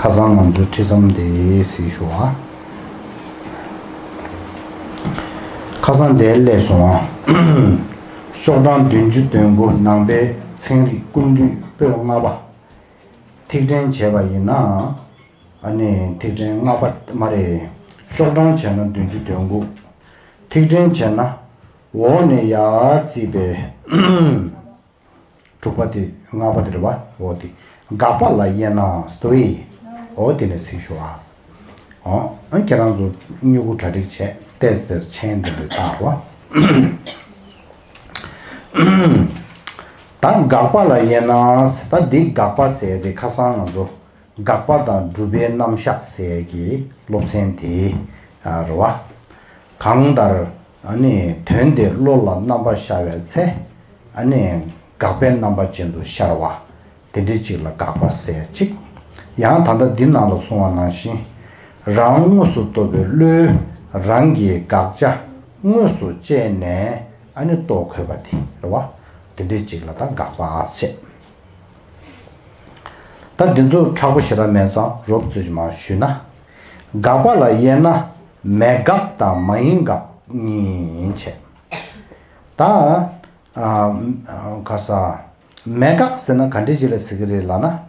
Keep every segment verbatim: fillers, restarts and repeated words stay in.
ཁ་སང་ང་ཚོའི་ཁྲིད་མཚམས་དེ་གཟིགས་ཞུ་བ། ཁ་སང་དེ་སླེབས་སོང་བ། ཤོག་གྲངས་བདུན་ཅུ་དོན་དགུ། ནང་པའི་ཚན་རིག་ཀུན་བཏུས་པོད་ལྔ་པ། ཐིག་ཕྲེང་བྱས་པ་ཡིན་ན། ཨ་ནི་ཐིག་ཕྲེང་ལྔ་པ་མ་རེད། ཤོག་གྲངས་བྱས་ན་བདུན་ཅུ་དོན་དགུ། ཐིག་ཕྲེང་བྱས་ན་འོག་ནས་ཡར་བརྩིས་པའི་དྲུག་པ་དེ། ལྔ་པ་དེ་རེད་བ། འོ་དེ་དགག་པ་ལ་དབྱེ་ན་ཟེར་དོ་ཡིན། འོ་དེ་ནས་གཟིགས་ཞུ་བ། འོ་ཨ་ཁྱེད་རང་ཚོ་སྨྱུ་གུ་གྲ་སྒྲིག་བྱས་ཏེས་ཏེས་མཆན་དེ་འདྲ་བཏགས་རོགས། ད་དགག་པ་ལ་དབྱེ་ན། ད་འདི་དགག་པ་ཟེར་དེ་ཁ་སང་ང་ཚོ་དགག་པ་དང་སྒྲུབ་པའི་རྣམ་གཞག་ཟེར་གྱི་སློབ་ཚན་དེ་རེད་བ། གང་ལྟར་ཨ་ནི་དོན་དེ་བློ་ལ་རྣམ་པར་ཤར་བའི་ཚེ། ཨ་ནི་དགག་པའི་རྣམ་པ་ཅན་དུ་ཤར་བ། དེ་འདྲའི་ཅིག་ལ་དགག་པ་ཟེར་ཅིག། ཡང་ད་ལྟ་འདི་ནང་ལ་གསུངས་པ་ནང་བཞིན། རང་དངོས་སུ་རྟོགས་པའི་བློས་རང་གི་དགག་བྱ་དངོས་སུ་དཔྱད་ནས་ཨ་ནི་རྟོགས་དགོས་པ་དེ་རེད་བ། དེ་འདྲའི་ཅིག་ལ་ད་དགག་པ་ཟེར། ད་འདི་ཚོ་མཁྲེགས་པོ་ཞེ་དྲག་མེད་ཙང་རོབ་ཙམ་ཞིག་མར་ཞུས་ན། དགག་པ་ལ་དབྱེ་ན་མེད་དགག་དང་མ་ཡིན་དགག་གཉིས་ཡིན་བྱས། ད་ཨ་ག་ས་མེད་དགག་ཟེར་ན་ག་འདྲ་ཅིག་ལ་ཟེར་གི་རེད་ལབ་ན།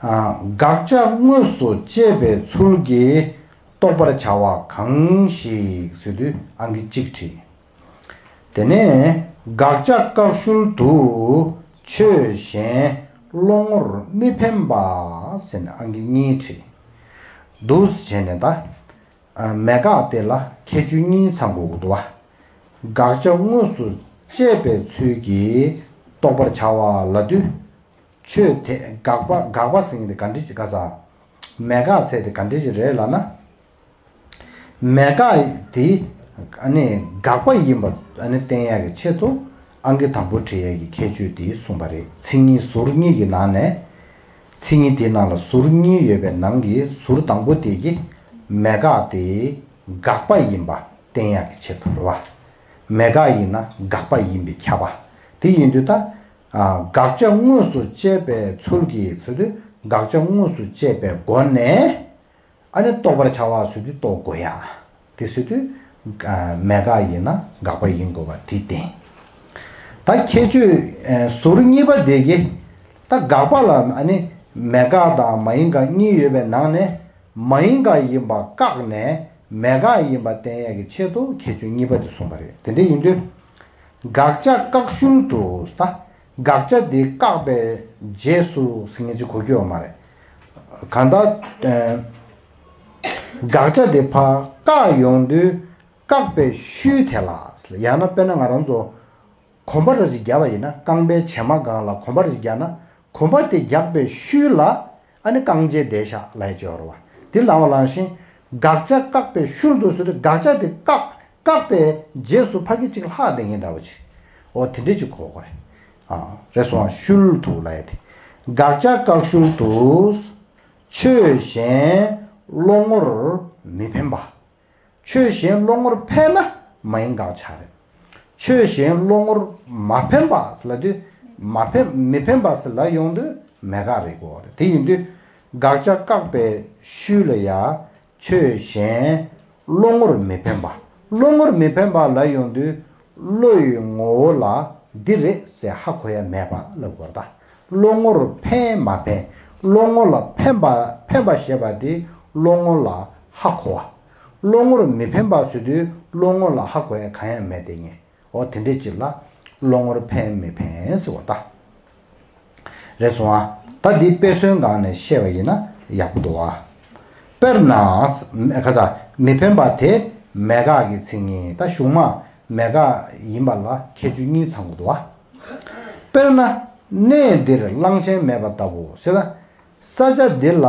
ཨ་དགག་བྱ་དངོས་སུ་དཔྱད་པའི་ཚུལ་གྱིས་རྟོགས་པར་བྱ་བ་གང་ཞིག་ཟེར་དུས་ཨང་ཀི་གཅིག་བྲིས། དེ་ནས་དགག་བྱ་བཀག་ཤུལ་དུ། ཆོས་གཞན་བློ་ངོར་མི་འཕེན་པ་ཟེར་ནས་ཨང་ཀི་གཉིས་བྲིས། འདུག་སེ་བྱས་ནས་ད། ཨ་མེད་དགག་དེ་ལ་ཁྱད་ཆོས་གཉིས་ཚང་དགོས་ཀྱི་འདུག་བ། དགག་བྱ་དངོས་སུ་དཔྱད་པའི་ཚུལ་གྱིས་རྟོགས་པར་བྱ་བ་ལབ་དུས། ཆོས་དེ་དགག་པ་དགག་པ་ཟེར་མཁན་དེ་ག་འདྲ་ཅིག་ག་ས། མེད་དགག་ཟེར་དེ་ག་འདྲ་ཅིག་རེད་ལབ་ན། མེད་དགག་དེ་ཨ་ནི་དགག་པ་ཡིན་པ་ཨ་ནི་བསྟན་ཡག་གི་ཆེད་དུ་ཨང་ཀི་དང་པོ་བྲིས་ཡག་གི་ཁྱད་ཆོས་དེ་གསུངས་པ་རེད། མཚན་ཉིད་ཟུར་གཉིས་ཀྱི་ནང་ནས། མཚན་ཉིད་དེའི་ནང་ལ་ཟུར་གཉིས་ཡོད་པའི་ནང་གི་ཟུར་དང་པོ་དེ་གི་མེད་དགག་དེ་དགག་པ་ཡིན་པ་བསྟན་ཡག་གི་ཆེད་དུ་རེད་བ། མེད་དགག་ཡིན་ན་དགག་པ་ཡིན་པས་ཁྱབ་པ། དེ་ཡིན་དུས་ད། ཨ་དགག་བྱ་དངོས་སུ་དཔྱད་པའི་ཚུལ་གྱིས་ཟེར་དུས་དགག་བྱ་དངོས་སུ་དཔྱད་པའི་སྒོ་ནས། ཨ་ནི་རྟོགས་པར་བྱ་བ་ཟེར་དུས་རྟོགས་དགོས་ཡ། དེ་ཟེར་དུས། ཨ་མེད་དགག་ཡིན་ན་དགག་པ་ཡིན་དགོས་པ་དེ་བསྟན། ད་ཁྱད་ཆོས་ཨ་ཟུར་གཉིས་པ་དེ་གི། ད་དགག་པ་ལ་ཨ་ནི་མེད་དགག་དང་མ་ཡིན་དགག་གཉིས་ཡོད་པའི་ནང་ནས་མ་ཡིན་དགག་ཡིན་པ་བཀག་ནས་མེད་དགག་ཡིན་པ་བསྟན་ཡ་གི་ཆེད་དུ་ཁྱད་ཆོས་གཉིས་པ་དེ་གསུངས་པ་རེད། དེ་འདྲ་ཡིན་དུས། དགག་བྱ་བཀག་ཤུལ་དུ་ད། དགག་བྱ་དེ་བཀག་པའི་རྗེས་སུ་ཟེར་མཁན་ཅིག་གོ་རྒྱུ་ཡོད་མ་རེད། གང་ལྟར། ཨ་དགག་བྱ་དེ་ཕར་བཀག་ཡོང་དུས་བཀག་པའི་ཤུལ་དེ་ལ། ཡང་ན་དཔེར་ན་ང་རང་ཚོ་གོམ་པ་འདྲ་ཅིག་བརྒྱབ་པ་ཡིན་ན། རྐང་པའི་བྱེ་མ་སྒང་ལ་གོམ་པ་འདྲ་ཅིག་བརྒྱབ་ན། གོམ་པ་དེ་བརྒྱབ་པའི་ཤུལ་ལ་ཨ་ནི་རྐང་རྗེས་བསྡད་ཤག་ལབ་ཡ་ཅིག་ཡོད་རེད་བ། དེ་ལབ་པ་ནང་བཞིན་དགག་བྱ་བཀག་པའི་ཤུལ་དུ་ཟེར་དུས་དགག་བྱ་དེ་བཀག་བཀག་པའི་རྗེས་སུ་ཕ་གི་གཅིག་ལྷག་བསྡད་མཁན་འདྲ་བོ་ཅིག་འོ་དེ་འདྲས་ཅིག་གོ་དགོས་རེད། ཨ་རེད་སོང་། ཤུལ་དུ་ལབ་ཡ་དེ། དགག་བྱ་བཀག་ཤུལ་དུ། ཆོས་གཞན་བློ་ངོར་མི་འཕེན་པ། ཆོས་གཞན་བློ་ངོར་འཕེན་ན་མ་ཡིན་དགག་ཆགས་རེད། ཆོས་གཞན་བློ་ངོར་མ་འཕེན་པ་ལབ་དུས་མ་འཕེན་མི་འཕེན་པ་ཟེར་ལབ་ཡོང་དུས་མེད་དགག་རེད་གོ། དེ་ཡིན་དུས་དགག་བྱ་བཀག་པའི་ཤུལ་ལ་ཡ། ཆོས་གཞན་བློ་ངོར་མི་འཕེན་པ། བློ་ངོར་མི་འཕེན་པ་ལབ་ཡོང་དུས་བློ་ཡི་ངོ་བོ་ལ་འདི་རེད་ཟེར་ཧ་གོ་ཡ་མེད་པ་ལབ་དགོས་རེད་ད། བློ་ངོར་འཕེན་མ་འཕེན། བློ་ངོ་ལ་འཕེན་པ་འཕེན་པ་ཞེས་པ་དེ་བློ་ངོ་ལ་ཧ་གོ་བ། བློ་ངོར་མི་འཕེན་པ་ཟེར་དུས་བློ་ངོ་ལ་ཧ་གོ་ཡ་གང་ཡང་མེད་དེ་ངེས། འོ་དེ་འདྲས་ཅིག་ལ་བློ་ངོར་འཕེན་མི་འཕེན་ཟེར་བ་ད། རེད་སོང་ཨ། ད་འདི་དཔེ་མཚོན་སྒང་ནས་བཤད་པ་ཡིན་ན་ཡག་པོ་འདུག་ཨ། དཔེར་ན། ཁ་ས་མི་འཕེན་པ་དེ་མེད་དགག་གི་མཚན་ཉིད། ད་གཞུང་མ་མེད་དགག་ཡིན་པ་ལ་ཁྱད་ཆོས་གཉིས་ཚང་དགོས་འདུག་ཨ། དཔེར་ན། གནས་འདིར་གླང་ཆེན་མེད་པ་ལྟ་བུ་ཟེར་ན། ས་ཆ་འདི་ལ་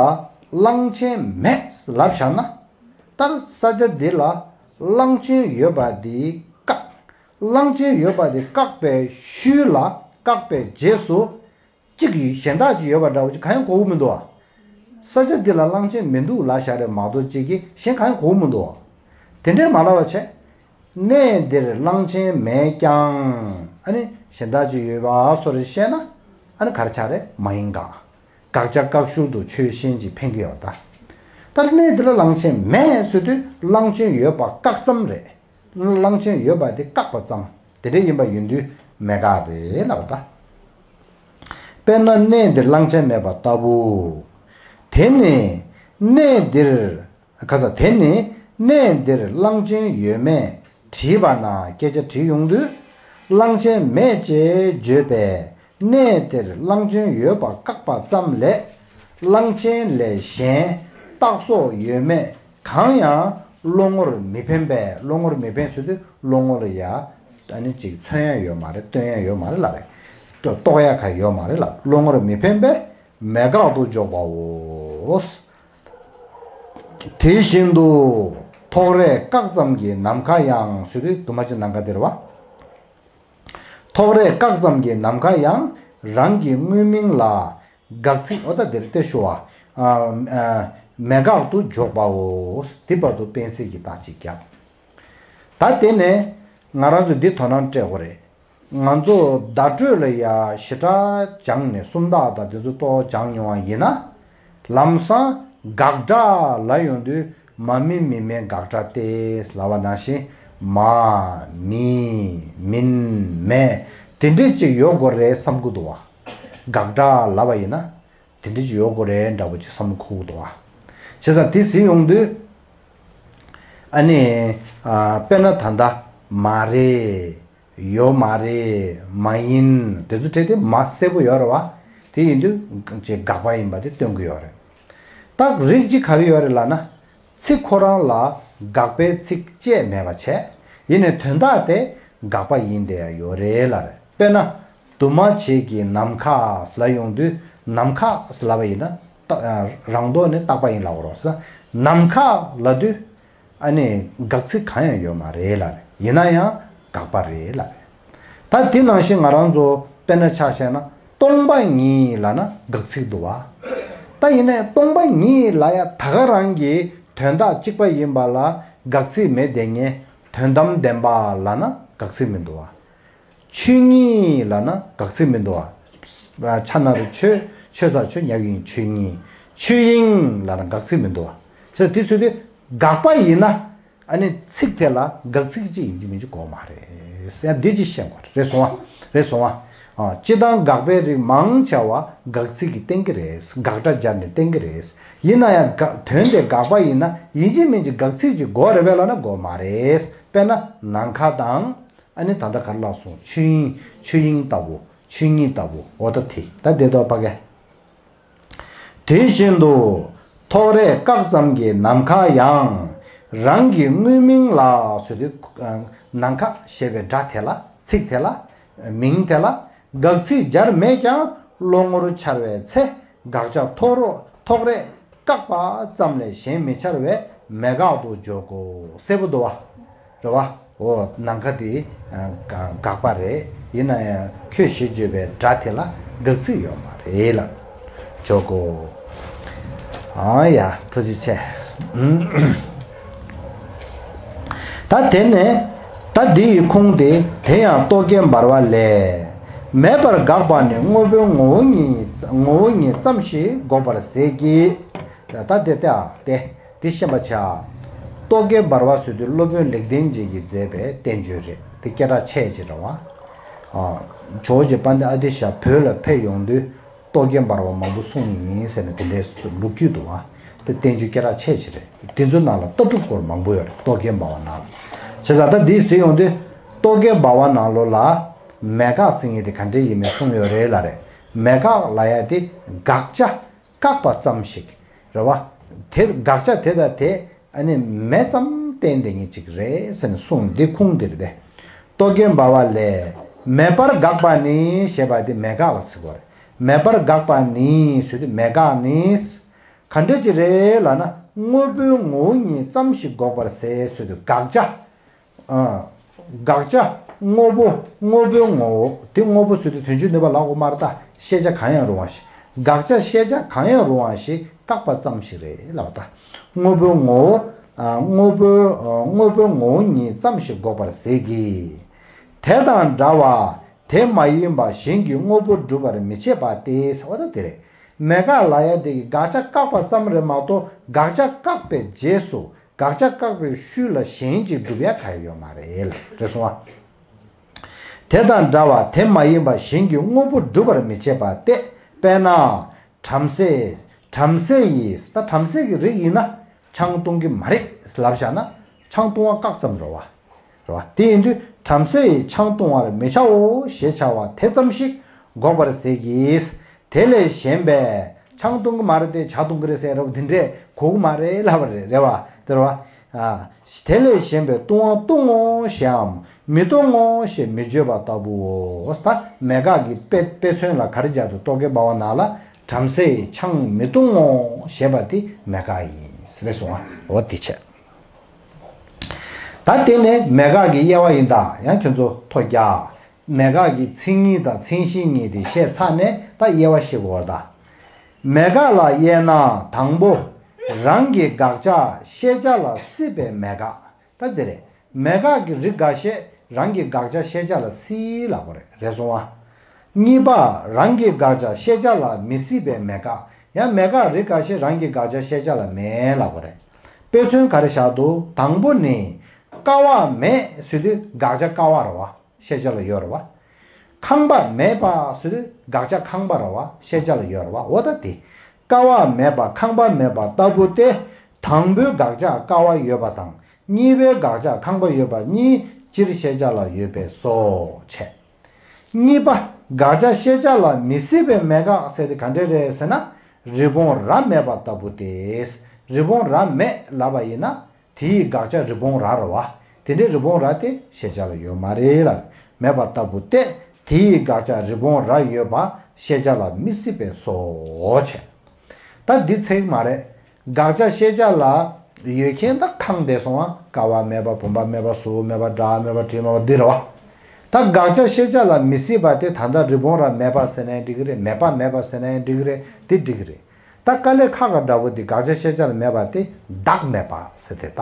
གླང་ཆེན་མེད་ལབ་བཞག་ན། ད་ས་ཆ་འདི་ལ་གླང་ཆེན་ཡོད་པ་འདི་བཀག་གླང་ཆེན་ཡོད་པ་དེ་བཀག་པའི་ཤུལ་ལ་བཀག་པའི་རྗེས་སུ་གཅིག་གཞན་དག་ཅིག་ཡོད་པ་འདྲ་བོ་ཅིག་གང་ཡང་གོ་གི་མི་འདུག་ཨ། ས་ཆ་འདི་ལ་གླང་ཆེན་མི་འདུག་ལབ་བཞག་རེད་མ་གཏོགས་གཅིག་གིས་གཞན་གང་ཡང་གོ་གི་མི་འདུག་ཨ། དེ་འདྲས་མ་ལབ་པ་བྱས། གནས་འདིར་གླང་ཆེན་མེད་ཀྱང་། ཨ་ནི་གཞན་དག་ཅིག་ཡོད་པ་སོགས་རེ་བཤད་ན། ཨ་ནི་ག་རེ་ཆགས་རེད། མ་ཡིན་དགག་དག་ཆ་བཀག་ཤུལ་དུ་ཆོས་གཞན་ཅིག་འཕེན་གྱི་ཡོད་ད། ད་གནས་འདི་ལ་གླང་ཆེན་མེད་ཟེར་དུས་གླང་ཆེན་ཡོད་པ་བཀག་ཙམ་རེད། གླང་ཆེན་ཡོད་པ་དེ་བཀག་པ་ཙམ་དེ་འདྲ་ཡིན་པ་ཡིན་དུས་མེད་དགག་རེད་ལབ་ད། དཔེར་ན་གནས་འདིར་གླང་ཆེན་མེད་པ་ལྟ་བུ། དེ་ནི་གནས་འདིར། ཁ་ས་དེ་ནི་གནས་འདིར་གླང་ཆེན་ཡོད་མེད་དྲིས་པ་ན། སྐད་ཆ་དྲིས་ཡོང་དུས། གླང་ཆེན་མེད་ཅེས་བརྗོད་པས་གནས་དེར་གླང་ཆེན་ཡོད་པ་བཀག་པ་ཙམ་ལས། གླང་ཆེན་ལས་གཞན་བཏགས་སོགས་ཡོད་མེད་གང་ཡང་བློ་ངོར་མི་འཕེན་པས། བློ་ངོར་མི་འཕེན་ཟེར་དུས་བློ་ངོ་ལ་ཡ་ཨ་ནི་ཅིག་མཚོན་ཡ་ཡོད་མ་རེད། སྟོན་ཡ་ཡོད་མ་རེད་ལབ་རེད། རྟོགས་ཡ་ག་ཡོད་མ་རེད་ལབ། བློ་ངོར་མི་འཕེན་པས་མེད་དགག་ཏུ་འཇོག་པའོ། དེ་བཞིན་དུ་ཐོགས་རེག་བཀག་ཙམ་གྱི་ནམ་མཁའ་ཡང་ཟེར་དུས་དུ་མ་ཅི་ནམ་མཁའ་དེ་རེད་བ། ཐོགས་རེག་བཀག་ཙམ་གྱི་ནམ་མཁའ་ཡང་རང་གི་དངོས་མིང་ལ་དགག་ཚིག་ཨོ་ད་དེར་ཏེ་ཤོ་བ། ཨ་ཨ་མེད་དགག་ཏུ་འཇོག་པའོ། དེ་བར་དུ་དཔེ་གསལ་གྱི་རྟགས་ཅིག་བརྒྱབ། ད་དེ་ནས་ང་རང་ཚོས་འདི་དོ་སྣང་སྤྲད་དགོས་རེད། ང་ཚོ་བརྡ་སྤྲོད་ལ་ཡ་ཞེ་དྲག་སྦྱངས་ནས་སུམ་རྟགས་དང་དེ་ཚོ་ཏོག་སྦྱངས་མྱོང་བ་ཡིན་ན། ལམ་སང་དགག་སྒྲ་ལ་ཡོང་དུས་མ་མི་མི་མེད་དགག་སྒྲ་སྟེ་ལབ་པ་ནང་བཞིན་མ་མི་མིན་མེད་དེ་འདྲས་ཅིག་ཡོད་དགོས་རེད་བསམ་གི་འདུག་བ། དགག་སྒྲ་ལབ་པ་ཡིན་ན། དེ་འདྲ་ཅིག་ཡོད་དགོས་རེད་འདྲ་པོ་ཅིག་བསམ་བློ་འཁོར་གྱི་འདུག་ཨ། བྱས་ཙང་དེ་ཟིན་ཡོང་དུས། ཨ་ནི། ཨ་དཔེར་ན་ད་ལྟ་མ་རེད། ཡོད་མ་རེད། མ་ཡིན། དེ་ཚོ་བྲིས་ཏེ་མ་གསལ་པོ་ཡོད་རེད་བ། དེ་ཡིན་དུས་ཅིག་དགག་པ་ཡིན་པ་དེ་སྟོན་གྱི་ཡོད་རེད། ད་རིགས་གཅིག་ག་རེ་ཡོད་རེད་ལབ་ན། ཚིག་ཁོ་རང་ལ་དགག་པའི་ཚིག་བཅད་མེད་པ་བྱས། ཡིན་ནའི་དོན་དག་དེ་དགག་པ་ཡིན་བསྡད་ཡ་ཡོད་རེད་ལབ་རེད། དཔེར་ན། དུ་མ་བྱས་ཀྱི་ནམ་མཁའ་ལ་ཡོང་དུས་ནམ་མཁའ་ལབ་པ་ཡིན་ན་རྟག་རང་ལྡོག་ནི་རྟག་པ་ཡིན་ལབ་རོགས་ཟེར། ནམ་མཁའ་ལབ་དུས་ཨ་ནི་དགག་ཚིག་གང་ཡང་ཡོད་མ་རེད་ལབ་རེད། ཡིན་ན་ཡང་དགག་པ་རེད་ལབ་རེད། ད་དེ་ནང་བཞིན་ང་རང་ཚོ་དཔེར་ན་ཆ་བཞག་ན་སྟོང་པ་ཉིད་ལབ་ན་དགག་ཚིག་འདུག་བ། ད་ཡིན་ནའི་སྟོང་པ་ཉིད་ལབ་ཡ་ད་ག་རང་གི་དོན་དག་གཅིག་པ་ཡིན་པ་ལ་དགག་ཚིག་མེད་བསྡད་མཁན་དོན་དམ་བདེན་པ་ལབ་ན་དགག་ཚིག་མི་འདུག་བ། ཆོས་ཉིད་ལབ་ན་དགག་ཚིག་མི་འདུག་བ། ཆ་ན་རོ་ཆོས། ཆོས་ས་ཆོས། ཉག་ཡིན་ཆོས་ཉིད། ཆོས་དབྱིངས་ལབ་ན་དགག་ཚིག་མི་འདུག་བ། ཟེར་དེ་ཚོ་དེ་དགག་པ་ཡིན་ན་ཨ་ནི་ཚིག་དེ་ལ་དགག་ཚིག་ཅིག་ཡིན་གཅིག་མིན་གཅིག་དགོས་མ་རེད་ཟེར་ཡ་འདི་ཅིག་ཤེས་དགོས་རེད་སོང་བ། རེད་སོང་བ། ཨ་སྤྱིར་བཏང་དགག་པའི་རིགས་མང་ཆེ་བ་དགག་ཚིག་གིས་བསྟན་གྱི་རེད། དགག་སྒྲ་སྦྱར་ནས་བསྟན་གྱི་རེད། ཡིན་ན་ཡང་དགག་དོན་དེ་དགག་པ་ཡིན་ན་ཡིན་གཅིག་མིན་གཅིག་དགག་ཚིག་ཅིག་དགོས་རེད་པས་ལབ་ན་དགོས་མ་རེད། དཔེར་ན་ནམ་མཁའ་དང་། ཨ་ནི་ད་ལྟ་ག་རེ་ལབ་སོང་། ཆོས་དབྱིངས། ཆོས་དབྱིངས་ལྟ་བུ། ཆོས་ཉིད་ལྟ་བུ། འོ་ད་དེ་ད་དེ་ལྟ་བུ་ཕ་གི། དེ་བཞིན་དུ་ཐོགས་རེག་བཀག་ཙམ་གྱི་ནམ་མཁའ་ཡང་རང་གི་དངོས་མིང་ལ་ཟེར་དུས་ནམ་མཁའ་ཞེས་པའི་སྒྲ་དེ་ལ་ཚིག་དེ་ལ་མིང་དེ་ལ་དགག་ཚིག་སྦྱར་མེད་ཀྱང་བློ་ངོར་འཆར་བའི་ཚེ་དགག་བྱ་ཐོགས་རོ་ཐོགས་རེག་བཀག་པ་ཙམ་ལས་གཞན་མི་འཆར་བས་མེད་དགག་ཏུ་འཇོག་གོ། གསལ་པོ་འདུག་བ། རེད་བ། འོ་ནམ་མཁའ་དེ་དགག་པ་རེད། ཡིན་ན་ཡང་ཁྱོད་ཞེས་བརྗོད་པའི་སྒྲ་དེ་ལ་དགག་ཚིག་ཡོད་མ་རེད་ལ། འཇོག་གོ། ཨ་ཡ་ཐུགས་རྗེ་ཆེ། ད་དེ་ནས་ད་འདི་ཡི་ཁུངས་དེ་དེ་ཡང་རྟོག་གེ་འབར་བ་ལས། མེད་པར་དགག་པ་ནི་དངོས་པོའི་ངོ་བོ་ཉིད་ངོ་བོ་ཉིད་ཙམ་ཞིག་འགོག་པར་ཟད་ཀྱི། ད་དེ་ལྟ་སྟེ། འདི་ཤེས་པར་བྱ། རྟོག་གེ་འབར་བ་ཟེར་དུས་སློབ་དཔོན་ལེགས་ལྡན་འབྱེད་ཀྱིས་མཛད་པའི་བསྟན་བཅོས་རེད། དེ་སྐད་གྲགས་ཆེ་ཆེ་རེད་བ། ཇོ་བོ་རྗེ་དཔལ་ལྡན་ཨ་ཏི་ཤ་བོད་ལ་ཕེབས་ཡོང་དུས་རྟོག་གེ་འབར་བ་མང་པོ་གསུངས་ཡིན་ཟེར་ནས་དེ་འདྲའི་ལོ་རྒྱུས་འདུག་བ། དེ་བསྟན་བཅོས་སྐད་གྲགས་ཆེ་ཆེ་རེད། དེ་ཚོའི་ནང་ལ་ལྟ་གྲུབ་སྐོར་མང་པོ་ཡོད་རེད། རྟོག་གེ་འབར་བ་ནང་ལ། བྱས་ཙང་ད་འདི་ཟེར་ཡོང་དུས་རྟོག་གེ་འབར་བ་ནང་ལོགས་ལ་མེད་དགག་ཟེར་མཁན་དེ་ག་འདྲས་ཡིན་མིན་གསུངས་ཡོད་རེད་ལ་རེད། མེད་དགག་ལབ་ཡ་དེ་དགག་བྱ། བཀག་པ་ཙམ་ཞིག་རེད་བ། དེ་དགག་བྱ་དེ་དང་དེ་ཨ་ནི་མེད་ཙམ་བསྟན་བསྡད་མཁན་ཅིག་རེད་ཟེར་ནས་གསུངས། འདི་ཁུངས་འདིར་དེ། རྟོག་གེ་འབར་བ་ལས། མེད་པར་དགག་པ་ནི་ཞེས་པ་དེ་མེད་དགག་ལ་ཟེར་གོ་རེད། མེད་པར་དགག་པ་ནི་ཟེར་དུས་མེད་དགག་ནི། ག་འདྲ་ཅིག་རེད་ལབ་ན་དངོས་པོའི་ངོ་བོ་ཉིད་ཙམ་ཞིག་འགོག་པར་ཟད་ཟེར་དུས་དགག་བྱ། དགག་བྱ་དངོས་པོ། དངོས་པོའི་ངོ་བོ། དེ་དངོས་པོ་ཟེར་དུས་དོན་ཆོས་ནུས་པ་ལ་གོ་མ་རེད་ད། ཤེས་བྱ་གང་ཡང་རུང་བ་ཞིག་དགག་བྱ་ཤེས་བྱ་གང་ཡང་རུང་བ་ཞིག་བཀག་པ་ཙམ་ཞིག་རེད་ལབ་པ་ད། དངོས་པོའི་ངོ་བོ། དངོས་པོའི་དངོས་པོའི་ངོ་བོ་ཉིད་ཙམ་ཞིག་འགོག་པར་ཟད་ཀྱི། དེ་དང་འདྲ་བ་དེ་མ་ཡིན་པ་གཞན་གྱི་དངོས་པོ་སྒྲུབ་པར་མི་བྱེད་པ་སྟེ་ཟེར་བ་ད་དེ་རེད། མེད་དགག་ལབ་ཡ་དེ་གི་དགག་བྱ་བཀག་པ་ཙམ་རེད་མ་གཏོགས། དགག་བྱ་བཀག་པའི་རྗེས་སུ་དགག་བྱ་བཀག་པའི་ཤུལ་ལ་གཞན་ཅིག་སྒྲུབ་ཡ་ག་ཡང་ཡོད་མ་རེད་ལ། རེད་སོང་ཨ། དེ་དང་འདྲ་བ་དེ་མ་ཡིན་པ་གཞན་གྱི་དངོས་པོ་སྒྲུབ་པར་མི་བྱེད་པ་སྟེ། དཔེར་ན། བྲམ་ཟེ། བྲམ་ཟེ་ཡིས། ད་བྲམ་ཟེ་གི་རིགས་ཡིན་ན་ཆང་བཏུང་གི་མ་རེད་ལབ་བཞག་ན། ཆང་བཏུང་བ་བཀག་ཙམ་རེད་བ། རེད་བ། དེ་ཡིན་དུས་བྲམ་ཟེ་ཡིས་ཆང་བཏུང་བར་མི་བྱའོ་ཞེས་བྱ་བ་དེ་ཙམ་ཞིག་འགོག་པར་ཟད་ཀྱི། དེ་ལས་གཞན་པས་ཆང་བཏུང་གི་མ་རེད་དེ་ཇ་བཏུང་གི་རེད་ཟེར་རབས་དེ་འདྲས་གོ་གི་མ་རེད་ལབ་པ་རེད། རེད་བ། དེ་རེད་བ། ཨ། དེ་ལས་གཞན་པས་བཏུང་བ་བཏུང་ངོ་ཞེའམ་མི་བཏུང་ངོ་ཞེས་མི་བརྗོད་པ་ལྟ་བུའོ། ད་མེད་དགག་གི་དཔེ་དཔེ་མཚོན་ལ་ག་རེ་སྦྱར་འདུག་རྟོག་གེ་འབར་བ་ནང་ལ་བྲམ་ཟེ་ཡིས་ཆང་མི་བཏུང་ངོ་ཞེས་པ་དེ་མེད་དགག་ཡིན་རེད་སོང་ཨ། འོ་དེ་བྱས། ད་དེ་ནས་མེད་དགག་གི་དབྱེ་བ་ཡིན། ད་ཡང་ཁྱོད་ཚོ་ཐོ་རྒྱག་མེད་དགག་གི་མཚན་ཉིད་དང་མཚན་གཞི་གཉིས་དེ་བཤད་ཚར་ནས་ད་དབྱེ་བ་ཤེས་དགོས་པ་རེད་ད། མེད་དགག་ལ་དབྱེ་ན། དང་པོ། རང་གི་དགག་བྱ་ཤེས་བྱ་ལ་སྲིད་པའི་མེད་དགག་ད་དེ་རེད། མེད་དགག་གི་རིགས་འགའ་ཤས་རང་གི་དགག་བྱ་ཤེས་བྱ་ལ་སྲིད་ལབ་དགོས་རེད། རེད་སོང་ཨ། གཉིས་པ། རང་གི་དགག་བྱ་ཤེས་བྱ་ལ་མི་སྲིད་པའི་མེད་དགག་ཡང་མེད་དགག་རིགས་འགའ་ཤས་རང་གི་དགག་བྱ་ཤེས་བྱ་ལ་མེད་ལབ་དགོས་རེད། དཔེ་མཚོན་ག་རེ་བཞག་འདུག་དང་པོ་ནི། ཀ་བ་མེད་ཟེར་དུས་དགག་བྱ་ཀ་བ་རེད་བ། ཤེས་བྱ་ལ་ཡོད་རེད་བ། ཁང་པ་མེད་པ་ཟེར་དུས་དགག་བྱ་ཁང་པ་རེད་བ། ཤེས་བྱ་ལ་ཡོད་རེད་བ། འོ་ད་དེ། ཀ་བ་མེད་པ་ཁང་པ་མེད་པ་ལྟ་བུ་སྟེ། དང་པོའི་དགག་བྱ་ཀ་བ་ཡོད་པ་དང་། གཉིས་པའི་དགག་བྱ་ཁང་པ་ཡོད་པ་གཉིས་སྤྱིར་ཤེས་བྱ་ལ་ཡོད་པས་སོ། བྱས། གཉིས་པ། དགག་བྱ་ཤེས་བྱ་ལ་མི་སྲིད་པའི་མེད་དགག་ཟེར་དེ་ག་འདྲ་རེད་ཟེར་ན། རི་བོང་རྭ་མེད་པ་ལྟ་བུ་སྟེ། རི་བོང་རྭ་མེད་ལབ་པ་ཡིན་ན། དེ་ཡི་དགག་བྱ་རི་བོང་རྭ་རེད་བ། དེ་འདྲའི་རི་བོང་རྭ་དེ་ཤེས་བྱ་ལ་ཡོད་མ་རེད་ལ། མེད་པ་ལྟ་བུ་སྟེ། དེ་ཡི་དགག་བྱ་རི་བོང་རྭ་ཡོད་པ་ཤེས་བྱ་ལ་མི་སྲིད་པས་སོ། བྱས། ད་འདི་ཚིག་མ་རེད། དགག་བྱ་ཤེས་བྱ་ལ་ཡོད་མཁན་ད་ཁེངས་བསྡད་སོང་བ། ཀ་བ་མེད་པ། བུམ་པ་མེད་པ། གཟུགས་མེད་པ། སྒྲ་མེད་པ། དྲི་མེད་པ། འདི་རེད་བ། ད་དགག་བྱ་ཤེས་བྱ་ལ་མི་སྲིད་པ་དེ་ད་ལྟ་རི་བོང་རྭ་མེད་པ་ཟེར་ནའི་འགྲིག་གི་རེད། མེད་པ་མེད་པ་ཟེར་ནའི་འགྲིག་གི་རེད། དེ་འགྲིག་གི་རེད། ད་དཀའ་ལས་ཁག་ཁག་འདྲ་བོ་དེ་དགག་བྱ་ཤེས་བྱ་ལ་མེད་པ་དེ་བདག་མེད་པ་ཟེར་དེ་ད།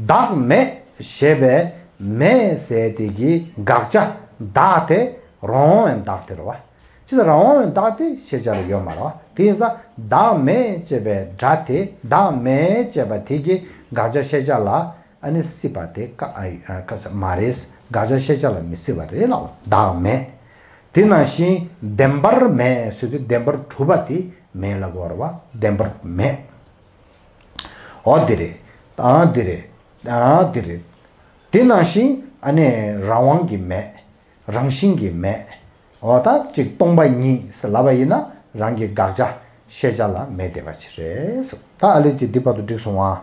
བདག་མེད་ཞེས་པའི་མེད་ཟེར་དེ་གི་དགག་བྱ་བདག་དེ་རང་དབང་བའི་བདག་དེ་རེད་བ། ཅི་ལྟར་རང་དབང་བའི་བདག་དེ་ཤེས་བྱ་ལ་ཡོད་མ་རེད་བ། དེ་ཡིན་ཙང་བདག་མེད་ཅེས་པའི་སྒྲ་དེ། བདག་མེད་ཅེས་པ་དེ་གི་དགག་བྱ་ཤེས་བྱ་ལ་ཨ་ནི་སྲིད་པ་དེ་ཀ་ཨ་ཨ་ཀ་ས་མ་རེད། དགག་བྱ་ཤེས་བྱ་ལ་མི་སྲིད་པ་རེད་ལ། བདག་མེད། དེ་ནང་བཞིན་བདེན་པར་མེད་ཟེར་དུས་བདེན་པར་གྲུབ་པ་དེ་མེད་ལབ་དགོས་རེད་བ། བདེན་པར་མེད། འོ་དེ་རེད། ཨ་དེ་རེད། ཨ་དེ་རེད། དེ་ནང་བཞིན་ཨ་ནི་རང་དབང་གི་མེད། རང་བཞིན་གྱི་མེད། འོ་ད་ཅིག་སྟོང་པ་ཉིད་ཟེར་ལབ་པ་ཡིན་ན་རང་གི་དགག་བྱ་ཤེས་བྱ་ལ་མེད་བསྡད་པ་ཅིག་རེད་ཟེར། ད་ཨ་ལེ་ཅིག་འདི་བར་དུ་འགྲིག་སོང་ཨ།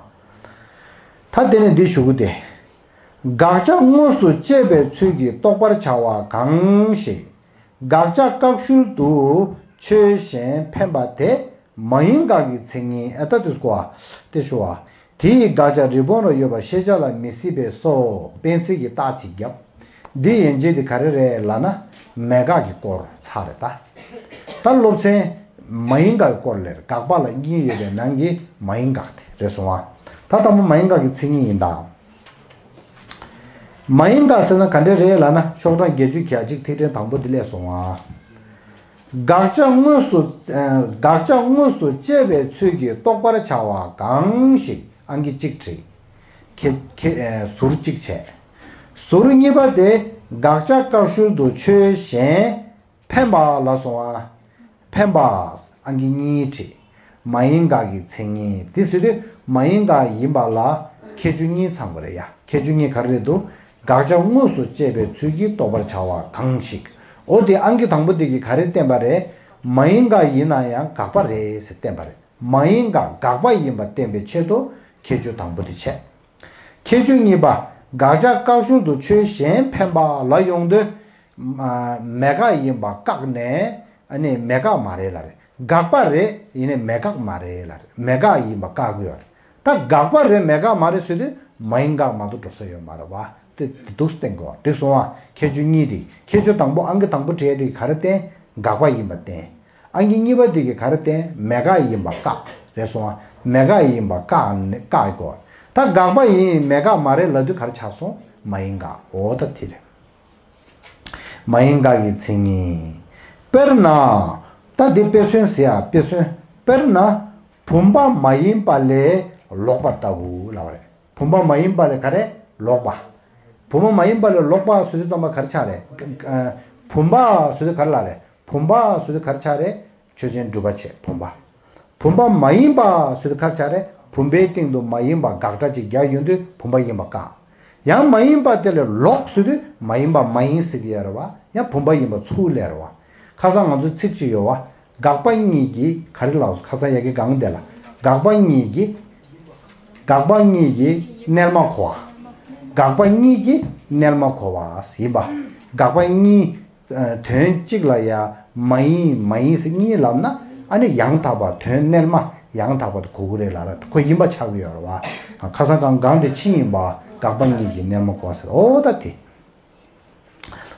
ད་དེ་ནས་འདི་ཞུ་གི་དེ། དགག་བྱ་དངོས་སུ་བཅད་པའི་ཚུལ་གྱིས་རྟོགས་པར་བྱ་བ་གང་ཞིག་དགག་བྱ་བཀག་ཤུལ་དུ་ཆོས་གཞན་འཕེན་པ་དེ་མ་ཡིན་དགག་གི་མཚན་ཉིད། ཨ་ད་དེ་སྐོར་དེ་ཞུ་བ། དེ་ཡི་དགག་བྱ་རི་བོང་རྭ་ཡོད་པ་ཤེས་བྱ་ལ་མི་སྲིད་པས་སོ། སྤེན་སྲིད་ཀྱི་རྟགས་ཅིག་བརྒྱབ། འདི་ཡན་ཆད་དེ་ག་རེ་རེད་ལབ་ན་མེད་དགག་གི་སྐོར་ཚར་རེད་ད། ད་སློབ་ཚན་མ་ཡིན་དགག་གི་སྐོར་ལས་དགག་པ་ལ་གཉིས་ཡོད་པའི་ནང་གི་མ་ཡིན་དགག་དེ་རེད་སོང་ཨ། ད་དང་པོ་མ་ཡིན་དགག་གི་མཚན་ཉིད་ཡིན་ད། མ་ཡིན་དགག་ཟེར་ན་ག་འདྲ་རེད་ལབ་ན་ཤོག་གྲངས་བརྒྱད་ཅུ་གྱ་གཅིག་ཐིག་ཕྲེང་དང་པོ་འདི་སླེབས་སོང་ཨ། དགག་བྱ་དངོས་སུ་ཨ་དགག་བྱ་དངོས་སུ་བཅད་པའི་ཚུལ་གྱིས་རྟོགས་པར་བྱ་བ་གང་ཞིག་ཨང་ཀི་གཅིག་བྲིས། ཁེ་ཁེ་ཨ་ཟུར་གཅིག་བྱས། ཟུར་གཉིས་པ་དེ་དགག་བྱ་བཀག་ཤུལ་དུ་ཆོས་གཞན་འཕེན་པ་ལ་སོང་ཨ། འཕེན་པ། ཨང་ཀི་གཉིས་བྲིས། མ་ཡིན་དགག་གི་མཚན་ཉིད་དེ་ཟེར་དུས་མ་ཡིན་དགག་ཡིན་པ་ལ་ཁྱད་ཆོས་གཉིས་ཚང་དགོས་རེད་ཡ། ཁྱད་ཆོས་གཉིས་ག་རེ་རེད་འདུག་དགག་བྱ་དངོས་སུ་བཅད་པའི་ཚུལ་གྱིས་རྟོགས་པར་བྱ་བ་གང་ཞིག་འོ་དེ་ཨང་ཀི་དང་པོ་དེ་གིས་ག་རེ་བསྟན་པ་རེད། མ་ཡིན་དགག་ཡིན་ན་ཡང་དགག་པ་རེད་ཟེར་བསྟན་པ་རེད། མ་ཡིན་དགག་དགག་པ་ཡིན་པ་བསྟན་པའི་ཆེད་དུ་ཁྱད་ཆོས་དང་པོ་དེ་བྱས། ཁྱད་ཆོས་གཉིས་པ། དགག་བྱ་བཀག་ཤུལ་དུ་ཆོས་གཞན་འཕེན་པ་ལ་ཡོང་དུས། མ་མེད་དགག་ཡིན་པ་བཀག་ནས་ཨ་ནི་མེད་དགག་མ་རེད་ལབ་རེད། དགག་པ་རེད་ཡིན་ནའི་མེད་དགག་མ་རེད་ལབ་རེད། མེད་དགག་ཡིན་པ་བཀག་གི་ཡོད་རེད། ད་དགག་པ་རེད་མེད་དགག་མ་རེད་ཟེར་དུས་མ་ཡིན་དགག་མ་གཏོགས་འགྲོ་ས་ཡོད་མ་རེད་བ། དེ་འདུག་སེ་བསྟན་དགོས་བ་འགྲིག་སོང་བ། ཁྱད་ཆོས་གཉིས་དེ་ཁྱད་ཆོས་དང་པོ་ཨང་ཀི་དང་པོ་བྲིས་དེ་ག་རེ་བསྟན། དགག་པ་ཡིན་པ་བསྟན། ཨང་ཀི་གཉིས་པ་དེ་གིས་ག་རེ་བསྟན། མེད་དགག་ཡིན་པ་བཀག་རེད་སོང་ཨ། མེད་དགག་ཡིན་པ་བཀག་ནས་བཀག་གོ། ད་དགག་པ་ཡིན་མེད་དགག་མ་རེད་ལབ་དུས་ག་རེ་ཆགས་སོང་། མ་ཡིན་དགག་འོ་ད་དེ་རེད། མ་ཡིན་དགག་གི་མཚན་ཉིད། དཔེར་ན། ད་འདི་དཔེ་མཚོན་ཟེར་ཡ་དཔེ་མཚོན། དཔེར་ན། བུམ་པ་མ་ཡིན་པ་ལས་ལོག་པ་ལྟ་བུ་ལབ་པ་རེད། བུམ་པ་མ་ཡིན་པ་ལས་ག་རེ་ལོག་པ། བུམ་པ་མ་ཡིན་པ་ལས་ལོག་པ་ཟེར་དུས་ཙམ་པ་ག་རེ་ཆགས་རེད། ཨ། བུམ་པ་ཟེར་དུས་ག་རེ་ལབ་རེད། བུམ་པ་ཟེར་དུས་ག་རེ་ཆགས་རེད། ཆོས་ཅན་སྒྲུབ་པ་བྱེད་བུམ་པ། བུམ་པ་མ་ཡིན་པ་ཟེར་དུས་ག་རེ་ཆགས་རེད། བུམ་པའི་སྟེང་དུ་མ་ཡིན་པ་དགག་སྒྲ་ཅིག་རྒྱག་ཡོང་དུས་བུམ་པ་ཡིན་པ་བཀག་ཡང་མ་ཡིན་པ་དེ་ལས་ལོག་ཟེར་དུས་མ་ཡིན་པ་མ་ཡིན་ཟེར་གྱི་ཡོད་རེད་བ། ཡང་བུམ་པ་ཡིན་པ་ཚུར་ལབ་རེད་བ། ཁ་སང་ང་ཚོ་ཚིག་ཅིག་ཡོད་བ། དགག་པ་གཉིས་ཀྱིས་ག་རེ་ལབ་སོང་། ཁ་སང་ཡ་གི་སྒང་དེ་ལ། དགག་པ་གཉིས་ཀྱིས། དགག་པ་གཉིས་ཀྱིས་རྣལ་མ་གོ་བ། དགག་པ་གཉིས་ཀྱིས་རྣལ་མ་གོ་བ་ཡིན་པ། དགག་པ་གཉིས། ཨ། དོན་གཅིག་ལ་ཡ་མ་ཡིན་མ་ཡིན་ཟེར་གཉིས་ལབ་ན། ཨ་ནི་ཡང་དག་པ་དོན་རྣལ་མ་ཡང་དག་པ་དེ་གོ་གི་རེད་ལ་ར། ཁོ་ཡིན་པ་ཆགས་ཀྱི་ཡོད་རེད་བ། ཁ་སང་གང་གང་དེ་ཕྱི་ཡིན་པ། དགག་པ་གཉིས་ཀྱིས་རྣལ་མ་གོ་ཟེར། ཨོ་ད་དེ།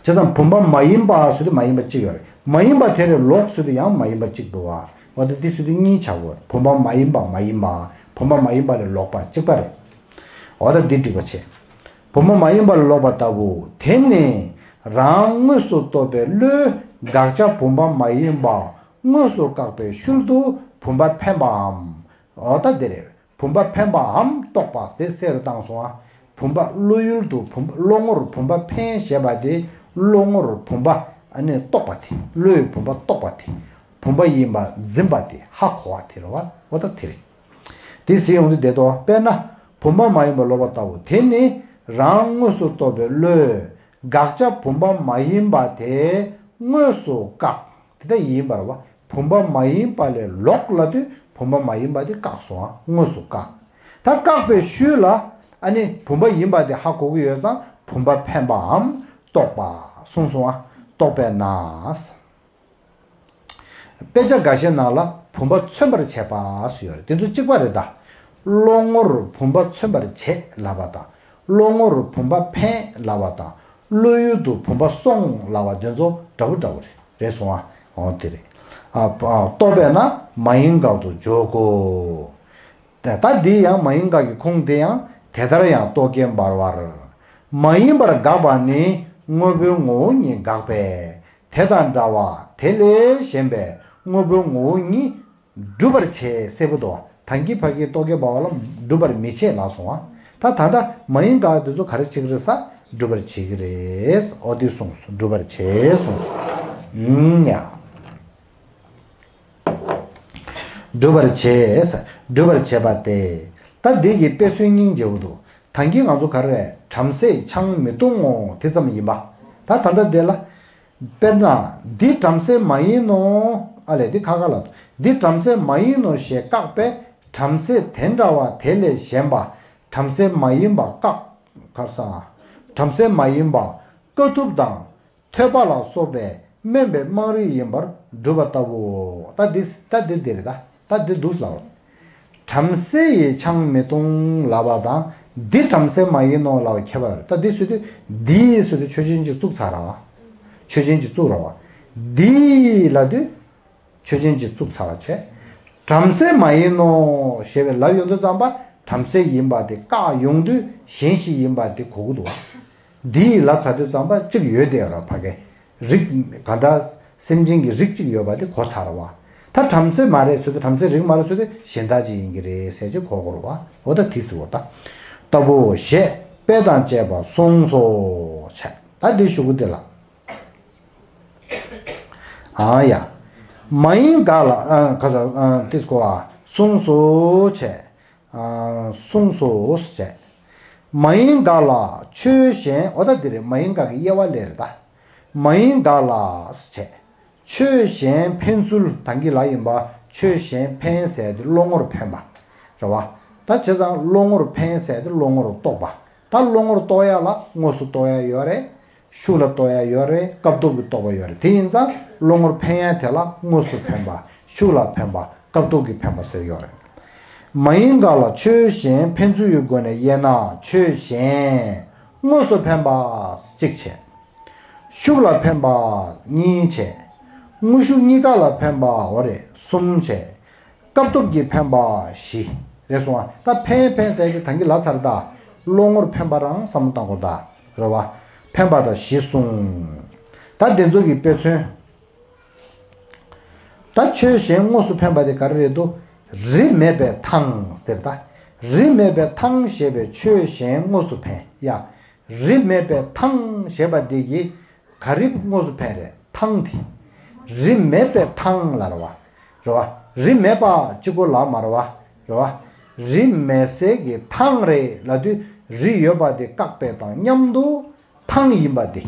བྱས་ཙང་བུམ་པ་མ་ཡིན་པ་ཟེར་དུས་མ་ཡིན་པ་གཅིག་ཡོད་རེད། མ་ཡིན་པ་དེ་ལས་ལོག་ཟེར་དུས་ཡང་མ་ཡིན་པ་གཅིག་འདུག་བ། འོ་ད་འདི་ཟེར་དུས་གཉིས་ཆགས་ཀྱི་ཡོད་རེད། བུམ་པ་མ་ཡིན་པ་མ་ཡིན་པ། བུམ་པ་མ་ཡིན་པ་ལས་ལོག་པ་གཅིག་པ་རེད། འོ་ད་འདི་འགྲིག་པ་བྱེད། བུམ་པ་མ་ཡིན་པ་ལས་ལོག་པ་ལྟ་བུ། དེ་ནི་རང་དངོས་སུ་རྟོགས་པའི་བློས་དགག་བྱ་བུམ་པ་མ་ཡིན་པ་དངོས་སུ་བཀག་པའི་ཤུལ་དུ་བུམ་པ་འཕེན་པའམ། འོ་ད་འདི་རེད། བུམ་པ་འཕེན་པའམ་རྟོགས་པ་དེ་གསལ་རུ་བཏང་སོང་ང་། བུམ་པ་བློ་ཡུལ་དུ་བུམ་པ་བློ་ངོར་བུམ་པ་འཕེན་ཞེས་པ་དེ་བློ་ངོར་བུམ་པ་ཨ་ནི་རྟོགས་པ་དེ། བློས་བུམ་པ་རྟོགས་པ་དེ། བུམ་པ་ཡིན་པ་འཛིན་པ་དེ་ཧ་གོ་བ་དེ་རེད་བ། འོ་ད་དེ་རེད། དེ་ཟེར་ཡོང་དུས་བསྡད་དོ། དཔེར་ན། བུམ་པ་མ་ཡིན་པ་ལོག་པ་ལྟ་བུ། དེ་ནི་རང་དངོས་སུ་རྟོགས་པའི་བློས་དགག་བྱ་བུམ་པ་མ་ཡིན་པ་དེ་དངོས་སུ་བཀག་དེ་ལྟ་ཡིན་པར་བ། བུམ་པ་མ་ཡིན་པ་ལས་ལོག་ལབ་དུས་བུམ་པ་མ་ཡིན་པ་དེ་བཀག་སོང་ང་། དངོས་སུ་བཀག་ད་བཀག་པའི་ཤུལ་ལ་ཨ་ནི་བུམ་པ་ཡིན་པ་དེ་ཧ་གོ་གི་ཡོད་ཙང་བུམ་པ་འཕེན་པའམ་རྟོགས་པ་གསུངས་སོང་ང་། རྟོགས་པས་ན། དཔེ་ཆ་འགའ་ཤས་ནང་ལ་བུམ་པ་མཚོན་པར་བྱེད་པ་ཟེར་ཡོད་རེད། དེ་ཚོ་གཅིག་པ་རེད་ད། བློ་ངོར་བུམ་པ་མཚོན་པར་བྱེད་ལབ་པ་དང་། བློ་ངོར་བུམ་པ་འཕེན་ལབ་པ་དང་། བློ་ཡུལ་དུ་བུམ་པ་སོང་ལབ་པ་དེ་ཚོ་འདྲ་པོ་འདྲ་པོ་རེད། རེད་སོང་ང་། འོ་དེ་རེད། ཨ། རྟོགས་པས་ན་མ་ཡིན་དགག་ཏུ་འཇོག་གོ། ད་ད་འདི་ཡང་མ་ཡིན་དགག་གི་ཁུངས་དེ་ཡང་དེ་ལྟར་ཡང་རྟོག་གེ་འབར་བར། མ་ཡིན་པར་དགག་པ་ནི་དངོས་པོའི་ངོ་བོ་ཉིད་དགག་པས། དེ་དང་འདྲ་བ་དེ་ལས་གཞན་པའི་དངོས་པོའི་ངོ་བོ་ཉིད་སྒྲུབ་པར་བྱེད་གསལ་པོ་འདུག་ད་གིན་ཕ་གིའི་རྟོག་གེ་འབར་བ་ལ་སྒྲུབ་པར་མི་བྱེད་ལབ་སོང་ང་། ད་ད་ལྟ་མ་ཡིན་དགག་འདི་ཚོ་ག་རེ་བྱེད་ཀྱི་རེད་ཟེར། སྒྲུབ་པར་བྱེད་ཀྱི་རེད། འོ་འདི་གསུངས་སོང་། སྒྲུབ་པར་བྱེད་གསུངས་སོང་། ཨུམ་ཡ། སྒྲུབ་པར་བྱེད། སྒྲུབ་པར་བྱེད་པ་སྟེ། ད་འདི་གི་དཔེ་མཚོན་སྙིང་རྗེ་པོ་འདུག་ད་གིན་ང་ཚོ་ག་རེ་རེད། བྲམ་ཟེས་ཆང་མི་འཐུང་ངོ་། དེ་ཙམ་ཡིན་པ། ད་ད་ལྟ་འདི་ལ། དཔེར་ན། འདི་བྲམ་ཟེ་མ་ཡིན་ནོ། ཨ་ལས་འདི་ཁ་ཁ་ལ། འདི་བྲམ་ཟེ་མ་ཡིན་ནོ་ཞེས་བཀག་པས་བྲམ་ཟེ་དེ་འདྲ་བ་དེ་ལས་གཞན་པ་བྲམ་ཟེ་མ་ཡིན་པ་བཀག་གར་ས། བྲམ་ཟེ་མ་ཡིན་པ་དཀའ་ཐུབ་དང་། ཐོས་པ་ལ་སོགས་པས་དམན་པའི་དམངས་རིགས་ཡིན་པར་སྒྲུབ་པ་ལྟ་བུའོ། ད་འདི་ད་འདི་འདི་རེད་ད། ད་འདི་འདུག་ལབ། བྲམ་ཟེ་ཡིས་ཆང་མི་འཐུང་ལབ་པ་དང་འདི་བྲམ་ཟེ་མ་ཡིན་ནོ་ལབ་པ་ཁྱད་པར་རེད། ད་འདི་ཟེར་དུས་འདི་ཟེར་དུས་ཆོས་ཅན་གྱི་བཙུགས་ཚར་བ། ཆོས་ཅན་གྱི་བཙུགས་ར་བ། འདི་ལབ་དུས། ཆོས་ཅན་གྱི་བཙུགས་ཚར་བ་བྱས། བྲམ་ཟེ་མ་ཡིན་ནོ་ཞེས་པའི་ལབ་ཡོང་དུས་ཙམ་པ་བྲམ་ཟེ་ཡིན་པ་དེ་བཀག་ཡོང་དུས་གཞན་ཞིག་ཡིན་པ་དེ་གོ་གི་འདུག་བ། འདི་ཡི་ལབ་ཚར་དུས་ཙམ་པ་གཅིག་ཡོད་དེ་ཡོད་ར་ཕ་གི་རིགས་ག་འདྲ་སེམས་ཅན་གྱི་རིགས་གཅིག་ཡོད་པ་དེ་གོ་ཚར་བ། ད་བྲམ་ཟེ་མ་རེད་ཟེར་དུས་བྲམ་ཟེ་རིགས་མ་རེད་ཟེར་དུས་གཞན་དག་ཅིག་ཡིན་གྱི་རེད་ཟེར་གྱི་གོ་དགོས་ར་བ། འོ་ད་དེ་ཟེར་བ་ད། ལྟ་བུའོ་ཞེས་དཔེ་དང་བཅས་པ་གསུངས་སོ་བྱས། ད་འདི་ཞུ་གི་འདི་ལ། ཨ་ཡ། མ་ཡིན་དགག་ལ། ཨ། ག་ས། ཨ། ཏིས་གོ་བ། གསུངས་སོ་བྱས། ཨ། གསུངས་སོ་བྱས། མ་ཡིན་དགག་ལ་ཆོས་གཞན། འོ་ད་འདི་རེད། མ་ཡིན་དགག་གི་དབྱེ་བ་ལས་རེད་ད། མ་ཡིན་དགག་ལ་བྱས། ཆོས་གཞན་འཕེན་ཚུལ། ད་གིན་ལབ་ཡིན་པ། ཆོས་གཞན་འཕེན་ཟེར་དེ་བློ་ངོར་འཕེན་པ་རེད་བ། ད་བྱས་ཙང་བློ་ངོར་འཕེན་ཟེར་དེ་བློ་ངོར་རྟོགས་པ། ད་བློ་ངོར་རྟོགས་ཡ་ལ་དངོས་སུ་རྟོགས་ཡ་ཡོད་རེད། ཤུགས་ལ་རྟོགས་ཡ་ཡོད་རེད། སྐབས་ཐོབ་ཀྱི་རྟོགས་པ་ཡོད་རེད། དེ་ཡིན་ཙང་བློ་ངོར་འཕེན་ཡ་དེ་ལ་དངོས་སུ་འཕེན་པ། ཤུགས་ལ་འཕེན་པ། སྐབས་ཐོབ་ཀྱི་འཕེན་པ་ཟེར་ཡོད་རེད། མ་ཡིན་དགག་ལ་ཆོས་གཞན་འཕེན་ཚུལ་གྱི་སྒོ་ནས་དབྱེ་ན་ཆོས་གཞན་དངོས་སུ་འཕེན་པ་གཅིག་བྱས། ཤུགས་ལ་འཕེན་པ་གཉིས་བྱས། དངོས་ཤུགས་གཉིས་ཀ་ལ་འཕེན་པ། འོ་རེད། གསུམ་བྱས། སྐབས་ཐོབ་ཀྱིས་འཕེན་པ་བཞི། རེད་སོང་ང་། ད་འཕེན་འཕེན་ཟེར་གྱི་ད་གིན་ལབ་ཚར་ད། བློ་ངོར་འཕེན་པ་རང་བསམ་བློ་བཏང་དགོས་ད། རེད་བ། འཕེན་པ་དང་བཞི་གསུངས། ད་འདི་ཚོ་གི་དཔེ་མཚོན། ད་ཆོས་གཞན་དངོས་སུ་འཕེན་པ་དེ་ག་རེ་རེད་འདུག་རི་མེད་པའི་ཐང་དེ་རེད་ད། རི་མེད་པའི་ཐང་ཞེས་པའི་ཆོས་གཞན་དངོས་སུ་འཕེན་ཡ། རི་མེད་པའི་ཐང་ཞེས་པ་འདི་གིས་ག་རེ་དངོས་སུ་འཕེན་རེད། ཐང་དེ། རི་མེད་པའི་ཐང་ལ་རེད་བ། རེད་བ། རི་མེད་པ་གཅིག་པོ་ལ་མ་རེད་བ། རེད་བ། རི་མེད་སའི་གི་ཐང་རེད་ལབ་དུས་རི་ཡོད་པ་དེ་བཀག་པའི་དང་མཉམ་དུ་ཐང་ཡིན་པ་དེ་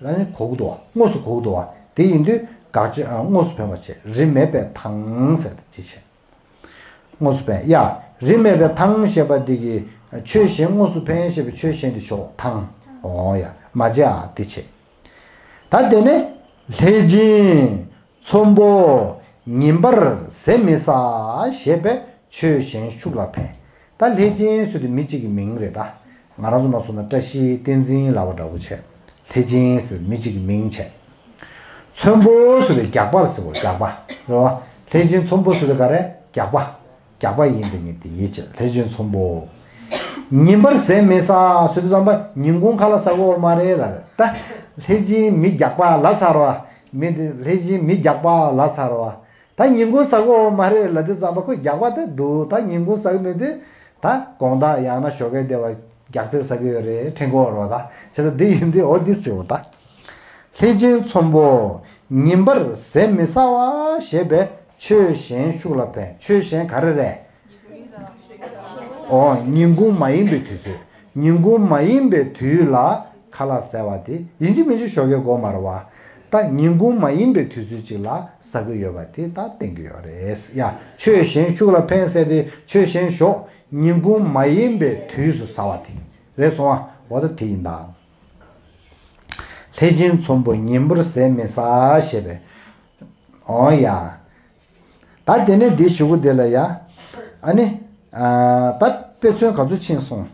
ལ་ནི་གོ་གི་འདུག་བ། དངོས་སུ་གོ་གི་འདུག་བ། དེ་ཡིན་དུས་དགག་བྱ་ཨ་དངོས་སུ་འཕེན་པ་བྱས། རི་མེད་པའི་ཐང་ཟེར་ཏེ་ཅི་བྱས། དངོས་སུ་འཕེན་ཡ། རི་མེད་པའི་ཐང་ཞེས་པ་འདི་གིས་ཆོས་གཞན་དངོས་སུ་འཕེན་ཞེས་པའི་ཆོས་གཞན་དེ་ཞོག་ཐང་། འོ་ཡ། མ་བྱས་ཨ་དེ་བྱས། ད་དེ་ནས་ལྷས་སྦྱིན་ཚོམ་བུ་ཉིན་པར་ཟས་མི་ཟ་ཞེས་པའི་ཆོས་གཞན་ཤུགས་ལ་འཕེན། ད་ལྷས་སྦྱིན་ཟེར་དུས་མི་གཅིག་གི་མིང་རེད་ད། ང་རང་ཚོ་མ་སོང་ན་བཀྲ་ཤིས་བསྟན་འཛིན་ལབ་པ་འདྲ་པོ་བྱས། ལྷས་སྦྱིན་ཟེར་མི་གཅིག་གི་མིང་བྱས། ཚོམ་བུ་ཟེར་དུས་རྒྱགས་པ་ལ་ཟེར་བ། རྒྱགས་པ་རེད་བ། ལྷས་སྦྱིན་ཚོམ་བུ་ཟེར་དུས་ག་རེ། རྒྱགས་པ། རྒྱགས་པ་ཡིན་དེ་ཉིད་དེ་ཡིད་ཆེས། ལྷས་སྦྱིན་ཚོམ་བུ། ཉིན་པར་ཟས་མི་ཟ་ཟེར་དུས་ཙམ་པ་ཉིན་གུང་ཁ་ལག་ཟ་གི་ཡོད་མ་རེད་ལབ་རེད་ད། ལྷས་སྦྱིན་མི་རྒྱགས་པ་ལབ་ཚར་བ། མི་དེ་ལྷས་སྦྱིན་མི་རྒྱགས་པ་ལབ་ཚར་བ། ད་ཉིན་གུང་ཟ་གི་ཡོད་མ་རེད་ལབ་དུས་ཙམ་པ་ཁོ་རྒྱགས་པ་དེ་འདུག་ད་ཉིན་གུང་ཟ་གི་མེད་དུས་ད་དགོང་དག་ཡང་ན་ཞོགས་ཀས་བསྡད་པ་རྒྱགས་ཚད་ཟ་གི་ཡོད་རེད། དྲན་གི་ཡོད་རེད་བ། ད་བྱས་ཙང་འདི་ཡིན་དུས་འོ་འདི་ཟེར་བ་ད། ལྷས་སྦྱིན་ཚོམ་བུ་ཉིན་པར་ཟས་མི་ཟ་བ་ཞེས་པའི་ཆོས་གཞན་ཤུགས་ལ་འཕེན། ཆོས་གཞན་ག་རེ་རེད། ཨོ། ཉིན་གུང་མ་ཡིན་པའི་དུས་ཚོད། ཉིན་གུང་མ་ཡིན་པའི་དུས་ལ་ཁ་ལག་ཟ་བ་དེ་ཡིན་གཅིག་མིན་གཅིག་ཞོགས་ཀས་དགོས་མ་རེད་བ། ད་ཉིན་གུང་མ་ཡིན་པའི་དུས་ཚོད་ཅིག་ལ་ཟ་གི་ཡོད་པ་དེ་ད་བསྟན་གྱི་ཡོད་རེད་ཡ། ཆོས་གཞན་ཤུགས་ལ་འཕེན་ཟེར་དེ་ཆོས་གཞན་ཞོག་ཉིན་གུང་མ་ཡིན་པའི་དུས་སུ་ཟ་བ་དེ་རེད་སོང་ཨ། འོ་ད་དེ་ཡིན་ད། ལྷས་སྦྱིན་ཚོམ་བུ་ཉིན་པར་ཟས་མི་ཟ་ཞེས་པའི། འོ་ཡ། ད་དེ་ནས་འདི་ཞུ་གི་དེ་ལ་ཡ། ཨ་ནི། ཨ། ད་དཔེ་མཚོན་ག་ཚོད་ཕྱིན་སོང་།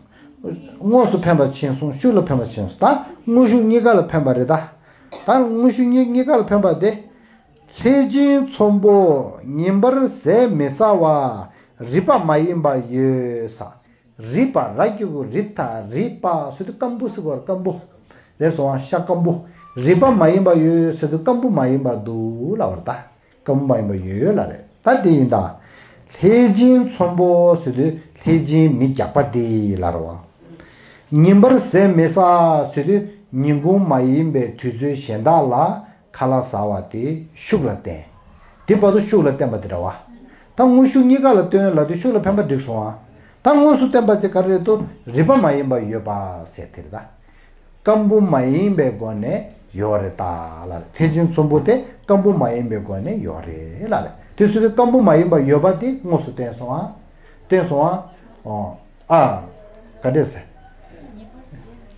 དངོས་སུ་འཕེན་པ་ཕྱིན་སོང་། ཤུགས་ལ་འཕེན་པ་ཕྱིན་སོང་། ད་དངོས་ཤུགས་གཉིས་ཀ་ལ་འཕེན་པ་རེད་ད། ད་དངོས་ཤུགས་གཉིས་གཉིས་ཀ་ལ་འཕེན་པ་དེ། ལྷས་སྦྱིན་ཚོམ་བུ་ཉིན་པར་ཟས་མི་ཟ་བ་རིག་པ་མ་ཡིན་པ་ཡོད་ས། རིག་པ་ར་གི་གུ་རི་ད་རིག་པ་ཟེར་དུས་སྐམ་པོ་ཟེར་གོ་ར། སྐམ་པོ་རེད་སོང་བ། ཤ་སྐམ་པོ། རིག་པ་མ་ཡིན་པ་ཡོད་ཟེར་དུས་སྐམ་པོ་མ་ཡིན་པ་འདུག་ལབ་པ་རེད་ད། སྐམ་པོ་མ་ཡིན་པ་ཡོད་ལབ་རེད་ད། དེ་ཡིན་ད། ལྷས་སྦྱིན་ཚོམ་བུ་ཟེར་དུས་ལྷས་སྦྱིན་མི་རྒྱགས་པ་དེ་ལབ་རེད་བ། ཉིན་པར་ཟས་མི་ཟ་ཟེར་དུས་ཉིན་གུང་མ་ཡིན་པའི་དུས་ཚོད་གཞན་དག་ལ་ཁ་ལག་ཟ་བ་དེ་ཤུགས་ལ་བསྟན། དེ་བར་དུ་ཤུགས་ལ་བསྟན་པ་དེ་འདྲ་བ། ད་དངོས་ཤུགས་གཉིས་ཀ་ལ་བསྟན་ལབ་དུས་ཤུགས་ལ་འཕེན་པ་འགྲིག་སོང་ཨ། ད་དངོས་སུ་བསྟན་པ་དེ་ག་རེ་རེད་དོ། རིག་པ་མ་ཡིན་པ་ཡོད་པ་ཟེར་དེ་རེད་ད། སྐམ་པོ་མ་ཡིན་པའི་སྒོ་ནས་ཡོད་རེད་ད་ལབ་རེད། ལྷས་སྦྱིན་ཚོམ་བུ་དེ་སྐམ་པོ་མ་ཡིན་པའི་སྒོ་ནས་ཡོད་རེད་ལབ་རེད། དེ་སུ་དེ་སྐམ་པོ་མ་ཡིན་པ་ཡོད་པ་དེ་དངོས་སུ་བསྟན་སོང་ཨ། བསྟན་སོང་ཨ། ཨོ། ཨ། ག་འདྲས་ཟེར།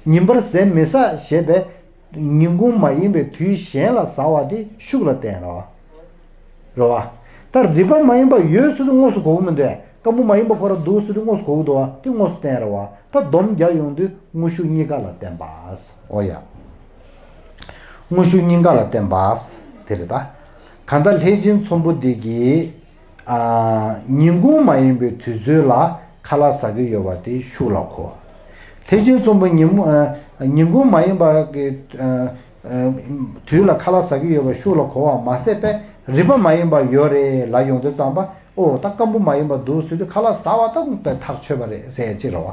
ཉིན་པར་ཟས་མི་ཟ་ཞེས་པས་ཉིན་གུང་མ་ཡིན་པའི་དུས་གཞན་ལ་ཟ་བ་དེ་ཤུགས་ལ་བསྟན་རོ། རོ་བ། ད་རིག་པ་མ་ཡིན་པ་ཡོད་ཟེར་དུས་དངོས་སུ་གོ་གི་མི་འདུག་སྐམ་པོ་མ་ཡིན་པ་ཁོ་རང་འདུག་ཟེར་དུས་དངོས་སུ་གོ་གི་འདུག་བ། དེ་དངོས་སུ་བསྟན་རོ་བ། ད་སྡོམ་རྒྱག་ཡོང་དུས་དངོས་ཤུགས་གཉིས་ཀ་ལ་བསྟན་པ། ཨོ་ཡ། དངོས་ཤུགས་གཉིས་ཀ་ལ་བརྟེན་པ། དེ་རེད་ད། གང་ལྟར་ལྷས་སྦྱིན་ཚོམ་བུ་འདི་གིས། ཨ། ཉིན་གུང་མ་ཡིན་པའི་དུས་ཚོད་ལ་ཁ་ལག་ཟ་གི་ཡོད་པ་དེ་ཤུགས་ལ་གོ། ལྷས་སྦྱིན་ཚོམ་བུ་ཉིན་མོ། ཨ། ཉིན་གུང་མ་ཡིན་པ་གི། ཨ། ཨ། དུས་ལ་ཁ་ལག་ཟ་གི་ཡོད་པ་ཤུགས་ལ་གོ་བ་མ་ཟད་པས་རིག་པ་མ་ཡིན་པ་ཡོད་རེད་ལབ་ཡོང་དུས་ཙམ་པ། ཨོ། ད་སྐམ་པོ་མ་ཡིན་པ་འདུག་ཟེར་དུས་ཁ་ལག་ཟ་བ་ད་དཔེ་ཐག་ཆོད་པ་རེད་ཟེར་ཡ་ཅིག་རེད་བ།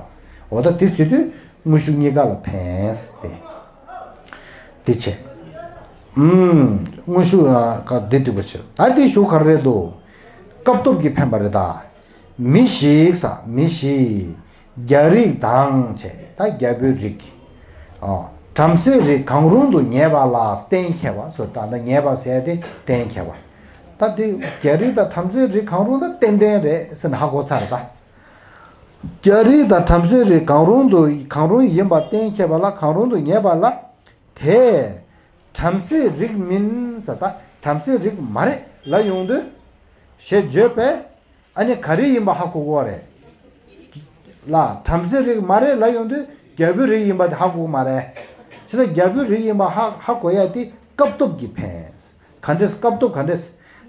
འོ་ད་དེ་ཟེར་དུས་དངོས་ཤུགས་གཉིས་ཀ་ལ་ཕན་ཏེ། དེ་བྱས། ཨུམ། དངོས་ཤུགས་ཨ་ཀ་དེ་འགྲིག་པ་བྱས། ད་དེ་ཞུ་ག་རེ་རེད་འདུག་སྐབས་སྟོབས་ཀྱིས་འཕེན་པ་རེད་ད། མི་ཞིག་ས་མི་ཞིག་རྒྱ་རིགས་དང་བྱས་ད་རྒྱ་བོད་རིགས། ཨ། བྲམ་ཟེ་རིགས་གང་རུང་དུ་ཉེ་བ་ལ་གཏན་འཁེལ་བ་སོ། ད་ད་ཉེ་བ་ཟེར་ཏེ་གཏན་འཁེལ་བ། ད་དེ་རྒྱ་རིགས་དང་བྲམ་ཟེ་རིགས་གང་རུང་ད་ཏན་ཏན་རེད་ཟེར་ན་ཧ་གོ་ཚར་ད། རྒྱ་རིགས་དང་བྲམ་ཟེ་རིགས་གང་རུང་དུ་གང་རུང་ཡིན་པ་གཏན་འཁེལ་བ་ལ་གང་རུང་དུ་ངེས་པ་ལ། དེ་བྲམ་ཟེ་རིགས་མིན་ས་ད་བྲམ་ཟེ་རིགས་མ་རེད་ལ་ཡོང་དུས། ཞེས་བརྗོད་པས་ཨ་ནི་ག་རེ་ཡིན་པ་ཧ་གོ་གོ་རེད། ལ་བྲམ་ཟེ་རིགས་མ་རེད་ལ་ཡོང་དུས་རྒྱ་བོད་རིགས་ཡིན་པ་དེ་ཧ་གོ་གི་མ་རེད། ཆི་ད་རྒྱ་བོད་རིགས་ཡིན་པ་ཧ་ཧ་གོ་ཡ་དེ་སྐབས་སྟོབས་ཀྱིས་ཕན། ག་འདྲས་སྐབས་སྟོབས་ག་འདྲས།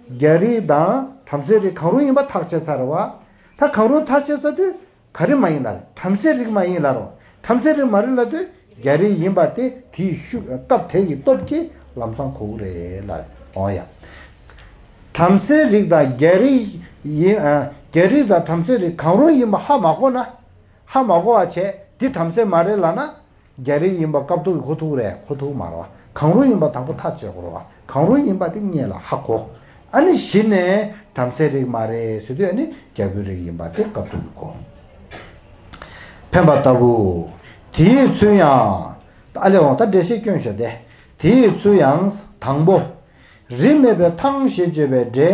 རྒྱ་རིགས་དང་བྲམ་ཟེ་རིགས་གང་རུང་ཡིན་པ་ཐག་བཅད་ཚར་བ། ད་གང་རུང་ཐག་བཅད་ཚར་དུས་ག་རེ་མ་ཡིན་ལ་རེད། བྲམ་ཟེ་རིགས་མ་ཡིན་ལ་རོ། བྲམ་ཟེ་རིགས་མ་རེད་ལ་དུས་རྒྱ་རིགས་ཡིན་པ་དེ་དེའི་ཤུགས་སྐབས་དེ་ཡི་སྟོབས་ཀྱིས་ལམ་སང་གོ་གི་རེད་ལ་རེད། འོ་ཡ། བྲམ་ཟེའི་རིགས་དང་རྒྱལ་རིགས་ཡིན། ཨ། རྒྱལ་རིགས་དང་བྲམ་ཟེའི་རིགས་གང་རུང་ཡིན་པ་ཧ་མ་གོ་ན། ཧ་མ་གོ་བ་བྱས་འདི་བྲམ་ཟེ་མ་རེད་ལབ་ན། རྒྱལ་རིགས་ཡིན་པ་སྐབས་ཐོག་གི་གོ་ཐུག་རེད། གོ་ཐུག་མ་རེད་བ། གང་རུང་ཡིན་པ་དང་པོ་ཐག་བཅད་དགོས་རེད་བ། གང་རུང་ཡིན་པ་དེ་སྔོན་ལ་ཧ་གོ། ཨ་ནི་གཞི་ནས་བྲམ་ཟེ་རིགས་མ་རེད་ཟེར་དུས་ཨ་ནི་རྒྱལ་པོའི་རིགས་ཡིན་པ་དེ་སྐབས་ཐོག་གི་གོ། འཕེན་པ་ལྟ་བུ། དེའི་ཚུལ་ཡང་། ཨ་ལས་འོང་ད་འགྲེལ་བཤད་སྐྱོན་ཤོར་ཏེ། དེའི་ཚུལ་ཡང་དང་པོ། རིས་མེད་པའི་ཐང་ཞེས་བརྗོད་པའི་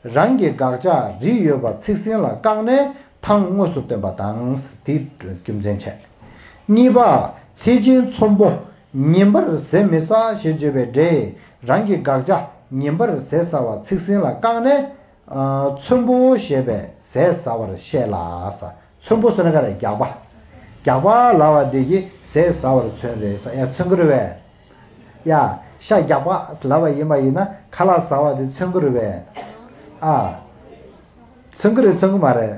སྒྲས་རང་གི་དགག་བྱ་རིས་ཡོད་པ་ཚིག་ཟིན་ལ་བཀག་ནས་ཐང་དངོས་སུ་སྟོན་པ་དང་། དེའི་རྒྱུ་མཚན་བྱས། གཉིས་པ། ལྷས་བྱིན་ཚོམ་བུ་ཉིན་པར་ཟས་མི་ཟ་ཞེས་བརྗོད་པའི་སྒྲས་རང་གི་དགག་བྱ་ཉིན་པར་ཟས་ཟ་བ་ཚིག་ཟིན་ལ་བཀག་ནས། ཨ། ཚོམ་བུ་ཞེས་པས་ཟས་ཟ་བར་བཤད་ལ་ཟ། ཚོམ་བུ་ཟེར་ན་ག་རེ། རྒྱགས་པ། རྒྱགས་པ་ལབ་པ་འདི་གིས་ཟས་ཟ་བར་མཚོན་རེད་ཟེར། ཡ་མཚོན་གྱི་རེད་པས། ཡ། ཤ་རྒྱགས་པ་ལབ་པ་ཡིན་པ་ཡིན་ན་ཁ་ལག་ཟ་བ་དེ་མཚོན་གྱི་རེད་པས། ཨ། མཚོན་གྱི་རེད་མཚོན་གྱི་མ་རེད།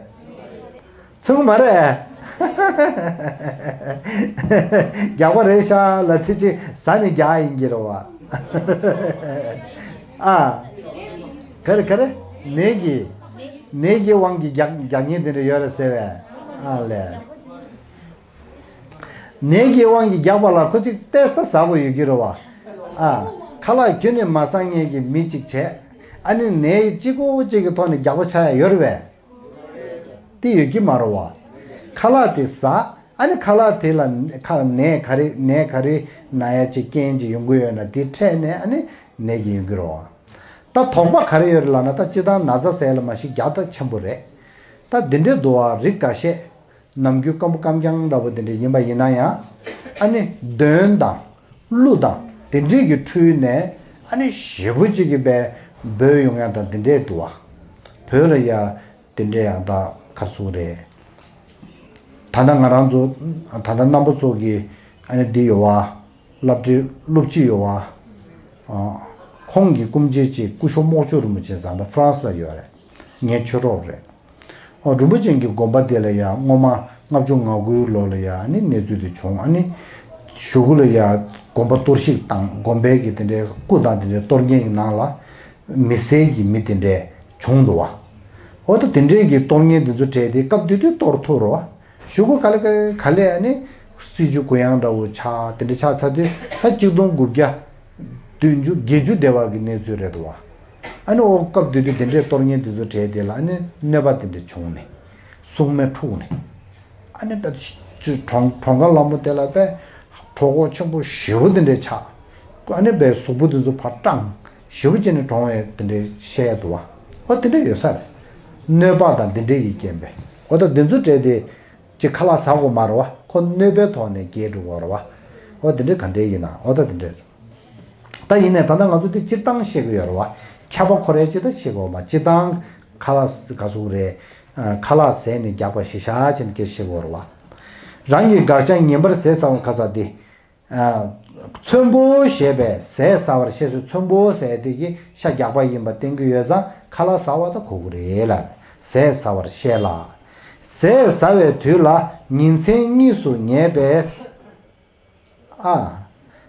མཚོན་གྱི་མ་རེད། རྒྱགས་པ་རེད་ཤག་ལབ་དུས་ཅིག་ཟ་ནས་རྒྱགས་ཡིན་གྱི་རེད་པ། ཨ། ག་རེ་ག་རེ། ནད་ཀྱི། ནད་ཀྱི་དབང་གིས་རྒྱགས་རྒྱགས་མཁན་དེ་འདྲ་ཡོད་རེད་ཟེར་པས། ཨ་ལས། ནད་ཀྱི་དབང་གིས་རྒྱགས་པ་ལ་ཁོ་ཅིག་ཏོག་ཙམ་ཟ་དགོས་ཡོད་ཀྱི་རེད་པ། ཨ། ཁ་ལག་ཁྱོན་ནས་མ་ཟ་མཁན་གྱི་མི་ཅིག་བྱས། ཨ་ནི་ནད་གཅིག་པོ་གཅིག་གི་ཐོག་ནས་རྒྱགས་པ་ཆགས་ཡ་ཡོད་རེད་པས། དེ་ཡོད་ཀྱི་མ་རེད་པ། ཁ་ལག་དེ་ཟ། ཨ་ནི་ཁ་ལག་དེ་ལ་ཁ་ནད་ག་རེ་ནད་ག་རེ་ན་ཡ་ཅིག་རྐྱེན་ཅིག་ཡོང་གི་ཡོད་ན་དེ་འཕྲད་ནས་ཨ་ནི་ནད་ཀྱི་ཡོང་གི་རེད་པ། ད་དོགས་པ་ག་རེ་ཡོད་རེད་ལབ་ན། ད་སྤྱིར་བཏང་ན་ཚ་ཟེར་ཡ་ལ་མ་གཞི་རྒྱགས་ད་ཆེན་པོ་རེད། ད་འདི་འདྲའི་འདུག་པ། རིགས་འགའ་ཤས། ནམ་རྒྱུན་སྐམ་པོ་སྐམ་རྐྱང་འདྲ་པོ་དེ་འདྲ་ཡིན་པ་ཡིན་ན་ཡང་། ཨ་ནི་གདོན་དང་། ཀླུ་དང་དེ་འདྲས་ཀྱི་འཁྲུལ་ནས་ཨ་ནི་ཞེ་པོ་ཅིག་གིས་པའི་འབོད་ཡོང་ཡ་དང་དེ་འདྲས་འདུག་པ། བོད་ལ་ཡ་དེ་འདྲས་ཡང་ད་ག་ཚོད་རེད། ད་ལྟ་ང་རང་ཚོ་ད་ལྟ་རྣམ་པ་ཚོ་གི་ཨ་ནི་འདི་ཡོད་པ། བླ་བྲེ་སློབ་སྤྱི་ཡོད་པ། ཨ། ཁོང་གི་སྐུ་མཆེད་ཅིག་སྐུ་ཞབས་རྨོག་ཆུ་རིན་པོ་ཆེ་ཟེར་ད་ཧྥ་རན་སི་ལ་ཡོད་རེད། ངའི་ཆོས་གྲོགས་རེད། ཨོ། རིན་པོ་ཆེ་གི་དགོན་པ་དེ་ལ་ཡ་སྔོན་མ་ལྔ་བཅུ་ང་དགུའི་ལོ་ལ་ཡ་ཨ་ནི་གནས་ཚུལ་དེ་བྱུང་། ཨ་ནི་གཞུག་གུ་ལ་ཡ་དགོན་པ་གཏོར་བཤིག་བཏང་། དགོན་པའི་གི་དེ་འདྲའི་སྐུ་དང་དེ་འདྲའི་གཏོར་མཁན་གྱི་ནང་ལ་མི་སེར་གྱི་མི་དེ་འདྲས་བྱུང་འདུག་པ། འོ་ད་དེ་འདྲས་ཀྱི་གཏོར་མཁན་དེ་ཚོ་གྲས་དེ་སྐབས་དེ་དུས་གཏོར་ཐུབ་རེད་པ། གཞུག་གུ་ག་ལེ་ག་ལེ་ཨ་ནི་སྲིད་བྱུས་གུ་ཡངས་འདྲ་པོ་ཆགས། དེ་འདྲ་ཆགས་ཚར་དུས་ད་གཅིག་སྟོང་དགུ་བརྒྱ་བདུན་ཅུ་བརྒྱད་ཅུ་སྡེ་བ་གི་གནས་ཚུལ་རེད་འདུག་པ། ཨ་ནི་འོ་སྐབས་དེ་དུས་དེ་འདྲའི་གཏོར་མཁན་དེ་ཚོ་གྲས་དེ་ལ་ཨ་ནི་གནོད་པ་དེ་འདྲ་བྱུང་ནས་སྲུང་མས་འཁྲུགས་ནས། ཨ་ནི་པའི་གྲོང་གྲོང་ཁ་ལ་མོ་དེ་ལ་པའི་གྲོད་ཁོག་ཆེན་པོ་ཞེ་པོ་དེ་འདྲས་ཆགས། ཨ་ནི་པའི་གཟུགས་པོ་དེ་ཚོ་ཕར་སྐྲངས། ཞེ་པོ་ཅིག་ནས་གྲོངས་པའི་དེ་འདྲས་བཤད་འདུག་པ། ཨོ་དེ་འདྲས་ཡོད་ས་རེད། གནོད་པ་དང་དེ་འདྲས་ཀྱི་རྐྱེན་པས། ཨོ་ད་དེ་ཚོ་གྲས་དེ་ཅིག་ཁ་ལག་ཟ་དགོས་མ་རེད་པ། ཁོ་གནོད་པའི་ཐོག་ནས་རྒྱལ་འགྲོ་དགོས་རེད་པ། ཨོ་དེ་འདྲས་ག་འདྲས་ཡིན་ན་ཨོ་ད་དེ་འདྲས། ད་ཡིན་ནའི་ད་ལྟ་ང་ཚོ་འདི་སྤྱིར་བཏང་བཤད་གི་ཡོད་རེད་པ། ཁྱབ་པ་ཁོ་རའི་སྤྱིར་བཏང་བཤད་གི་ཡོད་མ། སྤྱིར་བཏང་ཁ་ལག་ག་ཟུག་རེད། ཨ། ཁ་ལག་ཟས་ནས་རྒྱགས་པ་ཞེ་ཤ་ཅན་སྐད་བཤད་གི་ཡོད་རེད་པ། རང་གི་དགག་བྱ་ཉིན་པར་ཟས་ཟ་བ་ག་ཟེར་དེ། ཨ། ཚོམ་བུ་ཞེས་པས་ཟས་ཟ་བར་བཤད་སོ། ཚོམ་བུ་ཟེར་དེ་གིས་ཤ་རྒྱགས་པ་ཡིན་པ་བསྟན་གི་ཡོད་ཙང་ཁ་ལག་ཟ་བ་ད་གོ་གི་རེད་ལ། ཟས་ཟ་བར་བཤད་ལ། ཟས་ཟ་བའི་དུས་ལ་ཉིན་མཚན་གཉིས་སུ་ངེས་པས། ཨ།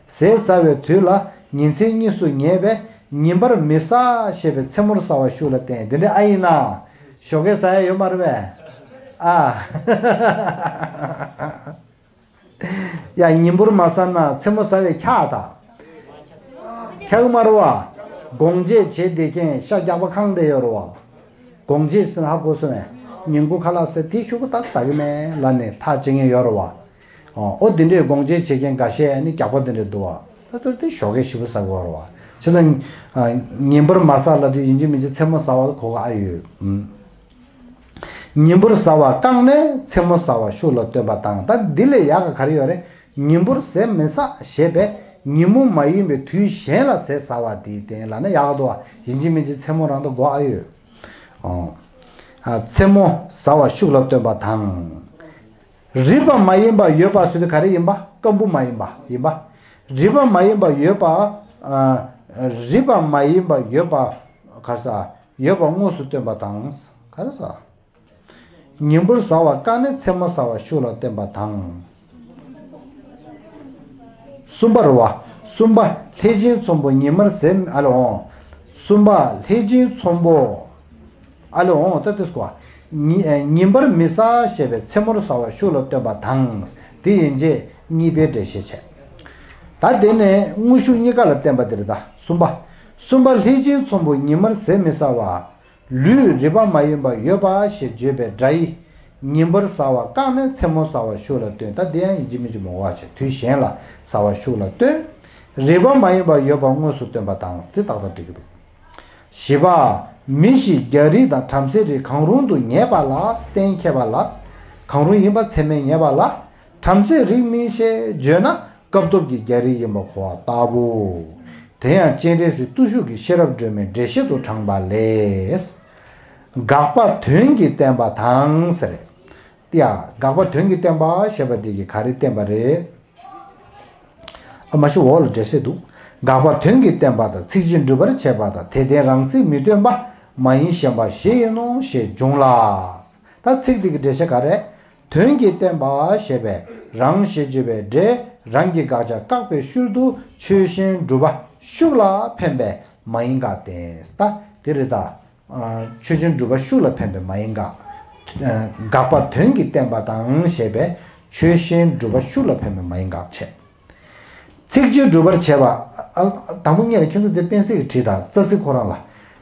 ཟས་ཟ་བའི་དུས་ལ་ཉིན་མཚན་གཉིས་སུ་ངེས་པས་ཉིན་པར་མི་ཟ་ཞེས་པའི་མཚན་མོར་ཟ་བ་ཤུགས་ལ་བསྟན། དེ་འདྲ་ཨ་ཡིན་ན། ཞོགས་ཀས་ཟ་ཡ་ཡོད་མ་རེད་པས། ཨ། ཡ། ཉིན་པོར་མ་ཟ་ན་མཚན་མོ་ཟ་བས་ཁྱག་ད། ཁྱག་མ་རེད་པ། སྒོང་རྗེས་བྱེད་བསྡད་མཁན་ཤ་རྒྱགས་པ་གང་བསྡད་ཡོད་རེད་པ། སྒོང་རྗེས་ཟེར་ན་ཧ་གོ་སོང་ངས། ཉིན་གུང་ཁ་ལག་ཟས་དེའི་གཞུག་གུ་ད་ཟ་གི་མེད་ལབ་ནས་ཐག་བཅད་མཁན་ཡོད་རེད་པ། ཨོ་དེ་འདྲས་སྒོང་རྗེས་བྱེད་མཁན་འགའ་ཤས་ནི་རྒྱགས་པ་དེ་འདྲས་འདུག་པ། ད་ལྟ་དེ་ཞོགས་ཀས་ཞེ་པོ་ཟ་གི་ཡོད་རེད་པ། བྱས་ཙང་། ཨ། ཉིན་པར་མ་ཟ་ལབ་དུས་ཡིན་གཅིག་མིན་གཅིག་མཚན་མོ་ཟ་བ་ལ་གོ་གི་ཨ་ཡོད། ཨུམ། ཉིན་པར་ཟ་བ་བཀག་ནས་མཚན་མོ་ཟ་བ་ཤུགས་ལ་སྟོན་པ་དང་། ད་འདི་ལས་ཡག་ག་ག་རེ་ཡོད་རེད། ཉིན་པར་ཟས་མི་ཟ་ཞེས་པས་ཉིན་མོ་མ་ཡིན་པའི་དུས་གཞན་ལ་ཟས་ཟ་བ་དེའི་སྟེང་ལབ་ན་ཡག་ག་འདུག་པ། ཡིན་གཅིག་མིན་གཅིག་མཚན་མོ་རང་དུ་གོ་ཨ་ཡོད། ཨོ། ཨ། མཚན་མོ་ཟ་བ་ཤུགས་ལ་སྟོན་པ་དང་། རིག་པ་མ་ཡིན་པ་ཡོད་པ་ཟེར་དུས་ག་རེ་ཡིན་པ། སྐམ་པོ་མ་ཡིན་པ་ཡིན་པ། རིག་པ་མ་ཡིན་པ་ཡོད་པ། ཨ། རིག་པ་མ་ཡིན་པ་ཡོད་པ་ག་ས་ཡོད་པ་དངོས་སུ་སྟོན་པ་དང་། ག་རེ་ཟ། ཉིན་པར་ཟ་བ་བཀག་ནས་མཚན་མོ་ཟ་བ་ཤུགས་ལ་བསྟན་པ་དང་། གསུམ་པ་རེད་པ། གསུམ་པ། ལྷས་བྱིན་ཚོམ་བུ་ཉི་མར་ཟས། ཨ་ལོ། གསུམ་པ་ལྷས་བྱིན་ཚོམ་བུ། ཨ་ལེ་འོང་ད་དེ་སྐོར། ཉི་ཨ་ཉིན་པར་མི་གསལ་ཞེས་པའི་མཚན་མོར་གསལ་བ་ཤུགས་ལ་སྟོན་པ་དང་། དེ་ཡན་ཆད་གཉིས་པའི་འགྲེལ་བཤད་བྱས། ད་དེ་ནས་དངོས་ཤུགས་གཉིས་ཀ་ལ་བརྟེན་པ་དེ་རེད་ད། གསུམ་པ། གསུམ་པ་ལྷས་བྱིན་ཚོམ་བུ་ཉིན་མར་གཟེར་མི་གསལ་བ། ལུས་རིག་པ་མ་ཡིན་པ་ཡོད་པ་ཞེས་བརྗོད་པའི་སྒྲ་ཡིས། ཉིན་པར་གསལ་བ་བཀག་ནས་མཚན་མོར་གསལ་བ་ཤུགས་ལ་སྟོན། ད་དེ་ཡང་ཡིན་གཅིག་མིན་གཅིག་མ་གོ་བ་བྱས། དུས་གཞན་ལ་གསལ་བ་ཤུགས་ལ་སྟོན། རིག་པ་མ་ཡིན་པ་ཡོད་པ་དངོས་སུ་སྟོན་པ་དང་དེ་ཏག་ཏག་འགྲིག་གི་འདུག་བཞི་པ། མི་ཞིག་རྒྱ་རིགས་དང་བྲམ་ཟེའི་རིགས་གང་རུང་དུ་ངེས་པ་ལ། གཏན་འཁེལ་བ་ལ། གང་རུང་ཡིན་པ་ཚད་མས་ངེས་པ་ལ། བྲམ་ཟེའི་རིགས་མིན་ཞེས་བརྗོད་ན་སྐབས་ཐོབ་ཀྱི་རྒྱ་རིགས་ཡིན་པ་གོ་བ་ལྟ་བུ། དེ་ཡང་སྤྱན་རས་གཟིགས་བརྟུལ་ཞུགས་ཀྱི་ཤེས་རབ་སྒྲོན་མའི་འགྲེལ་བཤད་དུ་དྲངས་པ་ལས། དགག་པ་དོན་གྱིས་བསྟན་པ་དང་ཟེར། ཡ། དགག་པ་དོན་གྱིས་བསྟན་པ་ཞེས་པ་འདི་གིས་ག་རེ་བསྟན་པ་རེད། ཨ་མ་ཤི་འོག་ལ་འགྲེལ་བཤད་འདུག་དགག་པ་དོན་གྱིས་བསྟན་པ་དང་ཚིག་གཅིག་སྒྲུབ་པར་བྱེད་པ་དང་དེ་ལྡན་རང་ཚིག་མི་སྟོན་པ་མ་ཡིན་གཞན་པ་ཞེས་ཡིན་ནོ་ཞེས་འབྱུང་ལ། ད་ཚིག་འདི་གི་འགྲེལ་བཤད་ག་རེ། དོན་གྱིས་བསྟན་པ་ཞེས་པས་རང་ཞེས་བརྗོད་པའི་སྒྲས་རང་གི་དགག་བྱ་བཀག་པའི་ཤུལ་དུ་ཆོས་གཞན་སྒྲུབ་པ་ཤུགས་ལ་འཕེན་པའི་མ་ཡིན་དགག་བསྟན། ད་དེ་རེད་ད། ཆོས་ཅན་སྒྲུབ་པ་ཤུགས་ལ་འཕེན་པའི་མ་ཡིན་དགག་དགག་པ་དོན་གྱིས་བསྟན་པ་དང་ཞེས་པས་ཆོས་གཞན་སྒྲུབ་པ་ཤུགས་ལ་འཕེན་པའི་མ་ཡིན་དགག་བྱས། ཚིག་གཅིག་སྒྲུབ་པར་བྱེད་པ། ཨ། དང་པོ་ཉིད་ལ་ཁྱོད་ཚོ་འདི་དཔེ་གསལ་གྱི་བྲིས་དང་རྩ་ཚིག་ཁོ་རང་ལ།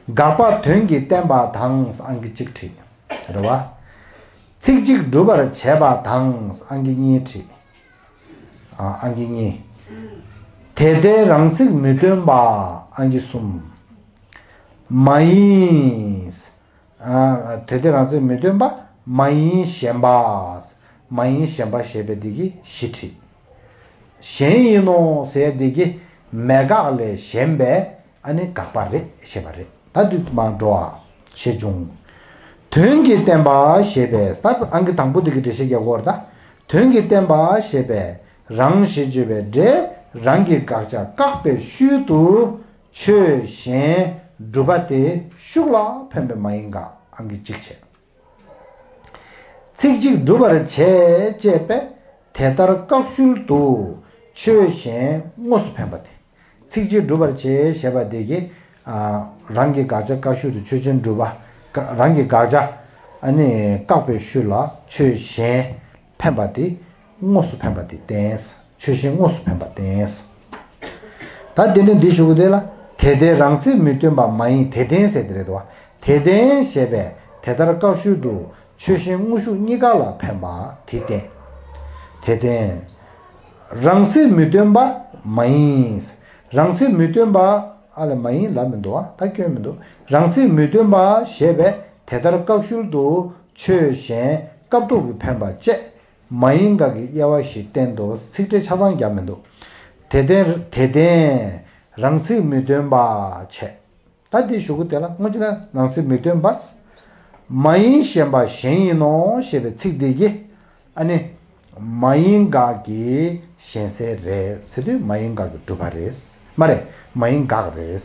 དགག་པ་དོན་གྱིས་བསྟན་པ་དང་ཨང་ཀི་གཅིག་བྲིས། རེད་བ། ཚིག་གཅིག་སྒྲུབ་པར་བྱེད་པ་དང་ཨང་ཀི་གཉིས་བྲིས། ཨ། ཨང་ཀི་གཉིས། དེ་ལྡན་རང་ཚིག་མི་སྟོན་པ། ཨང་ཀི་གསུམ། མ་ཡིན། ཨ། དེ་ལྡན་རང་ཚིག་མི་སྟོན་པ་མ་ཡིན་གཞན་པ། མ་ཡིན་གཞན་པ་ཞེས་པའི་འདི་གི་བཞི་བྲིས། གཞན་ཡིན་ནོ་ཟེར་འདི་གི་མེད་དགག་ལས་གཞན་པའི་ཨ་ནི་དགག་པ་རེད་ཞེས་པ་རེད། ད་དུས་མ་འགྲོ་བ་ཞེས་འབྱུང་། དོན་གྱིས་བསྟན་པ་ཞེས་པས། ད་ཨང་ཀི་དང་པོ་འདི་གི་འགྲེལ་བཤད་རྒྱག་དགོས་རེད་ད། དོན་གྱིས་བསྟན་པ་ཞེས་པས་རང་ཞེས་བརྗོད་པའི་སྒྲས་རང་གི་དགག་བྱ་བཀག་པའི་ཤུལ་དུ་ཆོས་གཞན་སྒྲུབ་པ་དེ་ཤུགས་ལ་འཕེན་པའི་མ་ཡིན་དགག་ཨང་ཀི་གཅིག་བྱས། ཚིག་གཅིག་སྒྲུབ་པར་བྱེད་ཅེས་པས་དེ་ལྟར་བཀག་ཤུལ་དུ་ཆོས་གཞན་དངོས་སུ་འཕེན་པ་སྟེ། ཚིག་གཅིག་སྒྲུབ་པར་བྱེད་ཞེས་པ་དེ་གིས། ཨ། རང་གི་དགག་བྱ་བཀག་ཤུལ་དུ་ཆོས་ཅན་སྒྲུབ་པ། རང་གི་དགག་བྱ་ཨ་ནི་བཀག་པའི་ཤུལ་ལ་ཆོས་གཞན་འཕེན་པ་དེ་དངོས་སུ་འཕེན་པ་དེ་བསྟན། ཆོས་གཞན་དངོས་སུ་འཕེན་པ་བསྟན། ད་དེ་ནས་འདི་ཞུ་གི་དེ་ལ་དེ་ལྡན་རང་ཚིག་མི་སྟོན་པ་མ་ཡིན་དེ་ལྡན་ཟེར་དེ་རེད་དོ། དེ་ལྡན་ཞེས་པས་དེ་ལྟར་བཀག་ཤུལ་དུ་ཆོས་གཞན་དངོས་ཤུགས་གཉིས་ཀ་ལ་འཕེན་པ་དེ་བསྟན། དེ་ལྡན། རང་ཚིག་མི་སྟོན་པ་མ་ཡིན། རང་ཚིག་མི་སྟོན་པ་ཨ་ལས་མ་ཡིན་ལབ་མི་འདུག་ཨ། ད་སྐྱོན་མི་འདུག་རང་ཚིག་མི་སྟོན་པ་ཞེས་པས་དེ་ལྟར་བཀག་ཤུལ་དུ་ཆོས་གཞན་སྐབས་ཐོབ་ཀྱིས་འཕེན་པ་བཅས་མ་ཡིན་དགག་གི་དབྱེ་བ་ཞིག་བསྟན་ཏོ། ཚིག་ཕྲད་ཆ་ཚང་རྒྱག་མི་འདུག་དེ་ལྡན། དེ་ལྡན། རང་ཚིག་མི་སྟོན་པ་བྱས། ད་འདི་ཞུ་གི་དེ་ལ་སྔོན་ཆད་ན་རང་ཚིག་མི་སྟོན་པ། མ་ཡིན་གཞན་པ་གཞན་ཡིན་ནོ་ཞེས་པའི་ཚིག་འདི་གིས་ཨ་ནི་མ་ཡིན་དགག་གི་གཞན་སེལ་རེད་ཟེར་དུས་མ་ཡིན་དགག་གི་སྒྲུབ་པ་རེད། མ་རེད། མ་ཡིན་དགག་རེད།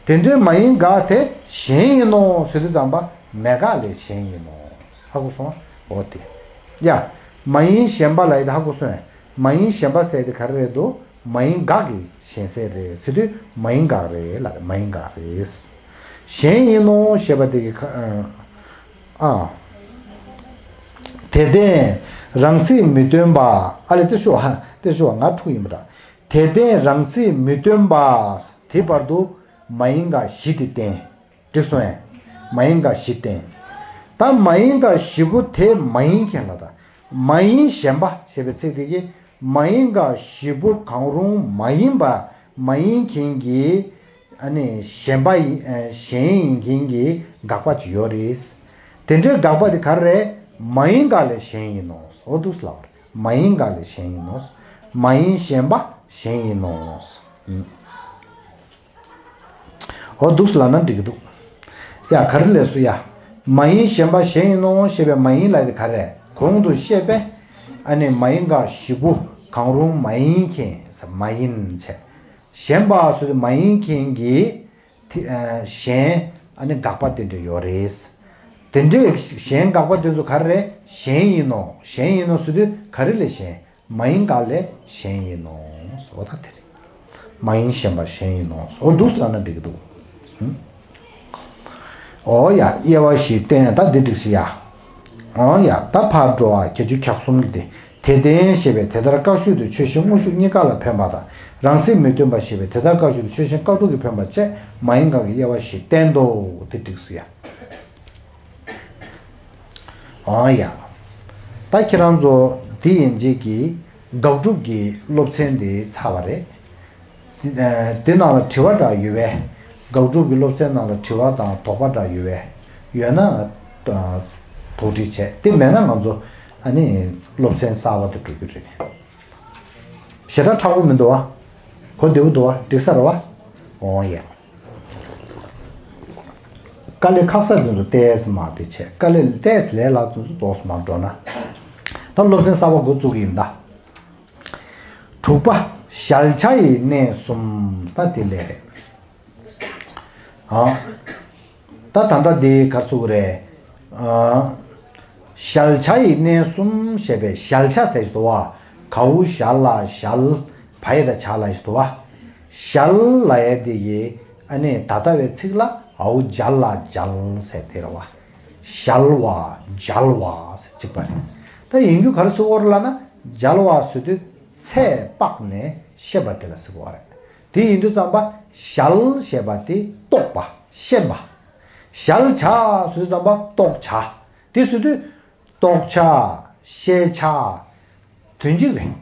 དེ་འདྲའི་མ་ཡིན་དགག་དེ་གཞན་ཡིན་ནོ་ཟེར་དུས་ཙམ་པ་མེད་དགག་ལས་གཞན་ཡིན་ནོ། ཧ་གོ་སོང་། འོ་དེ། ཡ། མ་ཡིན་གཞན་པ་ལ་ཡི་དེ་ཧ་གོ་སོང་། མ་ཡིན་གཞན་པ་ཟེར་དེ་ག་རེ་རེད་འདུག་མ་ཡིན་དགག་གི་གཞན་སེལ་རེད་ཟེར་དུས་མ་ཡིན་དགག་རེད་ལ་རེད། མ་ཡིན་དགག་རེད། གཞན་ཡིན་ནོ་ཞེས་པ་དེ་གི་ཁ། ཨ། དེ་ལྡན་རང་ཚིག་མི་སྟོན་པ། ཨ་ལས་དེ་ཤོ་ཧ་དེ་ཤོ་ང་འཁྲུག་ཡིན་པ་འདྲ། དེ་ལྡན་རང་ཚིག་མི་སྟོན་པ། དེ་བར་དུ་མ་ཡིན་དགག་བཞི་དེ་བསྟན། འགྲིག་སོང་ངས། མ་ཡིན་དགག་བཞི་བསྟན། ད་མ་ཡིན་དགག་བཞི་པོ་དེ་མ་ཡིན་མཁན་ལ་ད། མ་ཡིན་གཞན་པ་ཞེས་པའི་ཚིག་དེ་གིས་མ་ཡིན་དགག་བཞི་པོ་གང་རུང་མ་ཡིན་པ་མ་ཡིན་མཁན་གྱི་ཨ་ནི་གཞན་པ་ཡིན། གཞན་ཡིན་མཁན་གྱི་དགག་པ་ཅིག་ཡོད་རེད། དེ་འདྲའི་དགག་པ་དེ་ག་རེ་རེད། མ་ཡིན་དགག་ལས་གཞན་ཡིན་ནོ། འོ་འདུག་སེ་ལབ་པ་རེད། མ་ཡིན་དགག་ལས་གཞན་ཡིན་ནོ། མ་ཡིན་གཞན་པ་གཞན་ཡིན་ནོ། འོ་འདུག་སེ་ལབ་ན་འགྲིག་གི་འདུག་ཡ་ག་རེ་ལས་སུ་ཡ། མ་ཡིན་གཞན་པ་གཞན་ཡིན་ནོ་ཞེས་པའི་མ་ཡིན་ལབ་དེ་ག་རེ། གོང་དུ་བཤད་པའི་ཨ་ནི་མ་ཡིན་དགག་བཞི་པོ་གང་རུང་མ་ཡིན་མཁན་ཟེར་མ་ཡིན་བྱས། གཞན་པ་ཟེར་དུས་མ་ཡིན་མཁན་གྱི་དེ་གཞན་ཨ་ནི་དགག་པ་དེ་འདྲ་ཡོད་རེད། དེ་འདྲའི་གཞན་དགག་པ་དེ་ཚོ་ག་རེ་རེད། གཞན་ཡིན་ནོ། གཞན་ཡིན་ནོ་ཟེར་དུས་ག་རེ་ལས་གཞན། མ་ཡིན་དགག་ལས་གཞན་ཡིན་ནོ། འོ་ད་དེ་རེད། མ་ཡིན་གཞན་པ་གཞན་ཡིན་ནོ། འོ་འདུག་སེ་ལབ་ན་འགྲིག་གི་འདུག་འོ་ཡ། དབྱེ་བ་བཞི་བསྟན། ད་འདི་འགྲིག་ཤི་ཡ། འོ་ཡ། ད་ཕར་འགྲོ་བ་ཁྱད་ཆོས་གྱ་གསུམ་གྱི་སྟེ། དེ་ལྟར་ཞེས་པས་དེ་ལྟར་བཀག་ཤུལ་དུ་ཆོས་ཅན་དངོས་ཤུགས་གཉིས་ཀ་ལ་ཕན་པ་དང་། རང་སེམས་མི་མཐུན་པ་ཞེས་པས་དེ་ལྟར་བཀག་ཤུལ་དུ་ཆོས་ཅན་བཀག་རྡོ་གི་ཕན་པ་བཅས་མ་ཡིན་གང་གི་དབྱེ་བ་བཞི་བསྟན་ཏོ། འདི་འགྲིག་ཤི་ཡ། འོ་ཡ། ད་ཁྱེད་རང་ཚོ་འདི་ཡན་ཆད་ཀྱི་དགག་སྒྲུབ་ཀྱི་སློབ་ཚན་འདི་ཚར་བ་རེད། ཨ། དེ་ནང་ལ་དྲི་བ་འདྲ་ཡོད་པས། དགག་སྒྲུབ་ཀྱི་སློབ་ཚན་ནང་ལ་དྲི་བ་དང་དོགས་པ་འདྲ་ཡོད་པས། ཡོད་ན། ཨ། དོགས་འདྲི་བྱས། དེ་མེད་ན་ང་ཚོ་ཨ་ནི་སློབ་ཚན་གསར་པ་དུ་འགྲོ་རྒྱུ་རེད། ཞེ་དྲག་མཁྲེགས་པོ་མི་འདུག་བ། གོ་བདེ་པོ་འདུག་བ། འགྲིག་ས་རེད་བ། འོ་ཡ། དཀའ་ལས་ཁག་ས་དེ་ཚོ་ཏོག་ཙམ་མར་དེ་བྱས། དཀའ་ལས་ཏོག་ཙམ་ལས་སླ་དེ་ཚོ་ཏོག་ཙམ་མར་འགྲོ་ན། ད་སློབ་ཚན་གསར་པ་འགོ་བཙུགས་ཀྱི་ཡིན་ད། དྲུག་པ། གཞལ་བྱ་ཡི་གནས་གསུམ། ད་དེ་ལས་རེད། ཨ། ད་ད་ལྟ་འདི་ག་རེ་ཟེར་དགོས་རེད། ཨ། གཞལ་བྱ་ཡི་གནས་གསུམ་ཞེས་པའི་གཞལ་བྱ་ཟེར་གྱི་འདུག་བ། གའུ་གཞལ་ལ་གཞལ། བ་ཡ་བཏགས་བྱ་ལ་ཞེས་འདུག་བ། གཞལ་ལབ་ཡ་དེ་གི་ཨ་ནི་ད་ལྟ་བའི་ཚིག་ལ་འའོ་གཞལ་ལ་གཞལ་ཟེར་དེ་རེད་བ། གཞལ་བ་གཞལ་བ་ཟེར་གཅིག་པ་རེད། ད་ཡིན་རྒྱུ་ག་རེ་ཟེར་དགོས་རེད་ལབ་ན། གཞལ་བ་ཟེར་དུས་ཚད་དཔག་ནས་ཤེས་པ་དེ་ལ་ཟེར་དགོས་རེད། དེ་ཡིན་དུས་ཙམ་པ་གཞལ་ཞེས་པ་དེ་རྟོགས་པ། ཤེས་པ། གཞལ་བྱ་ཟེར་དུས་ཙམ་པ་རྟོགས་བྱ། དེ་ཟེར་དུས་རྟོགས་བྱ། ཤེས་བྱ། དོན་གཅིག་རེད།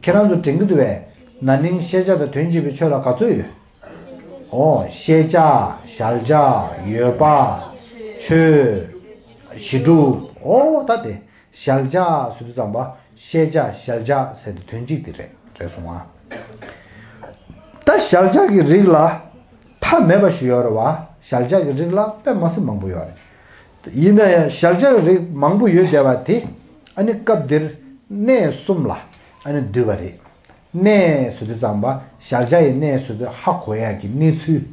ཁྱེད་རང་ཚོ་དྲན་གྱི་འདུག་པས། ན་ནིང་ཤེས་བྱ་དང་དོན་གཅིག་པའི་ཆོས་ལ་ག་ཚོད་ཡོད། འོ། ཤེས་བྱ། གཞལ་བྱ། ཡོད་པ། ཆོས། གཞི་གྲུབ། འོ་ད་དེ། གཞལ་བྱ་ཟེར་དུས་ཙམ་པ། ཤེས་བྱ་གཞལ་བྱ་ཟེར་དུས་དོན་གཅིག་དེ་རེད། རེད་སོང་ང་། ད་གཞལ་བྱ་གི་རིགས་ལ་མཐའ་མེད་པ་ཞིག་ཡོད་རེད་བ། གཞལ་བྱ་གི་རིགས་ལ་དཔེ་མ་སྲིད་མང་པོ་ཡོད་རེད། ཡིན་ན་ཡང་གཞལ་བྱ་གི་རིགས་མང་པོ་ཡོད་བསྡད་པ་དེ་ཨ་ནི་སྐབས་འདིར་གནས་གསུམ་ལ་ཨ་ནི་བསྡུས་པ་རེད། གནས་ཟེར་དུས་ཙམ་པ་གཞལ་བྱ་ཡི་གནས་ཟེར་དུས་ཧ་གོ་ཡག་གི་གནས་ཚུལ།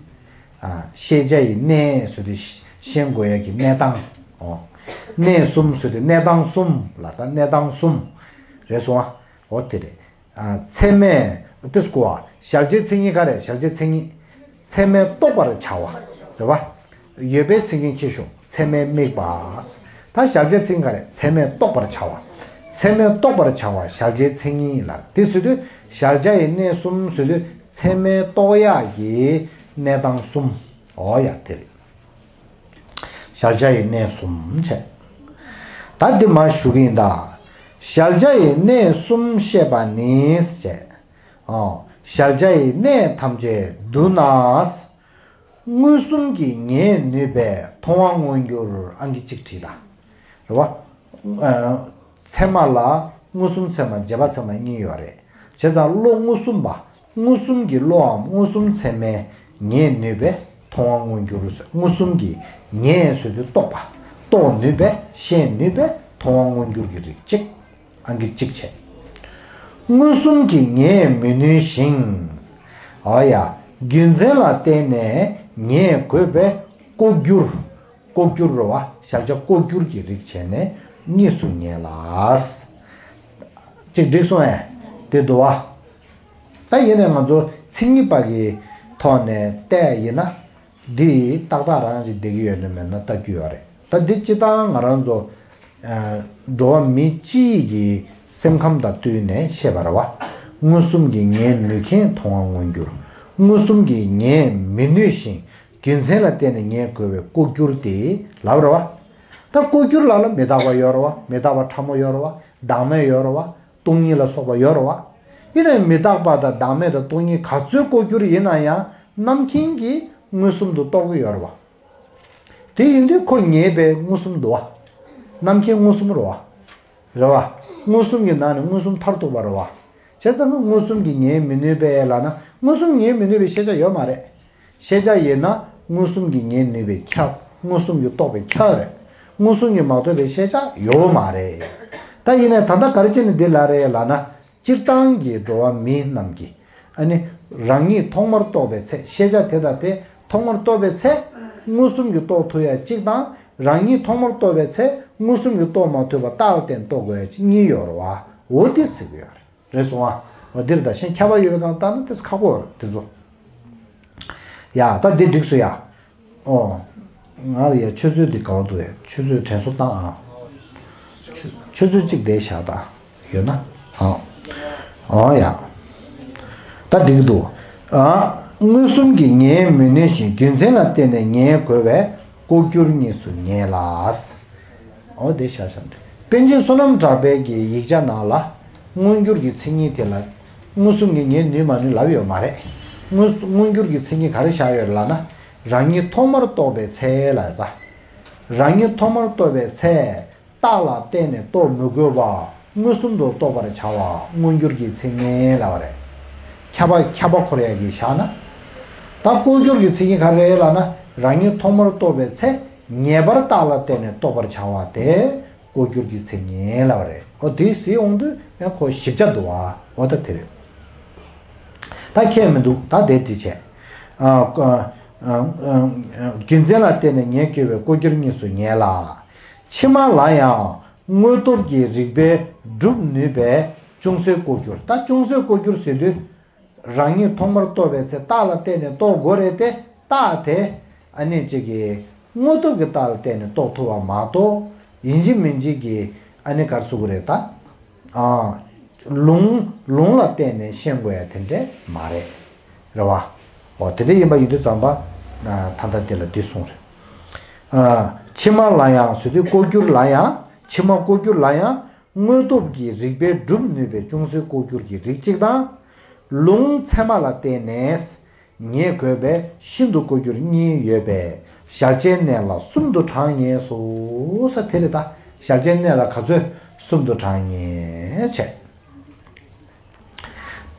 ཨ། ཤེས་བྱ་ཡི་གནས་ཟེར་དུས་ཤེས་དགོས་ཡག་གི་གནས་སྟངས། འོ། གནས་གསུམ་ཟེར་དུས་གནས་སྟངས་གསུམ་ལ་ད་གནས་སྟངས་གསུམ་རེད་སོང་ཨ། འོ་དེ་རེད། ཨ། ཚད་མས་དེ་གོ་བ། གཞལ་བྱའི་མཚན་ཉིད་ག་རེ། གཞལ་བྱའི་མཚན་ཉིད། ཚད་མས་རྟོགས་པར་བྱ་བ་རེད་བ། ཡོད་པའི་མཚན་ཉིད་ཁྱེར་ཤོག་ཚད་མས་དམིགས་པ། ད་གཞལ་བྱའི་མཚན་ཉིད་ག་རེ། ཚད་མས་རྟོགས་པར་བྱ་བ། ཚད་མས་རྟོགས་པར་བྱ་བ་གཞལ་བྱའི་མཚན་ཉིད་ལ། དེ་ཟེར་དུས་གཞལ་བྱ་ཡི་གནས་གསུམ་ཟེར་དུས་ཚད་མས་རྟོགས་ཡག་གི་གནས་སྟངས་གསུམ། འོ་ཡ་དེ་རེད། གཞལ་བྱ་ཡི་གནས་གསུམ་བྱས། ད་འདི་མར་ཞུ་གི་ཡིན་ད། གཞལ་བྱ་ཡི་གནས་གསུམ་བཤད་པ་ནི་བྱས། ཨོ། གཞལ་བྱ་ཡི་གནས་ཐམས་ཅད་བསྡུ་ན། མངོན་སུམ་གྱིས་ངེས་ནུས་པས་མཐོང་བ་མངོན་འགྱུར། ཨང་ཀི་གཅིག་བྲིས་ད། རེད་བ། ཨ། ཚད་མ་ལ་མངོན་སུམ་ཚད་མ་རྗེས་དཔག་ཚད་མ་གཉིས་ཡོད་རེད། བྱས་ཙང་བློ་མངོན་སུམ་པ། མངོན་སུམ་གྱི་བློའམ་མངོན་སུམ་ཚད་མས་ངེས་ནུས་པས་མཐོང་བ་མངོན་འགྱུར་ཟེར། མངོན་སུམ་གྱིས་ངེས་ཟེར་དུས་རྟོགས་པ། རྟོགས་ནུས་པས་ཤེས་ནུས་པས་མཐོང་བ་མངོན་འགྱུར་གྱི་རིགས་གཅིག་ཨང་ཀི་གཅིག་བྱས། མངོན་སུམ་གྱིས་ངེས་མི་ནུས་ཤིང་། ཨ་ཡ། རྒྱུ་མཚན་ལ་བརྟེན་ནས་ངེས་དགོས་པས་ལྐོག་གྱུར། ལྐོག་གྱུར་རེད་བ། གཞལ་བྱ་ལྐོག་གྱུར་གྱི་རིགས་བྱས་ནས་གཉིས་སུ་ངེས་ལ། གཅིག་འགྲིག་སོང་ཨེ། དེ་འདུག་བ། ད་ཡིན་ནའི་ང་ཚོ་མཚན་ཉིད་པ་གི་ཐོག་ནས་བལྟས་ཡིན་ན། འདི་ཏག་ཏག་རང་ཞིག་བསྡད་ཀྱི་ཡོད་ན་མེད་ན་ལྟ་རྒྱུ་ཡོད་རེད། ད་འདི་སྤྱིར་བཏང་ང་རང་ཚོ། ཨ། འགྲོ་བ་མི་སྤྱིའི་གི་སེམས་ཁམས་དང་བསྟུན་ནས་བཤད་པ་རེད་བ། མངོན་སུམ་གྱིས་ངེས་ནུས་མཁན་མཐོང་བ་མངོན་འགྱུར། མངོན་སུམ་གྱིས་ངེས་མི་ནུས་ཤིང་། རྒྱུ་མཚན་ལ་བརྟེན་ནས་ངེས་དགོས་པའི་ལྐོག་གྱུར་ཏེ་ལབ་རེད་བ། ད་ལྐོག་གྱུར་ལབ་ན་མི་རྟག་པ་ཡོད་རེད་བ། མི་རྟག་པ་ཕྲ་མོ་ཡོད་རེད་བ། བདག་མེད་ཡོད་རེད་བ། སྟོང་ཉིད་ལ་སོགས་པ་ཡོད་རེད་བ། ཡིན་ནའི་མི་རྟག་པ་དང་བདག་མེད་དང་སྟོང་ཉིད་ག་ཚོད་ལྐོག་གྱུར་ཡིན་ན་ཡང་རྣམ་མཁྱེན་གྱིས་མངོན་སུམ་དུ་རྟོགས་ཀྱི་ཡོད་རེད་བ། དེ་ཡིན་དུས་ཁོ་ངེས་པའི་མངོན་སུམ་འདུག་བ། རྣམ་མཁྱེན་མངོན་སུམ་རེད་བ། རེད་བ། མངོན་སུམ་གྱི་ནང་ནས་མངོན་སུམ་མཐར་ཐུག་པ་རེད་བ། བྱས་ཙང་མངོན་སུམ་གྱིས་ངེས་མི་ནུས་པས་ལབ་ན་མངོན་སུམ་ངེས་མི་ནུས་པའི་ཤེས་བྱ་ཡོད་མ་རེད། ཤེས་བྱ་ཡིན་ན་མངོན་སུམ་གྱིས་ངེས་ནུས་པས་ཁྱབ། མངོན་སུམ་གྱིས་རྟོགས་པས་ཁྱབ་རེད། མངོན་སུམ་གྱིས་མ་རྟོགས་པའི་ཤེས་བྱ་ཡོད་མ་རེད། ད་ཡིན་ནའི་ད་ལྟ་ག་རེ་བྱས་ནས་འདི་ལབ་རེད་ལབ་ན། སྤྱིར་བཏང་གི་འགྲོ་བ་མི་རྣམས་ཀྱིས་ཨ་ནི་རང་ཉིད་ཐོག་མར་རྟོགས་པའི་ཚེ་ཤེས་བྱ་དེ་དང་དེ་ཐོག་མར་རྟོགས་པའི་ཚེ་མངོན་སུམ་གྱིས་རྟོགས་ཐུབ་ཡ་གཅིག་དང་། རང་ཉིད་ཐོག་མར་རྟོགས་པའི་ཚེ་མངོན་སུམ་གྱིས་རྟོགས་མ་ཐུབ་པ་རྟགས་ལ་བརྟེན་རྟོགས་དགོས་ཡ་གཅིག་གཉིས་ཡོད་རེད་བ། འོ་དེ་ཟེར་གྱི་ཡོད་རེད། རེད་སོང་ཨ། འོ་འདིར་ད་གཞན་ཁྱབ་པ་ཡོད་པའི་སྒང་ལྟར་ན་དེ་ཁག་པོ་རེད་དེ་ཚོ། ཡ་ད་འདི་འགྲིགས་སོང་ཡ། ཨོ། ང་ལ་ཡ་ཆུ་ཚོད་འདི་ག་བ་འདུག་ཡ། ཆུ་ཚོད་དྲན་གསོ་བཏང་ཨ། ཆུ་ཆུ་ཚོད་གཅིག་དེ་བཞག་ད། ཡོད་ན། ཨ། ཨོ་ཡ། ད་འགྲིག་འདུག་ཨ། མངོན་སུམ་གྱིས་ངེས་མི་ནུས་ཤིང་རྒྱུ་མཚན་ལ་བརྟེན་ནས་ངེས་དགོས་པས་ལྐོག་གྱུར་གཉིས་སུ་ངེས་ལ། ཨོ་དེ་བཞག་བཞག་འདུག་པཎ་ཆེན་བསོད་ནམས་གྲགས་པའི་གི་ཡིག་ཆ་ནང་ལ་མངོན་གྱུར་གྱི་མཚན་ཉིད་དེ་ལ་མངོན་སུམ་གྱིས་ངེས་ནུས་མ་ནུས་ལབ་ཡོད་མ་རེད། མངོན་མངོན་གྱུར་གྱི་མཚན་ཉིད་ག་རེ་བཞག་ཡོད་ལབ་ན། རང་ཉིད་ཐོག་མར་རྟོགས་པའི་ཚེ་ལ་ཡོད་པ། རང་ཉིད་ཐོག་མར་རྟོགས་པའི་ཚེ། རྟགས་ལ་བརྟེན་ནས་རྟོགས་མི་དགོས་པ། མངོན་སུམ་དུ་རྟོགས་པར་བྱ་བ་མངོན་གྱུར་གྱི་མཚན་ཉིད་ལབ་པ་རེད། ཁྱབ་པ་ཁྱབ་པ་འཁོར་ཡག་གི་བཞག་ན། ད་ལྐོག་གྱུར་གྱི་མཚན་ཉིད་ག་རེ་རེད་ལབ་ན། རང་ཉིད་ཐོག་མར་རྟོགས་པའི་ཚེ། ངེས་པར་རྟགས་ལ་བརྟེན་ནས་རྟོགས་པར་བྱ་བ་དེ་ལྐོག་གྱུར་གྱི་མཚན་ཉིད་ལབ་པ་རེད། ཨོ་དེ་ཟེར་འོང་དུས་ཡང་ཁོ་ཞིབ་ཆ་འདུག་བ། ཨོ་ད་དེ་རེད། ད་ཁྱད་མི་འདུག་ད་དེ་དྲིས་བྱས། ཨ་ཨ་ཨ་ཨ་རྒྱུ་མཚན་ལ་བརྟེན་ནས་ངེས་དགོས་པས་ལྐོག་གྱུར་གཉིས་སུ་ངེས་ལ། ཕྱི་མ་ལ་ཡང་དངོས་སྟོབས་ཀྱིས་རིགས་པས་སྒྲུབ་ནུས་པས་ཅུང་ཟད་ལྐོག་གྱུར། ད་ཅུང་ཟད་ལྐོག་གྱུར་ཟེར་དུས། རང་ཉིད་ཐོག་མར་རྟོགས་པའི་ཚེ་རྟགས་ལ་བརྟེན་ནས་རྟོགས་དགོས་རེད་དེ། རྟགས་དེ་ཨ་ནི་གཅིག་གི་དངོས་སྟོབས་ཀྱི་རྟགས་ལ་བརྟེན་ནས་རྟོགས་ཐུབ་པ་མ་གཏོགས། ཡིན་གཅིག་མིན་གཅིག་གི་ཨ་ནི་ག་རེ་ཟེར་དགོས་རེད་ད། ཨ། ལུང་ལུང་ལ་བརྟེན་ནས་ཤེས་དགོས་ཡ་དེ་འདྲས་མ་རེད། རེད་བ། འོ་དེ་འདྲས་ཡིན་པ་ཡིན་དུས་ཙམ་པ། ད་ལྟ་དེ་ལ་འདི་གསུངས་རེད། ཨ། ཕྱི་མ་ལ་ཡང་ཟེར་དུས་ལྐོག་གྱུར་ལ་ཡང་། ཕྱི་མ་ལྐོག་གྱུར་ལ་ཡང་། དངོས་སྟོབས་ཀྱིས་རིགས་པས་སྒྲུབ་ནུས་པའི་ཅུང་ཟད་ལྐོག་གྱུར་གྱི་རིགས་གཅིག་དང་། ལུང་ཚད་མ་ལ་བརྟེན་ནས་ངེས་དགོས་པས་ཤིན་ཏུ་ལྐོག་གྱུར་གཉིས་ཡོད་པས་གཞལ་བྱའི་གནས་ལ་གསུམ་དུ་གྲངས་ངེས་སོ། ས་དེ་རེད་ད། གཞལ་བྱའི་གནས་ལ་ག་ཚོད་གསུམ་དུ་གྲངས་ངེས་བྱས།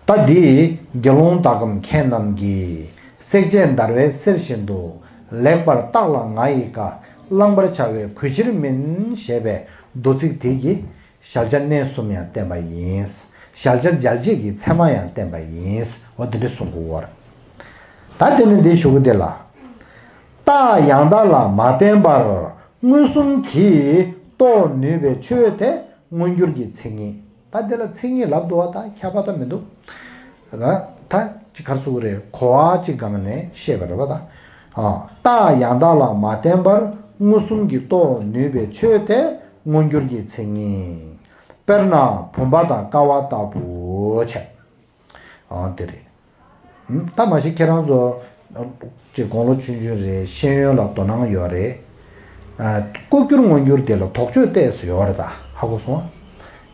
ད་འདི་དགེ་སློང་ཟླ་གམ་མཁན་རྣམས་ཀྱིས་བསྲེག་བཅད་འདར་བའི་གསེར་བཞིན་དུ། ལེགས་པར་བརྟགས་ལ་ང་ཡི་བཀའ། བླང་བར་བྱ་བའི་གུས་ཕྱིར་མིན། ཞེས་པའི་མདོ་ཚིག་དེ་གིས་གཞལ་བྱ་གནས་གསུམ་ཡང་བསྟན་པ་ཡིན། གཞལ་བྱ་འཇལ་བྱེད་ཀྱི་ཚད་མ་ཡང་བསྟན་པ་ཡིན། འོ་དེ་འདྲ་གསུང་གི་ཡོད་རེད། ད་དེ་ནི་འདི་ཞུ་གི་དེ་ལ། རྟགས་ཡང་དག་ལ་མ་བརྟེན་པར་མངོན་སུམ་གྱིས་རྟོགས་ནུས་པའི་ཆོས་དེ་མངོན་གྱུར་གྱི་མཚན་ཉིད། ད་འདི་ལ་མཚན་ཉིད་ལབ་འདུག་བ། ད་ཁྱད་པར་ད་མི་འདུག་ད་ད་ཅི་ག་རེ་ཟེར་དགོས་རེད། གོ་བ་གཅིག་སྒང་ནས་བཤད་པ་རེད་བ་ད། ཨ། རྟགས་ཡང་དག་ལ་མ་བརྟེན་པར་མངོན་སུམ་གྱིས་རྟོགས་ནུས་པའི་ཆོས་དེ་མངོན་གྱུར་གྱི་མཚན་ཉིད། དཔེར་ན་བུམ་པ་དང་ཀ་བ་ལྟ་བུ་བྱས། ཨང་དེ་རེད། ད་མ་གཞི་ཁྱེད་རང་ཚོ་ཅིག་དགུང་ལོ་ཆུང་ཆུང་རེད། ཤེས་ཡོན་ལ་དོ་སྣང་ཡོད་རེད། ལྐོག་གྱུར་མངོན་གྱུར་དེ་ལ་དོགས་གཅོད་ཏོག་ཙམ་ཡོད་རེད་ད། ཧ་གོ་སོང་ཨ།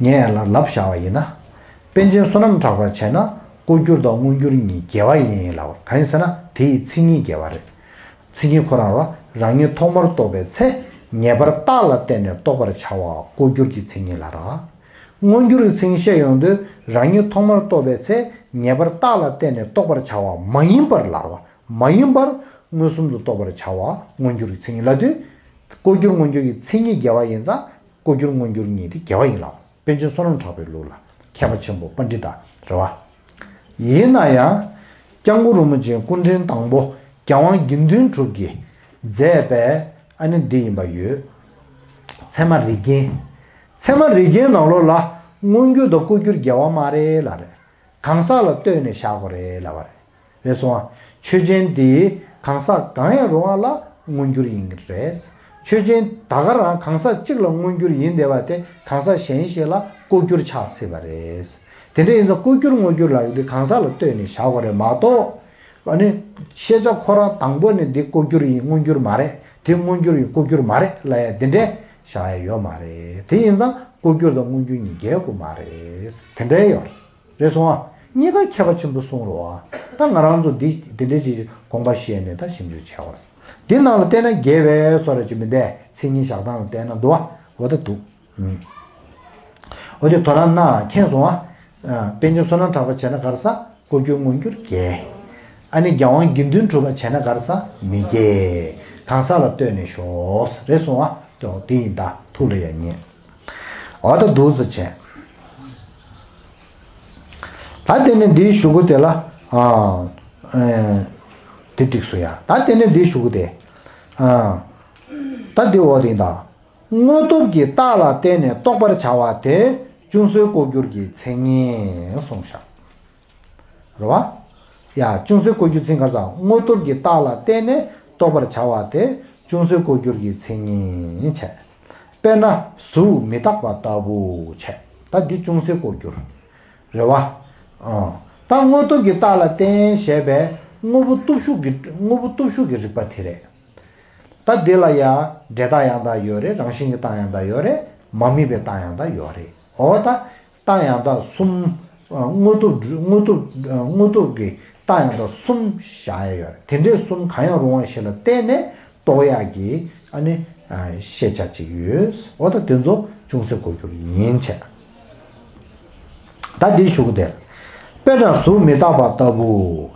ངས་ལ་ལབ་བཞག་པ་ཡིན་ན། པཎ་ཆེན་བསོད་ནམས་གྲགས་པ་བྱས་ན་ལྐོག་གྱུར་དང་མངོན་གྱུར་གཉིས་འགལ་བ་ཡིན་ལབ། གང་ཡིན་ཟེར་ན་དེའི་མཚན་ཉིད་འགལ་བ་རེད། མཚན་ཉིད་ཁོ་རང་ལ་རང་ཉིད་ཐོག་མར་རྟོགས་པའི་ཚེ་ངེས་པར་རྟགས་ལ་བརྟེན་ནས་རྟོགས་པར་བྱ་བ་ལྐོག་གྱུར་གྱི་མཚན་ཉིད་ལ་རག་མངོན་གྱུར་གྱི་མཚན་ཉིད་བཤད་ཡོང་དུས་རང་ཉིད་ཐོག་མར་རྟོགས་པའི་ཚེ་ངེས་པར་རྟགས་ལ་བརྟེན་ནས་རྟོགས་པར་བྱ་བ་མ་ཡིན་པར་ལབ་པ། མ་ཡིན་པར་མངོན་སུམ་དུ་རྟོགས་པར་བྱ་བ་མངོན་གྱུར་གྱི་མཚན་ཉིད་ལབ་དུས། ལྐོག་གྱུར་མངོན་གྱུར་གྱི་མཚན་ཉིད་འགལ་བ་ཡིན་ཙང་ལྐོག་གྱུར་མངོན་གྱུར་གཉིས་དེ་འགལ་བ་ཡིན་ལབ། པཎ་ཆེན་བསོད་ནམས་གྲགས་པའི་ལུགས་ལ་མཁས་པ་ཆེན་པོ་པཎྜི་ཏ་རེད་བ། ཡིན་ན་ཡང་། སྐྱབས་མགོན་རིན་པོ་ཆེའི་སྐུ་ཕྲེང་དང་པོ་རྒྱལ་དབང་དགེ་འདུན་གྲུབ་ཀྱིས་མཛད་པའི་ཨ་ནི་འདི་ཡིན་པ་ཡོད། ཚད་མ་རིགས་རྒྱན། ཚད་མ་རིགས་རྒྱན་ནང་ལོགས་ལ་མངོན་གྱུར་དང་ལྐོག་གྱུར་འགལ་བ་མ་རེད་ལབ་རེད། གང་ཟག་ལ་ལྟོས་ནས་བཞག་དགོས་རེད་ལབ་པ་རེད། རེད་སོང་ཨ། ཆོས་ཅན་དེ་གང་ཟག་གང་ཡང་རུང་བ་ལ་མངོན་གྱུར་ཡིན་གྱི་རེད། ཆོས་ཅན་ད་ག་རང་གང་ཟག་གཅིག་ལ་མངོན་གྱུར་ཡིན་བསྡད་པ་དེ་གང་ཟག་གཞན་ཞིག་ལ་ལྐོག་གྱུར་ཆགས་སྲིད་པ་རེད། དེ་འདྲ་ཡིན་ཙང་ལྐོག་གྱུར་མངོན་གྱུར་ལབ་ཡོང་དུས་གང་ཟག་ལ་ལྟོས་ནས་བཞག་དགོས་རེད་མ་གཏོགས། ཨ་ནི། ཤེས་བྱ་ཁོ་རང་དང་པོ་ནས་འདི་ལྐོག་གྱུར་ཡིན་མངོན་གྱུར་མ་རེད། དེ་མངོན་གྱུར་ཡིན་ལྐོག་གྱུར་མ་རེད་ལབ་ཡ་འདི་འདྲས་བཞག་ཡ་ཡོད་མ་རེད། དེ་ཡིན་ཙང་ལྐོག་གྱུར་དང་མངོན་གྱུར་གཉིས་འགལ་དགོས་མ་རེད། དེ་འདྲས་ཡོད་རེད། རེད་སོང་ཨ། གཉིས་ཀ་ཁྱད་པར་ཆེན་པོ་གསུངས་རོགས་ཨ། ད་ང་རང་ཚོ་འདི་འདི་འདྲས་ཅིག་དགོངས་པ་བཞེས་ནས་ད་ཞིབ་འཇུག་བྱས་པ་རེད། འདི་ནང་ལ་བལྟས་ན་འགལ་བའི་བཟོ་འདྲ་ཅིག་མི་འདུག་མཚན་ཉིད་བཞག་སྟངས་ལ་བལྟས་ན་འདུག་ཨ། འོ་ད་འདུག་ཨུམ། འོ་དེ་དོ་སྣང་གནང་མཁྱེན་སོང་ཨ། ཨ། པཎ་ཆེན་བསོད་ནམས་གྲགས་པ་བྱས་ན་ག་རེ་ཟེར། ལྐོག་གྱུར་མངོན་གྱུར་འགལ། ཨ་ནི་རྒྱལ་དབང་དགེ་འདུན་གྲུབ་པ་བྱས་ན་ག་རེ་ཟེར། མི་འགལ། གང་ཟག་ལ་ལྟོས་ནས་ཞོག་རེད་སོང་ཨ། དེ་ཡིན་ད་ཐུགས་ལ་ཡ་ཉན། འོ་ད་འདུག་སེ་བྱས། ད་དེ་ནས་འདིའི་གཞུག་གུ་དེ་ལ། ཨ། ཨེ། དེ་འགྲིག་སོང་ཡ། ད་དེ་ནས་འདིའི་གཞུག་གུ་དེ། ཨ། ད་འདི་འོ་དེ་ཡིན་ད། དངོས་སྟོབས་ཀྱི་རྟགས་ལ་བརྟེན་ནས་རྟོགས་པར་བྱ་བ་དེ་ཅུང་ཟད་ལྐོག་གྱུར་གྱི་མཚན་ཉིད་གསུངས་བཞག་རེད་བ། ཡ། ཅུང་ཟད་ལྐོག་གྱུར་མཚན་ག་རེ་ཟེར། དངོས་སྟོབས་ཀྱི་རྟགས་ལ་བརྟེན་ནས་རྟོགས་པར་བྱ་བ་དེ་ཅུང་ཟད་ལྐོག་གྱུར་གྱི་མཚན་ཉིད་བྱས། དཔེར་ན་གཟུགས་མི་རྟག་པ་ལྟ་བུ་བྱས། ད་འདི་ཅུང་ཟད་ལྐོག་གྱུར་རེད་བ། ཨ། ད་དངོས་སྟོབས་ཀྱི་རྟགས་ལ་བརྟེན་ཞེས་པའི་དངོས་པོ་སྟོབས་ཞུགས་ཀྱི་དངོས་པོ་སྟོབས་ཞུགས་ཀྱི་རིགས་པ་དེ་རེད། ད་འདི་ལ་ཡང་འབྲས་རྟགས་ཡང་དག་ཡོད་རེད། རང་བཞིན་གྱི་རྟགས་ཡང་དག་ཡོད་རེད། མ་དམིགས་པའི་རྟགས་ཡང་དག་ཡོད་རེད། འོ་ད་རྟགས་ཡང་དག་གསུམ། ཨ། དངོས་སྟོབས་དངོས་སྟོབས་དངོས་སྟོབས་ཀྱི་རྟགས་ཡང་དག་གསུམ་བཞག་ཡ་ཡོད་རེད། དེ་འདྲའི་གསུམ་གང་ཡང་རུང་བ་ཞིག་ལ་བརྟེན་ནས་རྟོགས་ཡག་གི་ཨ་ནི་ཨ་ཤེས་བྱ་ཅིག་ཡོད། འོ་ད་དེ་ཚོ་ཅུང་ཟད་ལྐོག་གྱུར་ཡིན་བྱས། ད་འདི་ཞུ་གི་དེ། དཔེར་ན་གཟུགས་མི་རྟག་པ་ལྟ་བུ།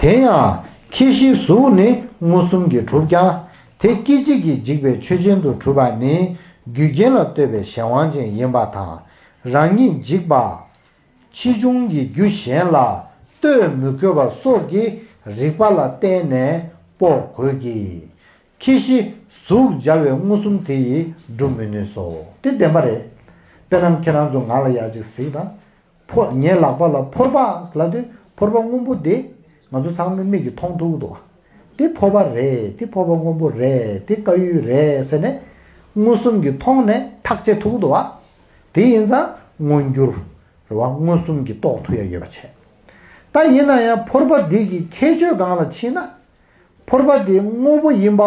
དེ་ཡང་ཁྱད་གཞི་གཟུགས་ནི་མངོན་སུམ་གྱིས་གྲུབ་ཀྱང་དེ་སྐད་ཅིག་གིས་འཇིག་པའི་ཆོས་ཅན་དུ་གྲུབ་པ་ནི་རྒྱུ་རྐྱེན་ལ་ལྟོས་པའི་གཞན་དབང་ཅན་ཡིན་པ་དང་། རང་ཉིད་འཇིག་པ་ཕྱིས་འབྱུང་གི་རྒྱུ་གཞན་ལ་ལྟོས་མི་དགོས་པ་སོགས་ཀྱི་རིགས་པ་ལ་བརྟེན་ནས་དཔོག་དགོས་ཀྱི། ཁྱད་གཞི་གཟུགས་སྦྱར་བའི་མངོན་སུམ་དེ་ཡིས་སྒྲུབ་མི་ནུས་སོ། དེ་བདེན་པ་རེད། དཔེར་ན་ཁྱེད་རང་ཚོ་ང་ལ་ཡག་ཅིག་གཟིགས་དང་། ཕོ་ངའི་ལག་པ་ལ་ཕོར་པ་ལབ་དུས་ཕོར་པ་སྔོན་པོ་དེ་ང་ཚོ་ཚང་མའི་མིག་གིས་མཐོང་ཐུབ་ཀྱི་འདུག་བ། དེ་ཕོར་པ་རེད། དེ་ཕོར་པ་སྔོན་པོ་རེད། དེ་དཀར་ཡོལ་རེད་ཟེར་ནས་མངོན་སུམ་གྱིས་མཐོང་ནས་ཐག་བཅད་ཐུབ་ཀྱི་འདུག་བ། དེ་ཡིན་ཙང་མངོན་གྱུར་རེད་བ། མངོན་སུམ་གྱིས་རྟོགས་ཐུབ་ཡ་ཡོད་པ་བྱས། ད་ཡིན་ན་ཡང་ཕོར་པ་འདི་གི་ཁྱད་ཆོས་སྒང་ལ་ཕྱིན་ན། ཕོར་པ་འདི་དངོས་པོ་ཡིན་པ་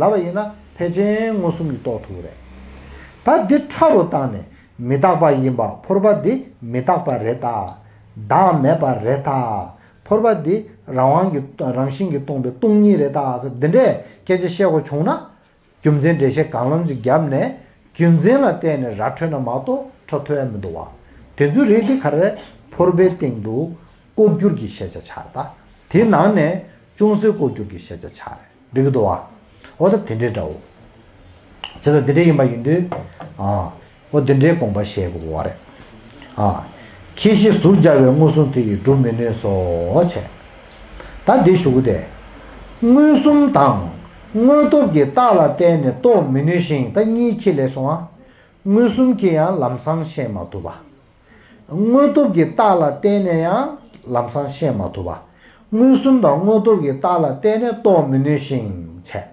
ལབ་པ་ཡིན་ན་ཕལ་ཆེར་མངོན་སུམ་གྱིས་རྟོགས་ཐུབ་ཀྱི་རེད། ད་འདི་ཕྲ་རུ་བཏང་ནས་མི་རྟག་པ་ཡིན་པ། ཕོར་པ་འདི་མི་རྟག་པ་རེད་ད། བདག་མེད་པ་རེད་ད། ཕོར་པ་འདི་རང་དབང་གིས་རང་བཞིན་གྱིས་སྟོང་པའི་སྟོང་ཉིད་རེད་ད་ཟེར་འདི་འདྲའི་སྐད་ཆ་བཤད་དགོས་བྱུང་ན། རྒྱུ་མཚན་འགྲེལ་བཤད་གང་ལོང་ཅིག་བརྒྱབ་ནས་རྒྱུ་མཚན་ལ་བརྟེན་ནས་ར་འཕྲོད་ན་མ་གཏོགས་འཕྲོད་ཐུབ་ཡ་མི་འདུག་བ། དེ་ཚོའི་རིགས་དེ་ག་རེ། ཕོར་པའི་སྟེང་དུ་ལྐོག་གྱུར་གྱི་ཤེས་བྱ་ཆགས་རེད་ད། དེའི་ནང་ནས་ཅུང་ཟད་ལྐོག་གྱུར་གྱི་ཤེས་བྱ་ཆགས་རེད། འགྲིག་གི་འདུག་བ། འོ་ད་དེ་འདྲའི་འདྲ་བོ། བྱས་ཙང་དེ་འདྲའི་ཡིན་པ་ཡིན་དུས། ཨ། འོ་དེ་འདྲའི་དགོངས་པ་བཞེས་དགོས་པ་རེད། ཨ། ཁྱད་གཞི་གཟུགས་སྦྱར་བའི་མངོན་སུམ་དེ་ཡིས་སྒྲུབ་མི་ནུས་སོ་བྱས། ད་འདི་ཞུ་གི་དེ། མངོན་སུམ་དང་དངོས་སྟོབས་ཀྱི་རྟགས་ལ་བརྟེན་ནས་རྟོགས་མི་ནུས་ཤིང་། ད་གཉིས་ཁྱེར་ལས་སོང་ཨ། མངོན་སུམ་གྱིས་ཡང་ལམ་སང་ཤེས་མ་ཐུབ་པ། དངོས་སྟོབས་ཀྱི་རྟགས་ལ་བརྟེན་ནས་ཡང་ལམ་སང་ཤེས་མ་ཐུབ་པ། མངོན་སུམ་དང་དངོས་སྟོབས་ཀྱི་རྟགས་ལ་བརྟེན་ནས་རྟོགས་མི་ནུས་ཤིང་བྱས།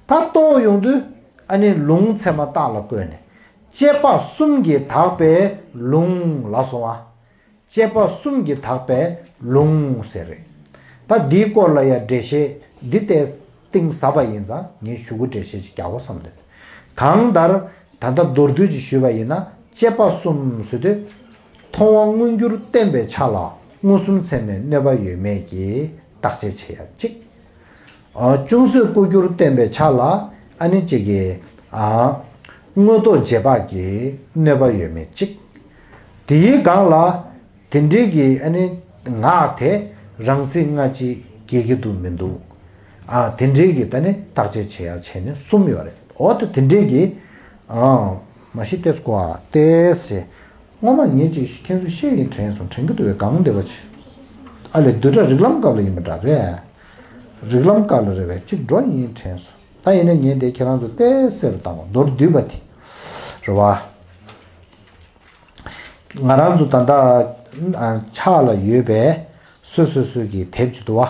ད་རྟོགས་ཡོང་དུས་ཨ་ནི་ལུང་ཚད་མ་རྟགས་ལ་བཀོད་ནས། དཔྱད་པ་གསུམ་གྱིས་དག་པའི་ལུང་ལ་སོང་བ། དཔྱད་པ་གསུམ་གྱིས་དག་པའི་ལུང་ཟེར་རེད། ད་འདིའི་སྐོར་ལ་ཡང་འགྲེལ་བཤད་འདི་ལྟས་གཏིང་ཟབ་པ་ཡིན་ཙང་ངས་ཞུ་གུ་འགྲེལ་བཤད་ཅིག་རྒྱག་དགོས་བསམ་འདུག་གང་ལྟར་ད་ལྟ་མདོར་བསྡུས་ཅིག་ཞུས་པ་ཡིན་ན། དཔྱད་པ་གསུམ་ཟེར་དུས། མཐོང་བ་མངོན་གྱུར་བསྟན་པའི་ཆ་ལ་མངོན་སུམ་ཚད་མས་གནོད་པ་ཡོད་མེད་ཀྱི་བརྟག་དཔྱད་བྱེད་ཡ་གཅིག་ཨ། ཅུང་ཟད་ལྐོག་གྱུར་བསྟན་པའི་ཆ་ལ་ཨ་ནི་གཅིག་གི། ཨ། དངོས་རྟོག་རྗེས་དཔག་གི་གནོད་པ་ཡོད་མེད་གཅིག་དེའི་སྒང་ལ་དེ་འདྲའི་གི་ཨ་ནི་ངག་དེ་རང་ཚིག་སྔ་ཕྱི་འགལ་གྱི་འདུག་མི་འདུག་ཨ། དེ་འདྲའི་གི་ད་ནི་བརྟག་དཔྱད་བྱེད་ཡ་བྱས་ནས་གསུམ་ཡོད་རེད། འོ་ད་དེ་འདྲའི་གི། ཨ། མ་གཞི་ཏེས་ཀོ་ཨ་ཏེས་ཟེར། སྔོན་མ་ངས་ཅིག་ཁྱེད་ཚོ་བཤད་ཡིན་དྲན་སོང་། དྲན་གྱི་འདུག་བས། གང་བདེ་བ་ཆེ། ཨ་ལས་བསྡུས་གྲྭ་རིགས་ལམ་སྐབས་ལ་ཡིན་པ་འདྲ་རེད། རིགས་ལམ་སྐབས་ལ་རེད་བས། ཅིག་འགྲོ་ཡིན་དྲན་སོང་། ད་ཡིན་ན་ངས་དེ་ཁྱེད་རང་ཚོ་ཏེས་ཟེར་བཏང་བ་མདོར་བསྡུས་པ་དེ་རེད་བ། ང་རང་ཚོ་ད་ལྟ་ཕྱག་ལ་ཡོད་པའི་སོ་སོ་སོ་གི་དེབ་ཅིག་འདུག་བ།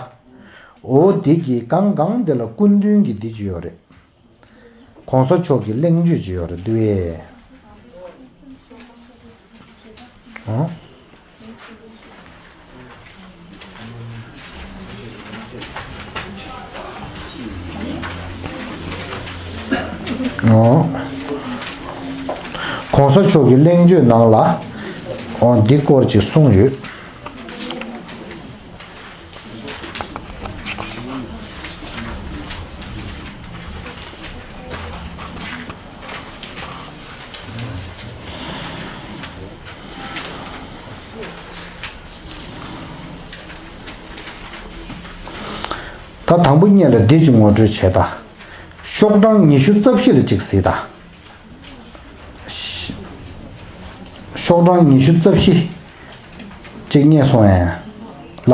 འོ་འདི་གི་གང་གང་དེ་ལ་སྐུ་མདུན་གྱི་འདི་ཅིག་ཡོད་རེད། གོང་ས་མཆོག་གི་གླེང་བརྗོད་ཅིག་ཡོད་རེད་འདུག་ཨེ། ཨོ། ཨོ། གོང་ས་མཆོག་གི་གླེང་བརྗོད་ནང་ལ། ཨོ། འདི་སྐོར་ཅིག་གསུངས་ཡོད། ད་དང་པོ་ཉིད་ལ་འདི་ཅིག་ངོ་སྤྲོད་བྱས་ད། ཤོག་གྲངས་ཉི་ཤུ་རྩ་བཞི་ལ་ཅིག་གཟིགས་ད། ཤོག་གྲངས་ཉི་ཤུ་རྩ་བཞི་ཅིག་རྙེད་སོང་ཨེ། ལ།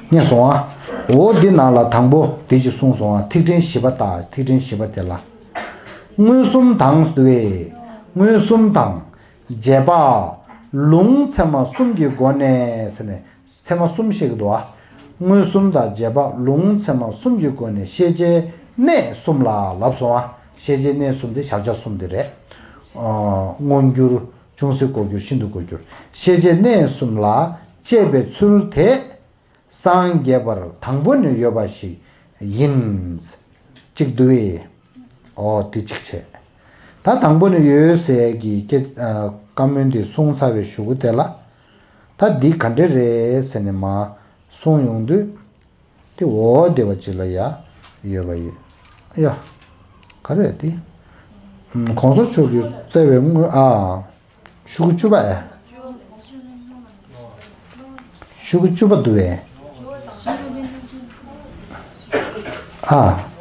རྙེད་སོང་ཨ། འོ་འདི་ནང་ལ་དང་པོ་འདི་ཅིག་གསུངས་སོང་ཨ། ཐིག་ཕྲེང་བཞི་པ་དང་ཐིག་ཕྲེང་བཞི་པ་དེ་ལ། མངོན་སུམ་དང་ཟེར་བས། མངོན་སུམ་དང་། རྗེས་དཔག་ལུང་ཚད་མ་གསུམ་གྱི་སྒོ་ནས་ཟེར་ནས་ཚད་མ་གསུམ་བཤད་ཀྱི་འདུག་ཨ། མངོན་སུམ་དང་རྗེས་དཔག་ལུང་ཚད་མ་གསུམ་གྱི་སྒོ་ནས་ཤེས་བྱའི་གནས་གསུམ་ལ་ལབ་སོང་ང་། ཤེས་བྱའི་གནས་གསུམ་དེ་གཞལ་བྱ་གསུམ་དེ་རེད། ཨ། མངོན་གྱུར། ཅུང་ཟད་ལྐོག་གྱུར། ཤིན་ཏུ་ལྐོག་གྱུར། ཤེས་བྱའི་གནས་གསུམ་ལ་དཔྱད་པའི་ཚུལ་དེ། སངས་རྒྱས་པར་དང་པོ་ནས་ཡོད་པ་ཞིག་ཡིན། གཅིག་འདུག་གས། འོ་དེ་གཅིག་བྱས། ད་དང་པོ་ནས་ཡོད་ཟེར་གྱི་སྐད། ཨ། བཀའ་མོལ་འདི་གསུངས་ཚར་བའི་གཞུག་གུ་དེ་ལ། ད་འདི་ག་འདྲ་རེད་ཟེར་ནས་མར་གསུངས་ཡོང་དུས། དེ་འོ་བདེ་བ་ཅིག་ལ་ཡ་ཡོད་པ་ཡིན། ཡ། ག་རེ་རེད་དེ། ཨམ། གོང་ས་མཆོག་གིས་བསྩལ་བའི་དངོས། ཨ། ཤོག་གུ་བཅུ་པ་ཨེ། ཤོག་གུ་བཅུ་པ་འདུག་པས། ཨ།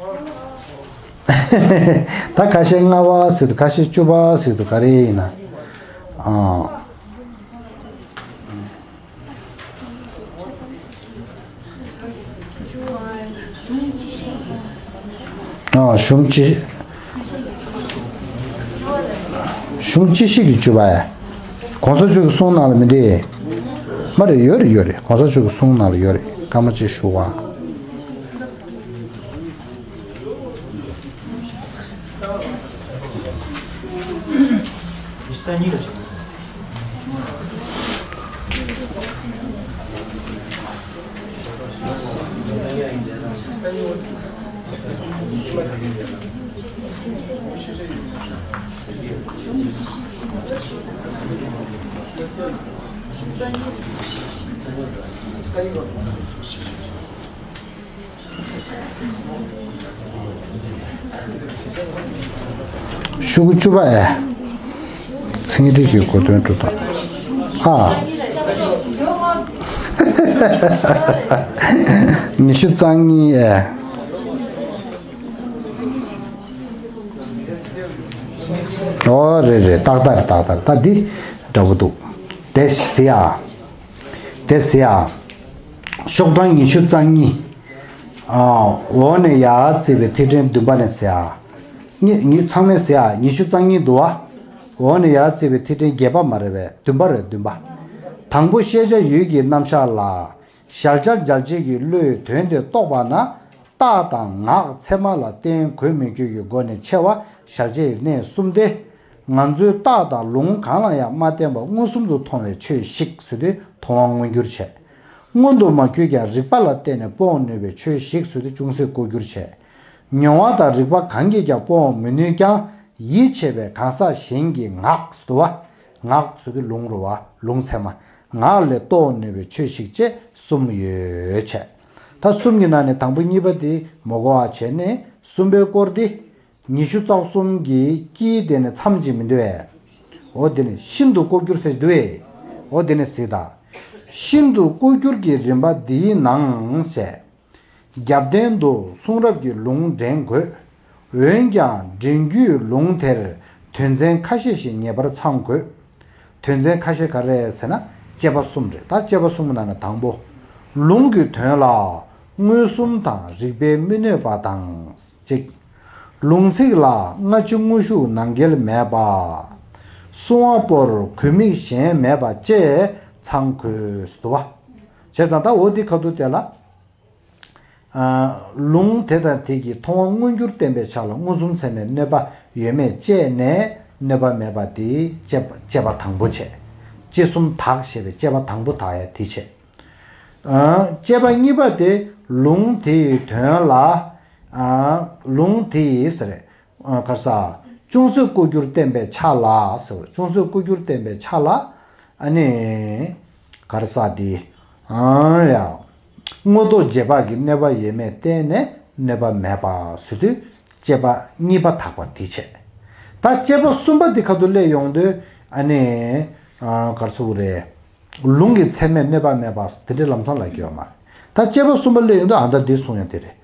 ད་ཁ་ཤས་ལྔ་པ་ཟེར་དུས། ཁ་ཤས་བཅུ་པ་ཟེར་དུས། ག་རེ་ཡིན་ན། ཨ། ཨ། གཞུང་སྤྱི། གཞུང་སྤྱི་བཤད་ཀྱི་བཅུ་པ་ཡ། གོང་ས་མཆོག་གི་གསུང་ནང་ལ་མི་འདུག་གས། མ་རེད། ཡོད་རེད། ཡོད་རེད། གོང་ས་མཆོག་གི་གསུང་ནང་ལ་ཡོད་རེད། སྐར་མ་གཅིག་ཞུ་བ། ཤོག་གུ་བཅུ་པ་ཨེ། ཚན་རིག་གི་གོ་དོན་གྲུབ་སྟངས། ཨ། ཉི་ཤུ་རྩ་གཉིས་ཨེ། ཨོ་རེད་རེད། ཏག་ཏག་རེད། ཏག་ཏག་རེད། ད་འདི་འདྲ་པོ་འདུག་དེ་ཟེར་ཡ། དེ་ཟེར་ཡ། ཤོག་གྲངས་ཉི་ཤུ་རྩ་གཉིས། ཨ། འོག་ནས་ཡར་བརྩིས་པའི་ཐིག་ཕྲེང་བདུན་པ་ནས་ཟེར་ཡ། ཉི། ཉི། ཚང་མས་ཟེར་ཡ། ཉི་ཤུ་རྩ་གཉིས་འདུག་པ། འོག་ནས་ཡར་བརྩིས་པའི་ཐིག་ཕྲེང་བརྒྱད་པ་མ་རེད་པས། བདུན་པ་རེད། བདུན་པ། དང་པོ་ཤེས་བྱ་ཡུལ་གྱི་རྣམ་གཞག་ལ། གཞལ་བྱ་འཇལ་བྱེད་ཀྱི་བློས་དོན་དེ་རྟོགས་པ་ན། རྟགས་དང་ངག་ཚད་མ་ལ་བརྟེན་གོ་མི་འགྱུར་གྱི་སྒོ་ནས་ཕྱེ་བ་གཞལ་བྱའི་གནས་གསུམ་སྟེ། ང་ཚོའི་རྟགས་དང་ལུང་གང་ལ་ཡང་མ་བརྟེན་པར་མངོན་སུམ་དུ་མཐོང་བའི་ཆོས་ཤིག་ཟེར་དུས་མཐོང་བ་མངོན་གྱུར་བྱས། མངོན་དུ་མ་གྱུར་ཀྱང་རིག་པ་ལ་བརྟེན་ནས་སྤོང་ནུས་པའི་ཆོས་ཤིག་ཟེར་དུས་ཅུང་ཟད་ལྐོག་གྱུར་བྱས། མྱོང་བ་དང་རིག་པ་གང་གིས་ཀྱང་སྤོང་མི་ནུས་ཀྱང་ཡིད་ཆེས་པའི་གང་ཟག་གཞན་གྱིས་ངག་ཟེར་དུས་པ། ངག་ཟེར་དུས་ལུང་རེད་པ། ལུང་ཚད་མ། ངག་ལས་རྟོགས་ནུས་པའི་ཆོས་ཤིག་ཅེས་གསུམ་ཡོད་བྱས། ད་གསུམ་གྱི་ནང་ནས་དང་པོ་གཉིས་པ་དེ་མ་གོ་བ་བྱས་ནས། གསུམ་པའི་སྐོར་དེ་ཉི་ཤུ་རྩ་གསུམ་གྱི་དཀྱིལ་དེ་ནས་མཚམས་ཅིག་མི་འདུག་གས། འོ་དེ་ནས་ཤིན་ཏུ་ལྐོག་གྱུར་ཟེར་གྱི་འདུག་གས། འོ་དེ་ནས་གཟིགས་དང་། ཤིན་ཏུ་ལྐོག་གྱུར་གྱི་རིམ་པ་འདིའི་ནང་ཞེས། རྒྱབ་རྟེན་དུ་གསུང་རབ་ཀྱི་ལུང་འདྲེན་དགོས། འོན་ཀྱང་འདྲེན་རྒྱུའི་ལུང་དེར་དོན་ཚན་ཁ་ཤས་ཤིག་ངེས་པར་ཚང་དགོས། དོན་ཚན་ཁ་ཤས་ག་རེ་རེད་ཟེར་ན། དཔྱད་པ་གསུམ་རེད། ད་དཔྱད་པ་གསུམ་གྱི་ནང་ནས་དང་པོ། ལུང་གི་དོན་ལ་མངོན་སུམ་དང་རིགས་པས་མི་གནོད་པ་དང་གཅིག་ལུང་ཚིག་ལ་སྔ་ཕྱི་དངོས་ཤུགས་ནང་འགལ་མེད་པ། གསུང་བ་པོར་གོ་མིག་གཞན་མེད་པ་བཅས་ཚང་དགོས་འདུག་པ། བྱས་ཙང་ད་འོ་འདི་ཁ་ཐུག་དེ་ལ། ཨ། ལུང་དེ་དང་དེ་གི་མཐོང་བ་མངོན་གྱུར་བསྟན་པའི་ཆ་ལ་མངོན་སུམ་ཚད་མས་གནོད་པ་ཡོད་མེད་དཔྱད་ནས་གནོད་པ་མེད་པ་དེ་དཔྱད་པ། དཔྱད་པ་དང་པོ་བྱས། དཔྱད་གསུམ་དག་ཞེས་པའི་དཔྱད་པ་དང་པོ་དག་ཡ་དེ་བྱས། ཨ། དཔྱད་པ་གཉིས་པ་དེ་ལུང་དེ་ཡི་དོན་ལ། ཨ། ལུང་དེ་ཡི་ཟེར། ཨ། ག་རེ་ཟ། ཅུང་ཟད་ལྐོག་གྱུར་བསྟན་པའི་ཆ་ལ་ཟེར། ཅུང་ཟད་ལྐོག་གྱུར་བསྟན་པའི་ཆ་ལ། ཨ་ནི། ག་རེ་ཟ་དེ། ཨ་ཡ། མངོན་རྟོགས་རྗེས་དཔག་གི་གནོད་པ་ཡོད་མེད་བསྟན་ནས་གནོད་པ་མེད་པ་ཟེར་དུས་དཔྱད་པ་གཉིས་པ་དག་པ་དེ་བྱས། ད་དཔྱད་པ་གསུམ་པ་དེ་ཁ་ཐུག་སླེབས་ཡོང་དུས། ཨ་ནི། ཨ། ག་རེ་ཟེར་དགོས་རེད། ལུང་གི་ཚད་མས་གནོད་པ་མེད་པ་དེ་འདྲའི་ལམ་སང་ལབ་ཀྱི་ཡོད་མ་རེད། ད་དཔྱད་པ་གསུམ་པ་སླེབས་ཡོང་དུས་ཨ་ད་འདི་གསུང་ཡ་དེ་རེད།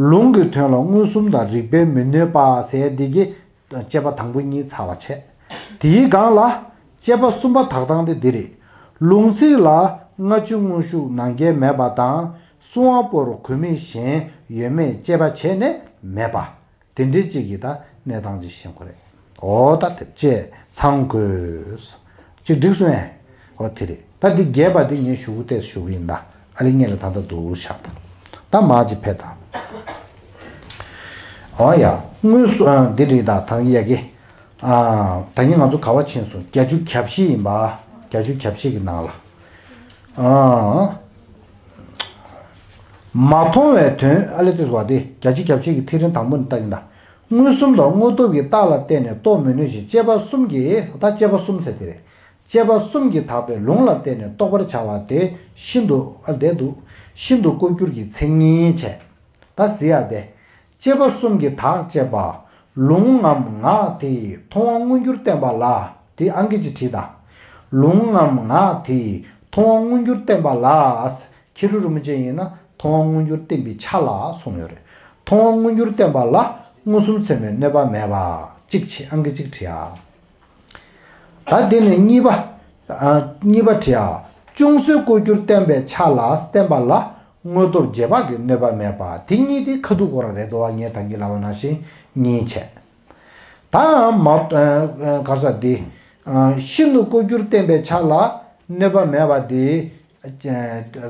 ལུང་གི་དོན་ལ་མངོན་སུམ་དང་རིགས་པས་མི་གནོད་པ་ཟེར་འདི་གི་དཔྱད་པ་དང་པོ་གཉིས་ཚར་བ་བྱས། དེའི་སྒང་ལ་དཔྱད་པ་གསུམ་པ་དག་སྟངས་དེ་འདི་རེད། ལུང་ཚིག་ལ་སྔ་ཕྱི་དངོས་ཤུགས་ནང་འགལ་མེད་པ་དང་། གསུང་བ་པོར་གོ་མིག་གཞན་ཡོད་མེད་དཔྱད་པ་བྱས་ནས་མེད་པ། དེ་འདྲའི་གཅིག་གི་ད་གནས་སྟངས་ཅིག་ཤེས་དགོས་རེད། འོ་ད་དེ་བཅས་ཚང་དགོས། ཅིག་འགྲིག་སོང་ངས། འོ་དེ་རེད། ད་འདི་རྒྱས་པ་དེ་ངས་ཞུ་གི་ཏོག་ཙམ་ཞུ་གི་ཡིན་ད། ཨ་ལི་ངེད་ལ་ད་ལྟ་འདུག་བཞག་དང་། ད་མ་ཅི་ཕེ་དང་། ཨོ་ཡ། དངོས་སུ་ཨ་འདི་རེད་ད་ཐང་ཡ་གི། ཨ་ད་ངས་ང་ཚོ་ག་བ་ཕྱིན་སོང་། བརྒྱད་ཅུ་གྱ་བཞི་ཡིན་པ། བརྒྱད་ཅུ་གྱ་བཞི་གི་ནང་ལ། ཨ་མ་མཐོང་བའི་དོན་ཨ་ལི་ཏི་སུ་བ་དེ་བརྒྱད་ཅུ་གྱ་བཞི་གི་ཐིག་ཕྲེང་དང་པོ་ནས་ལྟ་གིན་ད། མངོན་སུམ་དང་དངོས་སྟོབས་ཀྱི་རྟགས་ལ་བརྟེན་ནས་རྟོགས་མི་ནུས་ཤིང་དཔྱད་པ་གསུམ་གྱིས། ད་དཔྱད་པ་གསུམ་ཟེར་དེ་རེད། དཔྱད་པ་གསུམ་གྱིས་དག་པའི་ལུང་ལ་བརྟེན་ནས་རྟོགས་པར་བྱ་བ་དེ་ཤིན་ཏུ་ཨ་བསྡད་འདུག་ཤིན་ཏུ་ལྐོག་གྱུར་གྱི་མཚན་ཉིད་བྱས། ད་གཟིགས་ཡ་དེ། དཔྱད་པ་གསུམ་གྱིས་དག་ཅེས་པ། ལུང་ངམ་ངག་དེ་ཡིས་མཐོང་བ་མངོན་གྱུར་བསྟན་པ་ལ། དེ་ཨང་ཀི་ཅིག་བྲིས་དང་། ལུང་ངམ་ངག་དེ་ཡིས་མཐོང་བ་མངོན་གྱུར་བསྟན་པ་ལ། མཁས་གྲུབ་རིན་པོ་ཆེ་ཡིན་ན་མཐོང་བ་མངོན་གྱུར་བསྟན་པའི་ཆ་ལ་གསུངས་ཡོད་རེད། མཐོང་བ་མངོན་གྱུར་བསྟན་པ་ལ་མངོན་སུམ་ཚད་མས་གནོད་པ་མེད་པ། གཅིག་བྱས་ཨང་ཀི་གཅིག་བྲིས་ཨ། ད་དེ་ནས་གཉིས་པ། ཨ་གཉིས་པ་བྲིས་ཨ། ཅུང་ཟད་ལྐོག་གྱུར་བསྟན་པའི་ཆ་ལ་བསྟན་པ་ལ་དངོས་སྟོབས་རྗེས་དཔག་གི་གནོད་པ་མེད་པ། དེ་གཉིས་དེ་ཁ་ཐུག་ཁོ་རང་རེད་འདུག་བ། ངས་ད་གིན་ལབ་པ་ནང་བཞིན་གཉིས་བྱས། ད་མ་ཨ་ཨ་ག་རེ་ཟེར་དེ། ཨ་ཤིན་ཏུ་ལྐོག་གྱུར་བསྟན་པའི་ཆ་ལ་གནོད་པ་མེད་པ་དེ། ཨ་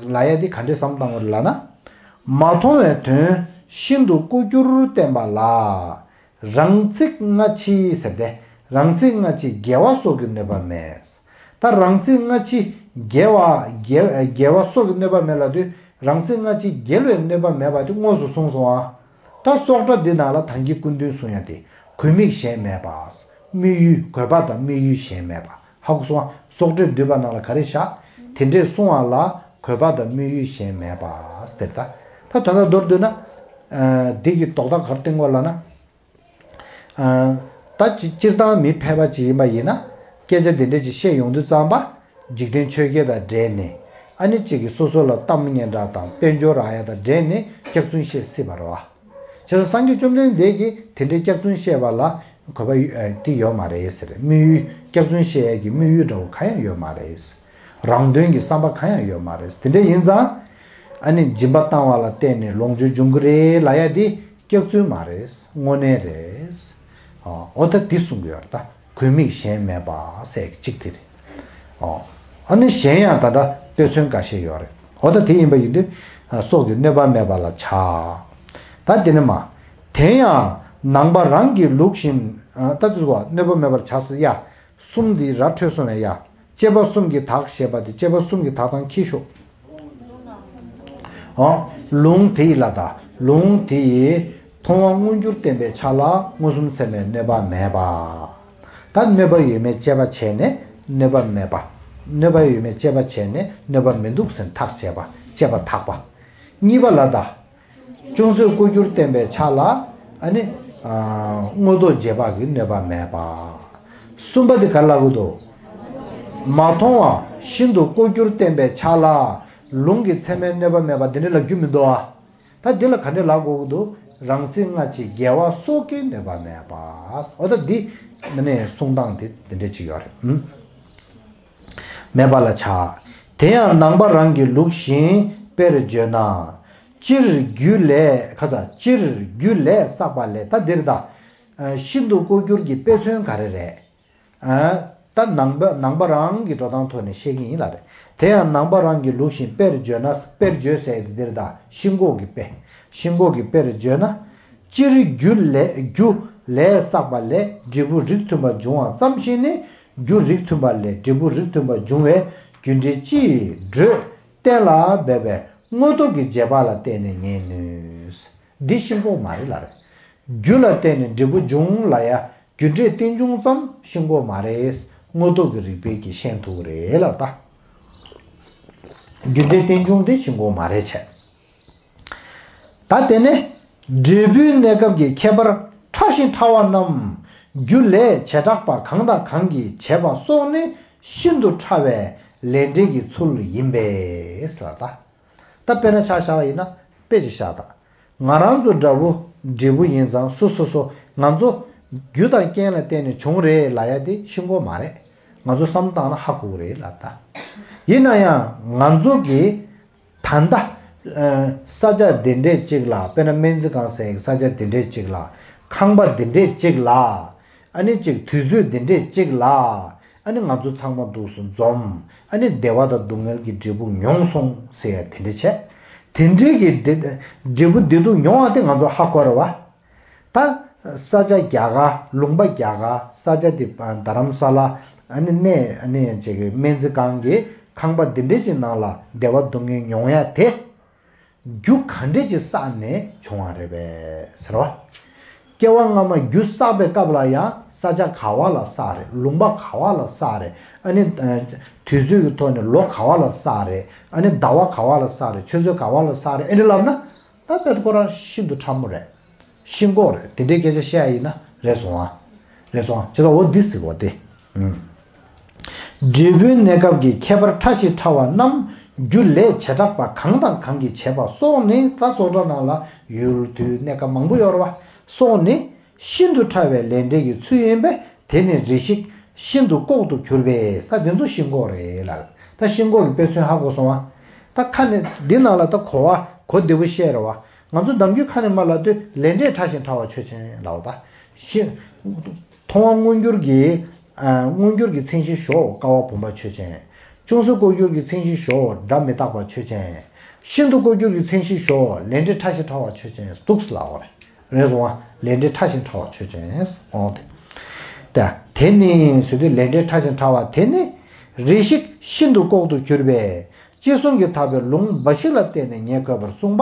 ལབ་ཡ་དེ་ག་འདྲས་བསམ་བཏང་བ་རེད་ལབ་ན། མ་མཐོང་བའི་དོན་ཤིན་ཏུ་ལྐོག་གྱུར་བསྟན་པ་ལ། རང་ཚིག་སྔ་ཕྱི་ཟེར་ཏེ། རང་ཚིག་སྔ་ཕྱི་འགལ་བ་སོགས་ཀྱི་གནོད་པ་མེད། ད་རང་ཚིག་སྔ་ཕྱི་འགལ་བ་འགལ་འགལ་བ་སོགས་ཀྱི་གནོད་པ་མེད་ལབ་དུས། རང་ཚིག་སྔ་ཕྱི་འགལ་བའི་གནོད་པ་མེད་པ་དེ་དངོས་སུ་གསུངས་སོང་ཨ། ད་སོགས་སྒྲ་འདི་ནང་ལ་ད་གིན་སྐུ་མདུན་གསུངས་ཡ་དེ། གོས་དམིགས་གཞན་མེད་པ། དམིགས་ཡུལ་དགོས་པ་དང་དམིགས་ཡུལ་གཞན་མེད་པ། ཧ་གོ་སོང་ཨ། སོགས་སྒྲས་བསྡུས་པ་ནང་ལ་ག་རེ་བཞག་དེ་འདྲས་གསུང་བ་ལ་གོས་པ་དང་དམིགས་ཡུལ་གཞན་མེད་པ་ཟེར་ད། ད་ད་ལྟ་མདོར་བསྡུས་ན། ཨ་འདི་གི་དོགས་དག་ག་རེ་བསྟན་དགོས་ལབ་ན། ཨ་ད་སྤྱི་སྤྱིར་བཏང་མི་ཕལ་པ་ཅིག་ཡིན་པ་ཡིན་ན། སྐད་ཆ་འདི་འདྲས་ཅིག་བཤད་ཡོང་དུས་ཙམ་པ། འཇིག་རྟེན་ཆོས་བརྒྱད་དང་འབྲེལ་ནས། ཨ་ནི་གཅིག་གིས་སོ་སོ་ལ་གཏམ་སྙན་གྲགས་དང་དཔལ་འབྱོར་རག་ཡ་དང་འབྲེལ་ནས་སྐྱག་རྫུན་བཤད་སྲིད་པ་རེད་བ། བྱས་ཙང་སངས་རྒྱས་བཅོམ་ལྡན་འདས་ཀྱིས་དེ་འདྲའི་སྐྱག་རྫུན་བཤད་པ་ལ་གོ་བ་ཡོད་ཨ་དེ་ཡོད་མ་རེད་ཟེར། དམིགས་ཡུལ་སྐྱག་རྫུན་བཤད་ཡ་གི་དམིགས་ཡུལ་འདྲ་བོ་གང་ཡང་ཡོད་མ་རེད། རང་དོན་གྱི་བསམ་པ་གང་ཡང་ཡོད་མ་རེད། དེ་འདྲ་ཡིན་ཙང་། ཨ་ནི་སྦྱིན་པ་བཏང་བ་ལ་བརྟེན་ནས་ལོངས་སྤྱོད་འབྱུང་གི་རེད་ལབ་ཡ་དེ་སྐྱག་རྫུན་མ་རེད། དངོས་གནས་རེད། ཨ་འོ་ད་འདི་གསུང་གི་ཡོད་རེད་ད། གོས་དམིགས་གཞན་མེད་པ་ཟེར་གཅིག་དེ་རེད། ཨོ། ཨ་ནི་གཞན་ཡང་ད་ལྟ་དཔེ་མཚོན་འགའ་ཤས་ཡོད་རེད། ཨོ་ད་དེ་ཡིན་པ་ཡིན་དུས། ཨ་སོགས་ཀྱི་གནོད་པ་མེད་པ་ལ་བྱ། ད་དེ་ནི་མ། དེ་ཡང་ནང་པ་རང་གི་ལུགས་བཞིན། ཨ་ད་དེ་ཚོ་གནོད་པ་མེད་པར་བྱ་སོ་ཡ། གསུམ་འདི་ར་འཕྲོད་སོང་བས་ཡ། དཔྱད་པ་གསུམ་གྱིས་དག་ཞེས་པ་དེ་དཔྱད་པ་གསུམ་གྱིས་དག་དང་ཁྱི་ཤོག་ཨོ། ལུང་དེ་ཡི་ལ་ད། ལུང་དེ་ཡིས་མཐོང་བ་མངོན་གྱུར་བསྟན་པའི་ཆ་ལ་མངོན་སུམ་ཚད་མས་གནོད་པ་མེད་པ། ད་གནོད་པ་ཡོད་མེད་དཔྱད་པ་བྱས་ནས་གནོད་པ་མེད་པ། གནོད་པ་ཡོད་མེད་དཔྱད་པ་བྱས་ནས་གནོད་པ་མི་འདུག་ཟེར་ཐག་བཅད་པ། དཔྱད་པ་དག་པ། གཉིས་པ་ལ་ད། ཅུང་ཟད་ལྐོག་གྱུར་བསྟན་པའི་ཆ་ལ། ཨ་ནི། ཨ་དངོས་སྟོབས་རྗེས་དཔག་གི་གནོད་པ་མེད་པ། གསུམ་པ་དེ་ག་རེ་ལབ་དགོས་འདུག་མ་མཐོང་བ་ཤིན་ཏུ་ལྐོག་གྱུར་བསྟན་པའི་ཆ་ལ། ལུང་གི་ཚད་མས་གནོད་པ་མེད་པ་དེ་འདྲ་ལབ་རྒྱུ་མི་འདུག་ཨ། ད་འདི་ལ་ག་འདྲས་ལབ་དགོས་ཀྱི་འདུག་རང་ཚིག་སྔ་ཕྱི་འགལ་བ་སོགས་ཀྱིས་གནོད་པ་མེད་པ། འོ་ད་འདི་ནི་གསུང་སྟངས་དེ་འདི་འདྲས་ཅིག་ཡོད་རེད། ཨུམ། མེད་པ་ལ་བྱ། དེ་ཡང་ནང་པ་རང་གི་ལུགས་བཞིན་དཔེར་བརྗོད་ན། སྤྱིར་རྒྱུ་ལས་ཁ་ཚ་སྤྱིར་རྒྱུ་ལས་བསགས་པ་ལས། ད་འདིར་ད། ཤིན་ཏུ་ལྐོག་གྱུར་གྱི་དཔེ་མཚོན་ག་རེ་རེད། ཨ། ད་ནང་པ་ནང་པ་རང་གི་འགྲོ་སྟངས་ཐོག་ནས་བཤད་ཀྱི་ཡིན་ལ་རེད། དེ་ཡང་ནང་པ་རང་གི་ལུགས་བཞིན་དཔེར་བརྗོད་ན། དཔེར་བརྗོད་ཟེར་ཡག་དེ་འདིར་ད་ཤིན་ལྐོག་གི་དཔེ། ཤིན་ལྐོག་གི་དཔེར་བརྗོད་ན། སྤྱིར་རྒྱུ་ལས་རྒྱུ་ལས་བསགས་པ་ལས་འབྲས་བུ་རིགས་མཐུན་པ་འབྱུང་བ་ཙམ་ཞིག་ནི། རྒྱུ་རིགས་མཐུན་པ་ལས་འབྲས་བུ་རིགས་མཐུན་པ་འབྱུང་བའི་རྒྱུ་འབྲས་སྤྱིའི་སྒྲོས་གཏན་ལ་འབེབས་པའི་དངོས་སྟོབས་ཀྱི་རྗེས་དཔག་ལ་བརྟེན་ནས་ངེས་ནུས། འདི་ཤིན་ལྐོག་མ་རེད་ལ་རེད། རྒྱུ་ལ་བརྟེན་ནས་འབྲས་བུ་འབྱུང་ལ་ཡ། རྒྱུ་འབྲས་རྟེན་འབྱུང་ཙམ་ཤིན་ལྐོག་མ་རེད། དངོས་སྟོབས་ཀྱི་རིགས་པས་ཀྱིས་ཤེས་ཐུབ་རེད་ལ་ད། རྒྱུ་འབྲས་རྟེན་འབྱུང་དེ་ཤིན་ལྐོག་མ་རེད་བྱས། ད་དེ་ནས་འབྲས་བུའི་གནས་སྐབས་ཀྱི་ཁྱད་པར་ཕྲ་ཞིང་ཕྲ་བ་རྣམས་རྒྱུ་ལས་བྱེ་བྲག་པ་གང་དང་གང་གིས་བྱས་པ་སོགས་ནི་ཤིན་ཏུ་ཕྲ་བའི་ལས་འབྲས་ཀྱི་ཚུལ་ཡིན་པས་ལ་ད། ད་དཔེར་ན་ཆ་བཞག་པ་ཡིན་ན་དཔེ་ཅིག་བཞག་དང་། ང་རང་ཚོ་འདྲ་བོ་འབྲས་བུ་ཡིན་ཙང་སོ་སོ་སོ་ང་ཚོ་རྒྱུ་དང་རྐྱེན་ལ་བརྟེན་ནས་བྱུང་རེད་ལབ་ཡ་དེ་ཤིན་ལྐོག་མ་རེད། ང་ཚོ་བསམ་བཏང་ན་ཧ་གོ་གི་རེད་ལབ་ད། ཡིན་ན་ཡང་ང་ཚོ་གིས་ད་ལྟ་ཨ་ས་ཆ་འདི་འདྲས་ཅིག་ལ། དཔེར་ན་སྨན་རྩིས་ཁང་ཟེར་ཡག་ས་ཆ་འདི་འདྲས་ཅིག་ལ། ཁང་པ་འདི་འདྲས་ཅིག་ལ། ཨ་ནི་ཅིག་དུས་ཚོད་འདི་འདྲས་ཅིག་ལ། ཨ་ནི་ང་ཚོ་ཚང་མ་འདུག་སེ་འཛོམས། ཨ་ནི་བདེ་བ་དང་སྡུག་བསྔལ་གྱི་འབྲས་བུ་མྱོང་སོང་ཟེར་ཡ་དེ་འདྲ་བྱས། དེ་འདྲའི་གི་འབྲས་འབྲས་བུ་བདེ་སྡུག་མྱོང་བ་དེ་ང་ཚོ་ཧ་གོ་རེད་བ། ད་ས་ཆ་རྒྱ་གར། ལུང་པ་རྒྱ་གར། ས་ཆ་དེ་རྡ་རམ་ས་ལ། ཨ་ནི་གནས། ཨ་ནི་ཅིག་སྨན་རྩིས་ཁང་གི་ཁང་པ་འདི་འདྲའི་ཅིག་ནང་ལ་བདེ་བ་སྡུག་བསྔལ་མྱོང་ཡ་དེ། རྒྱུ་ག་འདྲས་ཅིག་བསགས་ནས་བྱུང་བ་རེད་པས་ཟེར་བ། སྐྱེ་བ་སྔ་མ་རྒྱུ་བསགས་པའི་སྐབས་ལ་ཡང་ས་ཆ་ག་བ་ལ་བསགས་རེད། ལུང་པ་ག་བ་ལ་བསགས་རེད། ཨ་ནི་དུས་ཚོད་ཀྱི་ཐོག་ནས་ལོ་ག་བ་ལ་བསགས་རེད། ཨ་ནི་ཟླ་བ་ག་བ་ལ་བསགས་རེད། ཆུ་ཚོད་ག་བ་ལ་བསགས་རེད། ཨེ་འདྲ་ལབ་ན། ད་དཔེ་ཁོ་རང་ཤིན་ཏུ་ཕྲ་མོ་རེད། ཤིན་ལྐོག་རེད། དེ་འདྲའི་སྐད་ཆ་བཤད་ཡ་ཡིན་ན་རེད་སོང་ཨ། རེད་སོང་ཨ། ཅི་ལྟར་འོ་འདི་ཟེར་གོ་དེ། ཨུམ། འབྲས་བུའི་གནས་སྐབས་ཀྱི་ཁྱད་པར་ཕྲ་ཞིང་ཕྲ་བ་རྣམས་རྒྱུ་ལས་བྱེ་བྲག་པ་གང་དང་གང་གིས་བྱས་པ་སོགས་ནི། ད་སོགས་སྒྲ་ནང་ལ་ཡུལ་དུས་གནས་སྐབས་མང་པོ་ཡོད་རེད་བ། སོགས་ནི་ཤིན་ཏུ་ཕྲ་བའི་ལས་འབྲས་ཀྱི་ཚུལ་ཡིན་པས། དེ་ནི་རེ་ཞིག་ཤིན་ཏུ་ལྐོག་ཏུ་གྱུར་པས། ད་འདི་ཚོ་ཤིན་ལྐོག་རེད་ལ། ད་ཤིན་ལྐོག་གི་དཔེ་མཚོན་ཧ་གོ་སོང་བ། ད་ཁ་ནས་འདི་ནང་ལ་ད་གོ་བ་གོ་བདེ་པོ་བཤད་རེད་བ། ང་ཚོ་ནམ་རྒྱུན་ཁ་ནས་མར་ལབ་དུས་ལས་འབྲས་ཕྲ་ཞིང་ཕྲ་བ་ཆོས་ཅན་ལབ་པ། ད་ཤིན། མཐོང་བ་མངོན་གྱུར་གྱི། ཨ། མངོན་གྱུར་གྱི་མཚན་གཞི་ཞོག་ཀ་བ་བུམ་པ་ཆོས་ཅན། ཅུང་ཟད་ལྐོག་གྱུར་གྱི་མཚན་གཞི་ཞོག་སྒྲ་མི་རྟག་པ་ཆོས་ཅན། ཤིན་ཏུ་ལྐོག་གྱུར་གྱི་མཚན་གཞི་ཞོག་ལས་འབྲས་ཕྲ་ཞིང་ཕྲ་བ་ཆོས་ཅན་འདུག་ལབ་པ་རེད། རེད་སོང་བ། ལས་འབྲས་ཕྲ་ཞིང་ཕྲ་བ་ཆོས་ཅན། འོ་དེ། ད་དེ་ནི་ཟེར་དུས་ལས་འབྲས་ཕྲ་ཞིང་ཕྲ་བ་དེ་ནི་རེ་ཞིག་ཤིན་ཏུ་ལྐོག་ཏུ་གྱུར་པས། ཅེས་གསུམ་གྱིས་ཐར་པའི་ལུང་འབའ་ཞིག་ལ་བརྟེན་ནས་ངེས་དགོས་པར་གསུངས་པ་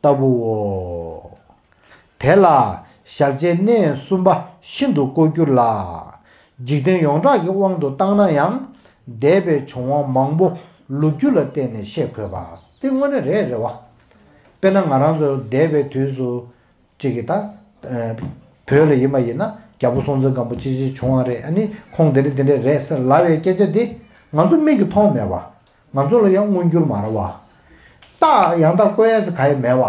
ལྟ་བུའོ། དེ་ལ་གཞལ་བྱའི་གནས་གསུམ་པ་ཤིན་ཏུ་ལྐོག་གྱུར་ལ། འཇིག་རྟེན་ཡོངས་གྲགས་ཀྱི་དབང་དུ་བཏང་ན་ཡང་། འདས་པའི་བྱུང་བ་མང་པོ་ལོ་རྒྱུས་ལ་བརྟེན་ནས་ཤེས་དགོས་པ། དེ་དངོས་གནས་རེད་རེད་བ། དཔེར་ན་ང་རང་ཚོ་འདས་པའི་དུས་སུ་གཅིག་གིས་ད། ཨ། བོད་ལ་ཡིན་པ་ཡིན་ན་རྒྱལ་པོ་སྲོང་བཙན་སྒམ་པོ་ཅི་ཞིག་བྱུང་བ་རེད། ཨ་ནི་ཁོང་དེ་འདྲ་དེ་འདྲ་རེད་ཟེར་ལབ་པའི་སྐད་ཆ་འདི་ང་ཚོ་མིག་གིས་མཐོང་མེད་བ། ང་ཚོ་ལ་ཡང་མངོན་གྱུར་མ་རེད་བ། རྟགས་ཡང་དག་བཀོད་ཡས་ཟེར་ག་ཡང་མེད་བ།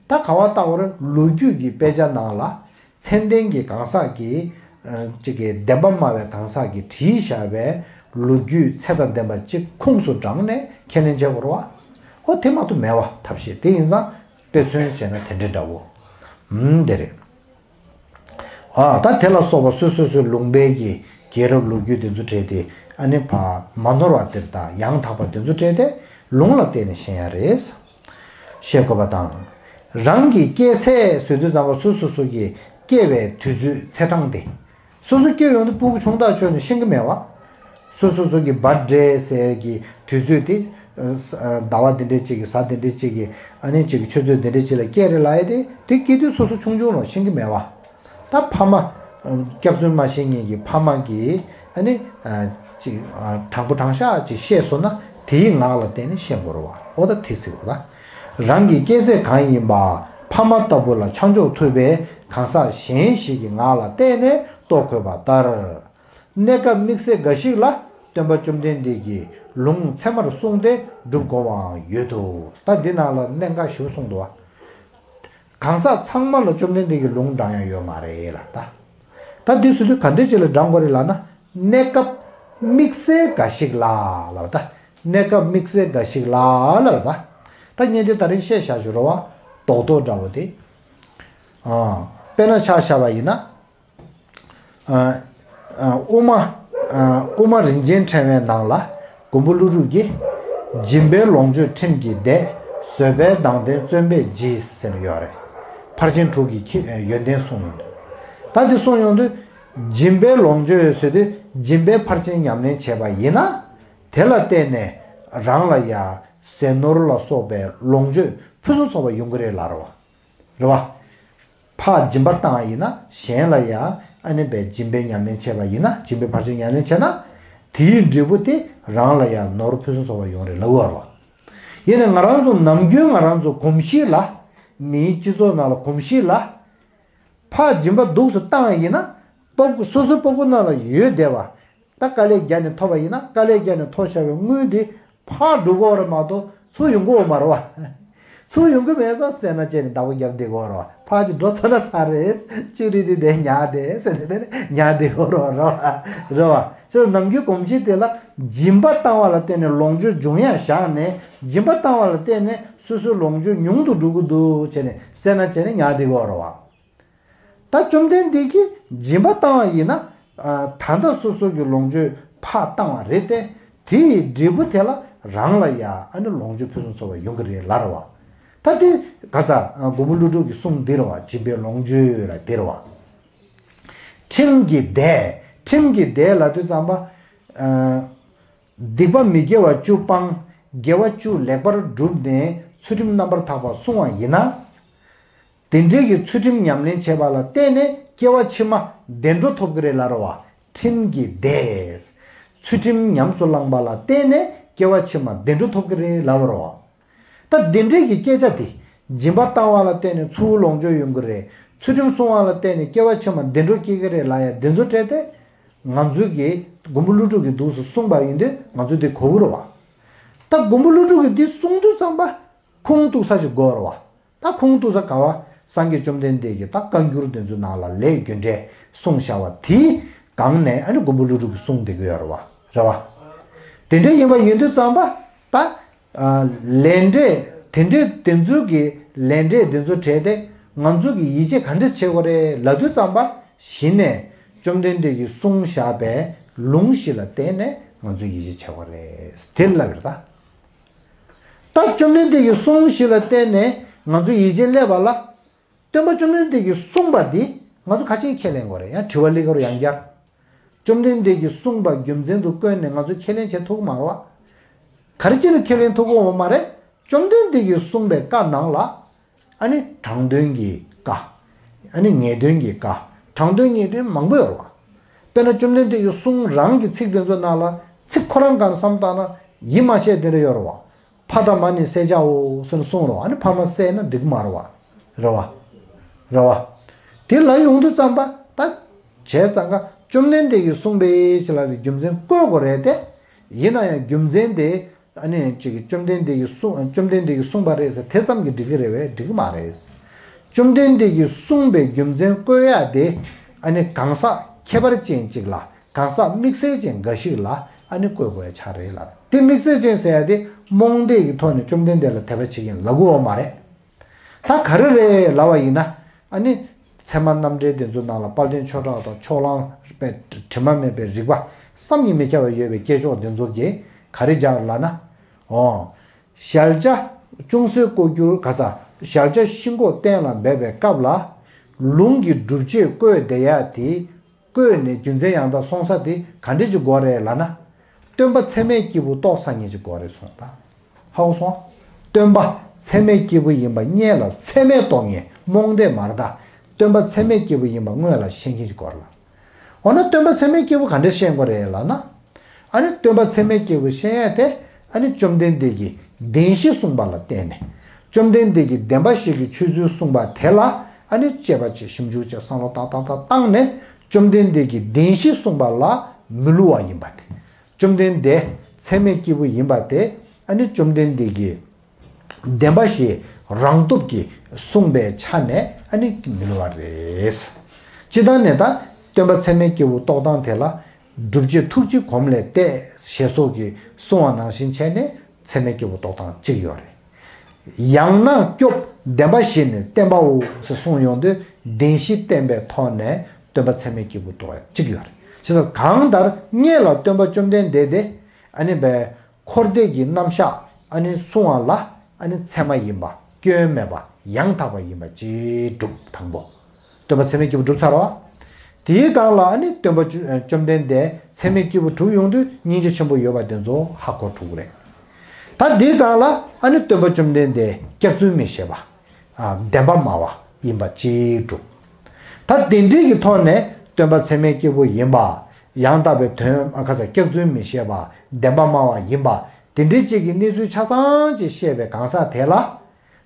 ད་ག་བ་ལྟ་བར་ལོ་རྒྱུས་ཀྱི་དཔེ་ཆ་ནང་ལ་མཚན་ལྡན་གྱི་གང་ཟག་གིས། ཨ། གཅིག་གིས་བདེན་པ་སྨྲ་བའི་གང་ཟག་གིས་བྲིས་བཞག་པའི་ལོ་རྒྱུས་ཚད་དང་ལྡན་པ་གཅིག་ཁུངས་སུ་དྲངས་ནས་ཁས་ལེན་བྱེད་དགོས་རེད་བ། ཨོ་དེ་མ་གཏོགས་མེད་བ་ཐབས་ཤེས་དེ་ཡིན་ཙང་། དཔེ་མཚོན་བྱས་ན་དེ་འདྲ་འདྲ་བོ། ཨུམ། དེ་རེད། ཨ། ད་དེ་ལ་སོགས་པ་སོ་སོ་སོའི་ལུང་པའི་གི་རྒྱལ་རབས་ལོ་རྒྱུས་དེ་ཚོ་བྲིས་ཏེ། ཨ་ནི་ཕ་མ་ནོར་བ་དེ་དང་ཡང་དག་པ་དེ་ཚོ་བྲིས་ཏེ་ལུང་ལ་བརྟེན་ནས་ཤེས་ཡ་རེད། ཤེས་དགོས་པ་དང་། རང་གི་སྐྱེས་ཚེས་ཟེར་དུས་ཙམ་པ་སོ་སོ་སོ་གི་སྐྱེས་པའི་དུས་ཚོད་ཚེས་གྲངས་དེ། སོ་སོ་སྐྱེས་ཡོང་དུས་སྤུ་གུ་ཆུང་དག་ཆོད་ནས་ཤེས་ཀྱི་མེད་བ། སོ་སོ་སོ་གི་བར་ཌེ་ཟེར་གྱི་དུས་ཚོད་དེ། ཟླ་བ་འདི་འདྲའི་གཅིག་གི་གཟའ་འདི་འདྲའི་གཅིག་གི། ཨ་ནི་གཅིག་གི་ཆུ་ཚོད་འདི་འདྲའི་གཅིག་ལ་སྐྱེས་རེད་ལབ་ཡ་དེ། དེ་སྐྱེས་དུས་སོ་སོ་ཆུང་ཆུང་རང་ཤེས་ཀྱི་མེད་བ། ད་ཕ་མ། སྐྱག་རྫུན་མ་བཤད་མཁན་གྱི་ཕ་མ་གིས། ཨ་ནི་གཅིག་དྲང་པོ་དྲང་བཞག་ཅིག་བཤད་སོང་ན་དེའི་ངག་ལ་བརྟེན་ནས་ཤེས་དགོས་རེད་བ། འོ་ད་དེ་ཟེར་བ་ལ། རང་གི་སྐྱེས་ཚེས་གང་ཡིན་པ་ཕ་མ་ལྟ་བུ་ལ་ཆ་འཇོག་ཐུབ་པའི་གང་ཟག་གཞན་ཞིག་གི་ངག་ལ་བལྟས་ནས་རྟོགས་དགོས་པ་ལྟར། གནས་སྐབས་དམིགས་བསལ་འགའ་ཞིག་ལ་སྟོན་པ་བཅོམ་ལྡན་འདས་ཀྱིས་ལུང་ཚད་མར་གསུངས་ཏེ་སྒྲུབ་དགོས་པའང་ཡོད་དོ། ད་འདི་ནང་ལ་གནད་འགག་ཞིག་གསུངས་འདུག་བ། གང་ཟག་ཚང་མ་ལ་བཅོམ་ལྡན་འདས་ཀྱིས་ལུང་དྲངས་ཡ་ཡོད་མ་རེད་ལ། ད་ད་འདི་ཟེར་དུས་ག་འདྲ་ཅིག་ལ་དྲངས་དགོས་རེད་ལབ་ན། གནས་སྐབས་དམིགས་བསལ་འགའ་ཞིག་ལ་ལབ། ད་གནས་སྐབས་དམིགས་བསལ་འགའ་ཞིག་ལ་ལབ། ད་ད་བརྙན་དེ་ད་རིང་བཤད་བཞག་ཞུ་རོགས་བ། རྡོག་རྡོག་འདྲ་བོ་དེ། ཨ། དཔེར་ན་ཆ་བཞག་པ་ཡིན་ན། ཨ། ཨ། དབུ་མ། ཨ། དབུ་མ་རིན་ཆེན་ཕྲེང་བའི་ནང་ལ་མགོན་པོ་ཀླུ་སྒྲུབ་ཀྱིས། སྦྱིན་པའི་ལོངས་སྤྱོད་ཁྲིམས་ཀྱི་སྡེ། བཟོད་པས་དང་ལྡན་བརྩོན་པས་ཇི་ཟེར་ནས་ཡོད་རེད། ཕར་ཕྱིན་དྲུག་གི་ཁྱད་ཡོན་ཏན་གསུངས་ཡོང་དུས། ད་འདི་གསུངས་ཡོང་དུས། སྦྱིན་པའི་ལོངས་སྤྱོད་ཟེར་དུས་སྦྱིན་པའི་ཕར་ཕྱིན་ཉམས་ལེན་བྱས་པ་ཡིན་ན། དེ་ལ་བརྟེན་ནས་རང་ལ་ཡ་ཟས་ནོར་ལ་སོགས་པའི་ལོངས་སྤྱོད་ཕུན་སུམ་ཚོགས་པ་ཡོང་གི་རེད་ལབ་རེད་བ། རེད་བ། ཕར་སྦྱིན་པ་བཏང་བ་ཡིན་ན་གཞན་ལ་ཡང་ཨ་ནི་བས་སྦྱིན་པའི་ཉམས་ལེན་བྱས་པ་ཡིན་ན། སྦྱིན་པའི་ཕར་ཕྱིན་ཉམས་ལེན་བྱས་ན། དེའི་འབྲས་བུ་དེ་རང་ལ་ཡང་ནོར་ཕུན་སུམ་ཚོགས་པ་ཡོང་རེད་ལབ་ཡོད་རེད་བ། ཡིན་ནའི་ང་རང་ཚོ་ནམ་རྒྱུན་ང་རང་ཚོ་གོམས་གཤིས་ལ། མིའི་སྤྱི་ཚོགས་ནང་ལ་གོམས་གཤིས་ལ། ཕར་སྦྱིན་པ་འདུག་སེ་བཏང་བ་ཡིན་ན། སྤུ་གུ་སོ་སོའི་སྤུ་གུ་ནང་ལ་ཡོད་བསྡད་པ། ད་དཀའ་ལས་བརྒྱབ་ནས་ཐོབ་པ་ཡིན་ན། དཀའ་ལས་བརྒྱབ་ནས་ཐོབ་བཞག་པའི་དངུལ་དེ་ཕར་འགྲོ་གི་ཡོད་རེད་མ་གཏོགས་ཚུར་ཡོང་གི་ཡོད་མ་རེད་བ། ཚུར་ཡོང་གི་མེད་ཙང་སེར་སྣ་བྱས་ནས་བདག་པོ་རྒྱབ་བསྡད་ཀྱི་ཡོད་རེད་བ། ཕར་ཅིག་འགྲོ་ཚར་ན་ཚར་རེད། ཅིག་རེད་དེ་དེ་ཉར་བསྡད་ཟེར་ནས་དེ་ནས་ཉར་བསྡད་ཀྱི་ཡོད་རེད་བ། རེད་བ། ཅིག་ནམ་རྒྱུན་གོམས་གཤིས་དེ་ལ་སྦྱིན་པ་བཏང་བ་ལ་བརྟེན་ནས་ལོངས་སྤྱོད་འབྱུང་ཡ་བཞག་ནས། སྦྱིན་པ་བཏང་བ་ལ་བརྟེན་ནས་སོ་སོའི་ལོངས་སྤྱོད་ཉུང་དུ་འགྲོ་གི་འདུག་བྱས་ནས་སེར་སྣ་བྱས་ནས་ཉར་བསྡད་ཀྱི་ཡོད་རེད་བ། ད་བཅོམ་ལྡན་འདས་ཀྱིས་སྦྱིན་པ་བཏང་བ་ཡིན་ན། ཨ། ད་ལྟ་སོ་སོ་གི་ལོངས་སྤྱོད་ ཕར་བཏང་བ་རེད་དེ། དེ་ཡི་འབྲས་བུ་དེ་ལ་རང་ལ་ཡ་ཨ་ནི་ལོངས་སྤྱོད་ཕུན་སུམ་ཚོགས་པ་ཡོང་གི་རེད་ལབ་རེད་བ། ད་དེ་ག་ཚ་མགོན་པོ་ཀླུ་སྒྲུབ་ཀྱི་གསུང་འདི་རེད་བ། སྦྱིན་པའི་ལོངས་སྤྱོད་ལ་འདི་རེད་བ། ཁྲིམས་ཀྱི་སྡེ། ཁྲིམས་ཀྱི་སྡེ་ལབ་དུས་ཙམ་པ། ཨ། སྡིག་པ་མི་དགེ་བ་བཅུ་སྤངས། དགེ་བ་བཅུ་ལེགས་པར་བསྒྲུབས་ནས་ཚུལ་ཁྲིམས་རྣམ་པར་དག་པ་བསྲུང་བ་ཡིན་ན། དེ་འདྲའི་གི་ཚུལ་ཁྲིམས་ཉམས་ལེན་བྱས་པ་ལ་བརྟེན་ནས་སྐྱེ་བ་ཕྱི་མ་བདེ་འགྲོ་ཐོབ་ཀྱི་རེད་ལབ་རེད་བ། ཁྲིམས་ཀྱི་སྡེ། ཚུལ་ཁྲིམས་ཉམས་སུ་བླངས་པ་ལ་བརྟེན་ནས་སྐྱེ་བ་ཕྱི་མ་བདེ་འགྲོ་ཐོབ་ཀྱི་རེད་ལབ་རེད་བ། ད་དེ་འདྲའི་གི་སྐད་ཆ་དེ། སྦྱིན་པ་བཏང་བ་ལ་བརྟེན་ནས་ཚུར་ལོངས་སྤྱོད་ཡོང་གི་རེད། ཚུལ་ཁྲིམས་བསྲུང་བ་ལ་བརྟེན་ནས་སྐྱེ་བ་ཕྱི་མ་བདེ་འགྲོ་སྐྱེ་གི་རེད་ལབ་ཡ་འདི་ཚོ་བྲལ་ཏེ། ང་ཚོའི་གི་མགོན་པོ་ཀླུ་སྒྲུབ་ཀྱིས་འདུག་སེ་གསུངས་པ་ཡིན་དུས་ང་ཚོས་དེ་གོ་གི་རེད་བ། ད་མགོན་པོ་ཀླུ་སྒྲུབ་ཀྱིས་འདི་གསུང་དུས་ཙམ་པ། ཁུངས་གཏུགས་ས་ཞིག་དགོས་རེད་བ། ད་ཁུངས་གཏུགས་ས་ག་བ། སངས་རྒྱས་བཅོམ་ལྡན་འདས་ཀྱིས་ད་བཀའ་འགྱུར་དེ་ཚོའི་ནང་ལ་ལས་རྒྱུ་འབྲས་གསུངས་བཞག་པ་དེའི་སྒང་ནས་ཨ་ནི་མགོན་པོ་ཀླུ་སྒྲུབ་ཀྱིས་གསུངས་བསྡད་ཀྱི་ཡོད་རེད་བ། རེད་བ། དེ་འདྲ་ཡིན་པ་ཡིན་དུས་ཙམ་པ། ད། ཨ། ལས་འབྲས་དེ་འདྲའི་དེ་ཚོའི་གི་ལས་འབྲས་དེ་ཚོ་བྲལ་ཏེ་ང་ཚོ་གི་ཡིད་ཆེས་ག་འདྲ་བྱེད་དགོས་རེད་ལབ་དུས་ཙམ་པ། གཞི་ནས་བཅོམ་ལྡན་འདས་ཀྱིས་གསུངས་བཞག་པའི་ལུང་བཞི་ལ་བརྟེན་ནས་ང་ཚོས་ཡིད་ཆེས་བྱེད་དགོས་རེད་དེ་ལབ་ཡོད་ད། ད་བཅོམ་ལྡན་འདས་ཀྱི་གསུང་བཞི་ལ་བརྟེན་ནས་ང་ཚོ་ཡིད་ཆེས་སླེབས་པ་ལ། སྟོན་པ་བཅོམ་ལྡན་འདས་ཀྱིས་གསུངས་པ་འདི་ང་ཚོ་ག་ཅིག་ཁས་ལེན་དགོས་རེད། ཡང་དྲི་བ་སླེབས་ཀྱི་རེད་ཡང་བསྐྱར། བཅོམ་ལྡན་འདས་ཀྱིས་གསུངས་པ་རྒྱུ་མཚན་དུ་བཀོད་ནས་ང་ཚོས་ཁས་ལེན་བྱེད་ཐུབ་ཀྱི་མ་རེད་བ། ག་རེ་བྱས་ནས་ཁས་ལེན་ཐུབ་ཀྱི་ཡོད་མ་རེད། བཅོམ་ལྡན་འདས་ཀྱིས་གསུངས་པའི་བཀའ་ནང་ལ། ཨ་ནི་དྲང་དོན་གྱི་བཀའ། ཨ་ནི་ངེས་དོན་གྱི་བཀའ། དྲང་དོན་ངེས་དོན་མང་པོ་ཡོད་རེད་བ། དཔེར་ན་བཅོམ་ལྡན་འདས་ཀྱི་གསུང་རང་གི་ཚིག་དེ་ཚོ་ནང་ལ་ཚིག་ཁོ་རང་གང་བསམ་བཏང་ན་ཡིད་མ་ཆེས་དེ་འདྲ་ཡོད་རེད་བ། ཕ་དང་མ་ནི་བསད་བྱའོ་ཟེར་ནས་གསུངས་རེད་བ། ཨ་ནི་ཕ་མ་བསད་ན་འགྲིག་མ་རེད་བ། རེད་བ། རེད་བ། དེ་ལ་ཡོང་དུས་ཙམ་པ་ད། བྱས་ཙང་ཀ་བཅོམ་ལྡན་འདས་ཀྱིས་གསུངས་པའི་ཆེད་ལ་རྒྱུ་མཚན་བཀོད་དགོས་རེད་དེ། ཡིན་ན་ཡང་རྒྱུ་མཚན་དེ། ཨ་ནི་ཅིག་བཅོམ་ལྡན་འདས་ཀྱིས་གསུངས་བཅོམ་ལྡན་འདས་ཀྱིས་གསུངས་པ་རེད་ཟེར་དེ་ཙམ་གྱིས་འགྲིག་གི་རེད་བས། འགྲིག་གི་མ་རེད། བཅོམ་ལྡན་འདས་ཀྱིས་གསུངས་པའི་རྒྱུ་མཚན་བཀོད་ཡ་དེ། ཨ་ནི་གང་ཟག་ཁྱད་པར་ཅན་ཅིག་ལ། གང་ཟག་དམིགས་བསལ་ཅན་འགའ་ཞིག་ལ་ཨ་ནི་བཀོད་དགོས་ཡ་ཆགས་རེད་ལ། དེ་དམིགས་བསལ་ཅན་ཟེར་ཡ་དེ་རྨོངས་དད་ཀྱི་ཐོག་ནས་བཅོམ་ལྡན་འདས་ལ་དད་པ་བྱེད་མཁན་ལབ་དགོས་པ་མ་རེད། ད་ག་རེ་རེད་ལབ་པ་ཡིན་ན། ཨ་ནི། ཚད་མ་རྣམ་འགྲེལ་དེ་ཚོ་ནང་ལ་དཔལ་ལྡན་ཆོས་གྲགས་དང་ཕྱོགས་གླང་པའི་དྲི་མ་མེད་པའི་རིག་པ་བསམ་གྱིས་མི་ཁྱབ་པ་ཡོད་པའི་སྐྱེས་མཆོག་དེ་ཚོ་གིས་ག་རེ་སྦྱར་ལབ་ན། འོ། ཞལ་ཆ་ཅུང་ཟད་བཀོད་རྒྱུར་ག་ས་ཞལ་ཆ་ཤིན་ལྐོག་གཏན་ལ་འབེབས་པའི་སྐབས་ལ། ལུང་གི་སྒྲུབ་བྱེད་བཀོད་བསྡད་ཡ་དེ། བཀོད་ནས་རྒྱུ་མཚན་ཡང་དག་སོང་ས་དེ་ག་འདྲ་ཅིག་དགོས་རེད་ལབ་ན། སྟོན་པ་ཚད་མའི་སྐྱེས་བུ་རྟོགས་ཚར་མཁན་ཅིག་དགོས་རེད་གསུངས་ད། ཧ་གོ་སོང་། སྟོན་པ་ཚད་མའི་སྐྱེས་བུ་ཡིན་པ་སྔོན་ལ་ཚད་མས་རྟོགས་མཁན་རྨོངས་དད་མ་རེད་ད། སྟོན་པ་ཚད་མའི་སྐྱེས་བུ་ཡིན་པ་སྔོན་ལ་ཤེས་མཁན་ཅིག་དགོས་རེད་ལ། འོ་ན་སྟོན་པ་ཚད་མའི་སྐྱེས་བུ་ག་འདྲ་ཤེས་དགོས་རེད་ལབ་ན། ཨ་ནི་སྟོན་པ་ཚད་མའི་སྐྱེས་བུ་ཤེས་ཡ་དེ། ཨ་ནི་བཅོམ་ལྡན་འདས་ཀྱིས་བདེན་བཞི་གསུངས་པ་ལ་བརྟེན་ནས། བཅོམ་ལྡན་འདས་ཀྱིས་བདེན་པ་བཞི་གི་ཆོས་ཚུལ་གསུངས་པ་དེ་ལ་ཨ་ནི་དཔྱད་པ་བྱེད་ཞིབ་འཇུག་བྱེད་བསམ་བློ་ཏག་ཏག་ཏག་བཏང་ནས་བཅོམ་ལྡན་འདས་ཀྱིས་བདེན་བཞི་གསུངས་པ་ལ་མི་བསླུ་བ་ཡིན་པ་དེ། བཅོམ་ལྡན་འདས་ཚད་མའི་སྐྱེས་བུ་ཡིན་པ་དེ་ཨ་ནི་བཅོམ་ལྡན་འདས་ཀྱིས་བདེན་པ་བཞི་རང་སྟོབས་ཀྱིས་གསུངས་པའི་ཆ་ནས་ཨ་ནི་མི་བསླུ་བ་རེད། སྤྱིར་བཏང་ནས་ད་སྟོན་པ་ཚད་མའི་སྐྱེས་བུ་རྟོགས་སྟངས་དེ་ལ། སྒྲུབ་བྱེད་ཐུགས་རྗེ་གོམས་ལས་གཏད་ཞེས་སོགས་ཀྱིས་གསུངས་པ་ནང་བཞིན་བྱས་ནས་ཚད་མའི་སྐྱེས་བུ་རྟོགས་སྟངས་གཅིག་ཡོད་རེད། ཡང་ན་སྐྱོབ་བདེན་པ་བཞི་ནི་བསྟན་པའོ་ཞེས་གསུངས་ཡོང་དུས་བདེན་བཞི་བསྟན་པའི་ཐོག་ནས་སྟོན་པ་ཚད་མའི་སྐྱེས་བུ་རྟོགས་ཡ་གཅིག་ཡོད་རེད། བྱས་ཙང་གང་ལྟར་སྔོན་ལ་སྟོན་པ་བཅོམ་ལྡན་འདས་དེ་ཨ་ནི་བས་འཁོར་འདས་ཀྱི་རྣམ་གཞག་ཨ་ནི་གསུང་བ་ལ་ཨ་ནི་ཚད་མ་ཡིན་པ་སྐྱོན་མེད་པ་ཡང་དག་པ་ཡིན་པ་ཅིག་གྲུབ་དང་པོ། སྟོན་པ་ཚད་མའི་སྐྱེས་བུ་གྲུབ་ཚར་བ། དེའི་སྒང་ལ་ཨ་ནི་སྟོན་པ་བཅོ- བཅོམ་ལྡན་འདས་ཚད་མའི་སྐྱེས་བུ་གྲུབ་ཡོང་དུས་སྙིང་རྗེ་ཆེན་པོ་ཡོད་པ་དེ་ཚོ་ཧ་གོ་གྲུབ་རེད། ད་དེའི་སྒང་ལ་ཨ་ནི་སྟོན་པ་བཅོམ་ལྡན་འདས་སྐྱག་རྫུན་མི་བཤད་པ། ཨ། བདེན་པ་སྨྲ་བ་ཡིན་པ་གཅིག་གྲུབ། ད་དེ་འདྲའི་གི་ཐོག་ནས་སྟོན་པ་ཚད་མའི་སྐྱེས་བུ་ཡིན་པ། ཡང་དག་པའི་དོན་ཨ་ཁ་ས་སྐྱག་རྫུན་མི་བཤད་པ། བདེན་པ་སྨྲ་བ་ཡིན་པ། དེ་འདྲའི་གཅིག་གི་གནས་ཚུལ་ཆ་ཚང་ཅིག་བཤད་པའི་གང་ཟག་དེ་ལ།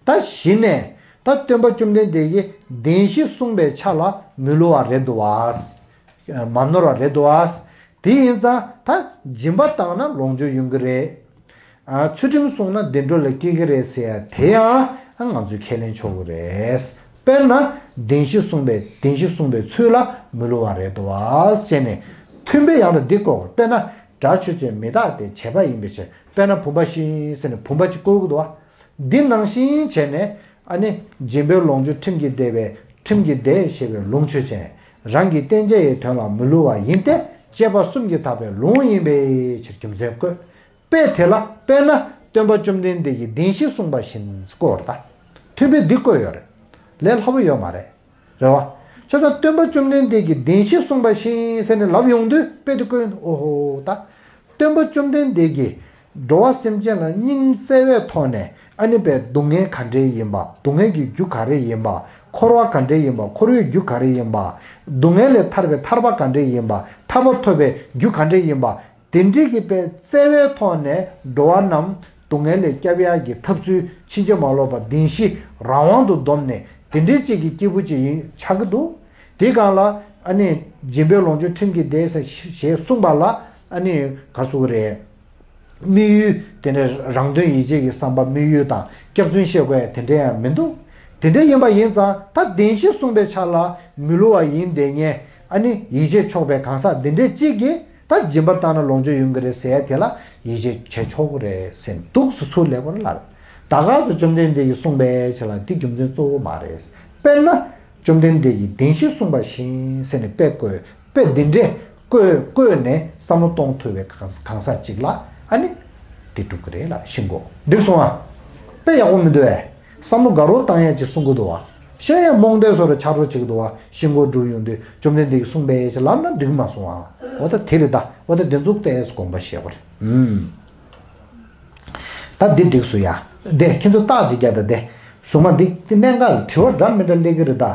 ད་གཞི་ནས་ད་སྟོན་པ་བཅོམ་ལྡན་འདས་ཀྱིས་བདེན་བཞི་གསུངས་པའི་ཆ་ལ་མི་བསླུ་བ་རེད་འདུག་བ། མ་ནོར་བ་རེད་འདུག་བ། དེ་ཡིན་ཙང་ད་སྦྱིན་པ་བཏང་ན་ལོངས་སྤྱོད་ཡོང་གི་རེད། ཨ། ཚུལ་ཁྲིམས་བསྲུངས་ན་བདེ་འགྲོ་ལ་སྐྱེ་གི་རེད་ཟེར་ཡ་དེ་ཡང་ང་ཚོས་ཁས་ལེན་ཆོག་གི་རེད། དཔེར་ན་བདེན་བཞི་གསུངས་པའི་བདེན་བཞི་གསུངས་པའི་ཚུལ་ལ་མི་བསླུ་བ་རེད་འདུག་བ་ཟེར་ནས་མཐུན་དཔེ་ཡང་ལ་འདི་བཀོད་དགོས། དཔེར་ན་སྒྲ་ཆོས་ཅན། མི་རྟག་སྟེ། བྱས་པ་ཡིན་པའི་ཕྱིར། དཔེར་ན་བུམ་པ་བཞིན་ཟེར་ནས་བུམ་པ་གཅིག་བཀོད་ཀྱི་འདུག་བ། འདི་ནང་བཞིན་བྱས་ནས་ཨ་ནི་སྦྱིན་པའི་ལོངས་སྤྱོད་ཁྲིམས་ཀྱིས་བདེ་བའི་ཁྲིམས་ཀྱིས་བདེ་ཞེས་པའི་ལུང་ཆོས་ཅན། རང་གི་བསྟན་བྱ་ཡི་དོན་ལ་མི་བསླུ་བ་ཡིན་ཏེ། དཔྱད་པ་གསུམ་གྱིས་དག་པའི་ལུང་ཡིན་པའི་ཕྱིར་རྒྱུ་མཚན་བཀོད། དཔེ་དེ་ལ་དཔེར་ན་སྟོན་པ་བཅོམ་ལྡན་འདས་ཀྱིས་བདེན་བཞི་གསུངས་པ་བཞིན་བཀོད་པར་གདའ། མཐུན་དཔེ་འདི་བཀོད་ཡོད་རེད། ལས་སླ་པོ་ཡོད་མ་རེད། རེད་བ། ཁྱོད་ད་སྟོན་པ་བཅོམ་ལྡན་འདས་ཀྱིས་བདེན་བཞི་གསུངས་པ་བཞིན་ཟེར་ནས་ལབ་ཡོང་དུས་དཔེ་དེ་བཀོད་ཡོང་དུས་ཨོ་ཧོ་ད། སྟོན་པ་བཅོམ་ལྡན་འདས་ཀྱིས་འགྲོ་བ་སེམས་ཅན་ལ་སྙིང་བརྩེ་བའི་ཐོག་ནས་ཨ་ནི་པའི་སྡུག་བསྔལ་ག་འདྲས་ཡིན་པ། སྡུག་བསྔལ་གྱི་རྒྱུ་ག་རེ་ཡིན་པ། འཁོར་བ་ག་འདྲས་ཡིན་པ། འཁོར་བའི་རྒྱུ་ག་རེ་ཡིན་པ། སྡུག་བསྔལ་ལས་ཐར་བའི་ཐར་པ་ག་འདྲས་ཡིན་པ། ཐར་པ་ཐོབ་པའི་རྒྱུ་ག་འདྲས་ཡིན་པ། དེ་འདྲའི་གི་པའི་བརྩེ་བའི་ཐོག་ནས་འགྲོ་བ་རྣམས་སྡུག་བསྔལ་ལས་སྐྱབས་ཡག་གི་ཐབས་ཚུལ་ཕྱིན་ཅི་མ་ལོག་པ་བདེན་བཞི་རང་དབང་དུ་བསྡོམས་ནས་དེ་འདྲའི་གཅིག་གི་སྐྱེས་བུ་གཅིག་ཡིན་ཆགས་ཀྱི་འདུག་དེའི་སྒང་ལ་ཨ་ནི་སྦྱིན་པའི་ལོངས་སྤྱོད་ཁྲིམས་ཀྱིས་འདས་ཟེར་ཞེས་གསུངས་པ་ལ་ཨ་ནི་ག་ཟེར་དགོས་རེད། དམིགས་ཡུལ་དེ་འདྲ་རང་དོན་ཡིད་བྱེད་ཀྱི་བསམ་པ་དམིགས་ཡུལ་དང་སྐྱག་རྫུན་བཤད་དགོས་ཡ་དེ་འདྲ་ཡང་མི་འདུག་དེ་འདྲ་ཡིན་པ་ཡིན་ཙང་ད་བདེན་བཞི་གསུངས་པའི་ཆ་ལ་མི་བསླུ་བ་ཡིན་བསྡད་མཁན་ཨ་ནི་ཡིད་བྱེད་ཆོག་པའི་གང་ཟག་འདི་འདྲས་གཅིག་གིས་ད་སྦྱིན་པ་བཏང་ན་ལོངས་སྤྱོད་ཡོང་གི་རེད་ཟེར་ཡ་དེ་ལ་ཡིད་ཆེས་བྱེད་ཆོག་གི་རེད་ཟེར་འདུག་སེ་ཚུར་ལབ་པ་ལ། ད་ག་ཚོད་བཅོམ་ལྡན་འདས་ཀྱིས་གསུངས་པའི་ཆ་ལ་འདི་རྒྱུ་མཚན་གཙོ་བོ་མ་རེད། དཔེར་ན་བཅོམ་ལྡན་འདས་ཀྱིས་བདེན་བཞི་གསུངས་པ་བཞིན་ཟེར་ནས་དཔེ་བཀོད་དཔེ་འདི་འདྲས་བཀོད་བཀོད་ནས་བསམ་བློ་གཏོང་ཐུབ་པའི་གང་གང་ཟག་ཅིག་ལ་ཨ་ནི་འདི་འགྲུབ་ཀྱི་རེད་ལ་ཤིང་གོ་འགྲིག་སོང་ཨ། དཔེ་ཡག་པོ་མི་འདུག་ཨེ། བསམ་བློ་དགའ་རོགས་བཏང་ཡ་ཅིག་གསུང་གི་འདུག་བ། བཤད་ཡ་རྨོངས་དད་བཟོ་འདྲ་ཆགས་འགྲོ་བྱེད་ཀྱི་འདུག་བ། ཤིང་གོ་སྒྲུབ་ཡོང་དུས་བཅོམ་ལྡན་འདས་ཀྱིས་གསུངས་པའི་ཞེས་ལབ་ན་འགྲིག་མ་སོང་བ། འོ་ད་དེ་རེད་ད། འོ་ད་དེ་ཚོ་ལྟས་དགོངས་པ་བཞེས་པ་རེད། ཨུམ། ད་འདི་འགྲིག་སོང་ཡ། དེ་ཁྱེད་ཚོ་རྟགས་ཅིག་རྒྱག་ད་དེ། གཞུང་མ་འདི་འདི་གནད་འགག་དྲི་བ་འདྲ་མི་འདྲ་སླེབས་ཀྱི་རེད་ད།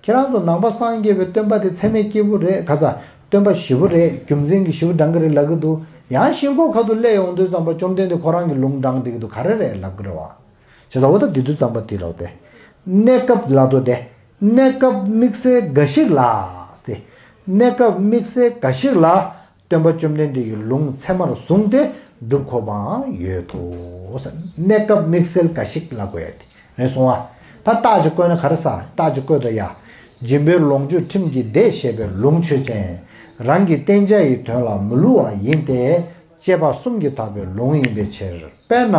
ཁྱེད་རང་ཚོ་ནང་པ་སངས་རྒྱས་པའི་སྟོན་པ་དེ་ཚད་མའི་སྐྱེས་བུ་རེད་ག་ས། སྟོན་པ་ཞེ་པོ་རེད། རྒྱུ་མཚན་གྱི་ཞེ་པོ་འདྲ་གི་རེད་ལབ་ཀྱི་འདུག་ཡང་ཤིང་གོ་ཁ་ཐུག་སླེབས་ཡོང་དུས་ཙམ་པ་བཅོམ་ལྡན་འདས་ཁོ་རང་གི་ལུང་དྲངས་བསྡད་ཀྱི་འདུག་ག་རེ་རེད་ལབ་ཀྱི་རེད་བ། བྱས་ཙང་འོ་ད་དེ་དུས་ཙམ་པ་དེ་ལ་འོ་དེ། གནས་སྐབས་ལ་དོ་དེ། གནས་སྐབས་དམིགས་བསལ་འགའ་ཞིག་ལ། དེ། གནས་སྐབས་དམིགས་བསལ་འགའ་ཞིག་ལ། སྟོན་པ་བཅོམ་ལྡན་འདས་ཀྱི་ལུང་ཚད་མར་བཟུང་སྟེ་སྒྲུབ་དགོས་པའང་ཡོད་དོ། གནས་སྐབས་དམིགས་བསལ་འགའ་ཞིག་ལ་དགོས་ཡ་དེ་རེད་སོང་ཨ། ད་རྟགས་ཅིག་བཀོད་ན་ག་རེ་ཟ། རྟགས་ཅིག་བཀོད་དོ་ཡ། སྦྱིན་པའི་ལོངས་སྤྱོད་ཁྲིམས་ཀྱིས་འདས་ཞེས་པའི་ལུང་ཆོས་ཅན། རང་གི་བསྟན་བྱ་ཡི་དོན་ལ་མི་བསླུ་བ་ཡིན་ཏེ། དཔྱད་པ་གསུམ་གྱིས་དག་པའི་ལུང་ཡིན་པའི་ཕྱིར། དཔེར་ན།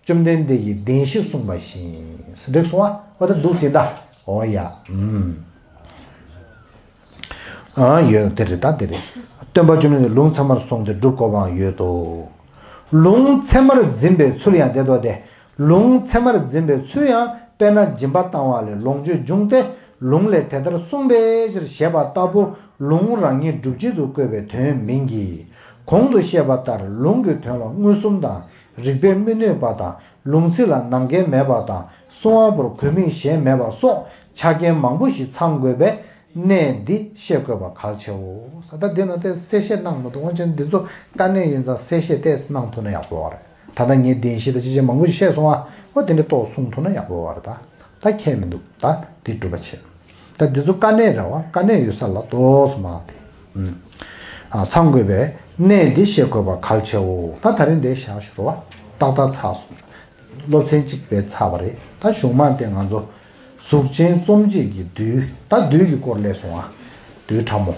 བཅོམ་ལྡན་འདས་ཀྱིས་བདེན་བཞི་གསུངས་པ་བཞིན། འགྲིག་སོང་ཨ། འོ་ད་འདུག་ཟིན་ད། འོ་ཡ། ཨུམ། ཨ་ཡོད་དེ་རེད་ད་དེ་རེད། སྟོན་པ་བཅོམ་ལྡན་འདས་ལུང་ཚད་མར་སོང་སྟེ་སྒྲུབ་དགོས་པའང་ཡོད་དོ། ལུང་ཚད་མར་འཛིན་པའི་ཚུལ་ཡང་དེ་ལྟ་སྟེ། ལུང་ཚད་མར་འཛིན་པའི་ཚུལ་ཡང་དཔེར་ན་སྦྱིན་པ་བཏང་བ་ལས་ལོངས་སྤྱོད་འབྱུང་སྟེ་ལུང་ལས་དེ་ལྟར་གསུངས་པའི་ཕྱིར་ཞེས་པ་ལྟ་བུ་ལུང་རང་ཉིད་སྒྲུབ་བྱེད་དུ་བཀོད་པའི་དོན་མིན་གྱི། གོང་དུ་བཤད་པ་ལྟར་ལུང་གི་དོན་ལ་མངོན་སུམ་དང་རིགས་པས་མི་གནོད་པ་དང་ལུང་ཚིག་ལ་ནང་འགལ་མེད་པ་དང་གསུང་བ་པོར་གུས་མིང་གཞན་མེད་པ་སོགས་ཆ་རྐྱེན་མང་པོ་ཞིག་ཚང་དགོས་པས། གནད་འདི་ཤེས་དགོས་པ་གལ་ཆེའོ། ས་ད་འདི་ན་ཏེ་གསལ་བཤད་གནང་མི་འདུག་འོན་ཀྱང་འདི་ཚོ་དཀའ་གནད་ཡིན་ཙང་གསལ་བཤད་ཏོག་ཙམ་གནང་ཐུབ་ན་ཡག་པོ་རེད། ད་ལྟ་ངས་བདེན་བཞི་དང་ཅི་བྱས་མང་པོ་ཞིག་བཤད་སོང་ཨ། འོ་དེ་འདྲ་ཏོག་གསུང་ཐུབ་ན་ཡག་པོ་རེད་ད། ད་ཁྱད་མི་འདུག་ད་འདི་སྒྲུབ་པ་བྱེད། ད་འདི་ཚོ་དཀའ་གནད་རེད་བ། དཀའ་གནད་ཡོད་ས་ལ་ཏོག་ཙམ་མ་དེ། ཨ་ཚང་དགོས་པས་གནད་འདི་ཤེས་དགོས་པ་གལ་ཆེའོ། ད་ད་རིང་འདི་བཞག་ཞུ་རོ་བ། ཏག་ཏག་ཚར་སོང་། སློབ་ཚན་གཅིག་པའི་ཚར་བ་རེད། ད་གཞུང་མ་དེ་ང་ཚོ་གཟུགས་ཅན་རྩོམ་བྱེད་ཀྱི་རྡུལ། ད་རྡུལ་གྱི་སྐོར་སླེབས་སོང་ཨ། རྡུལ་ཕྲ་མོ།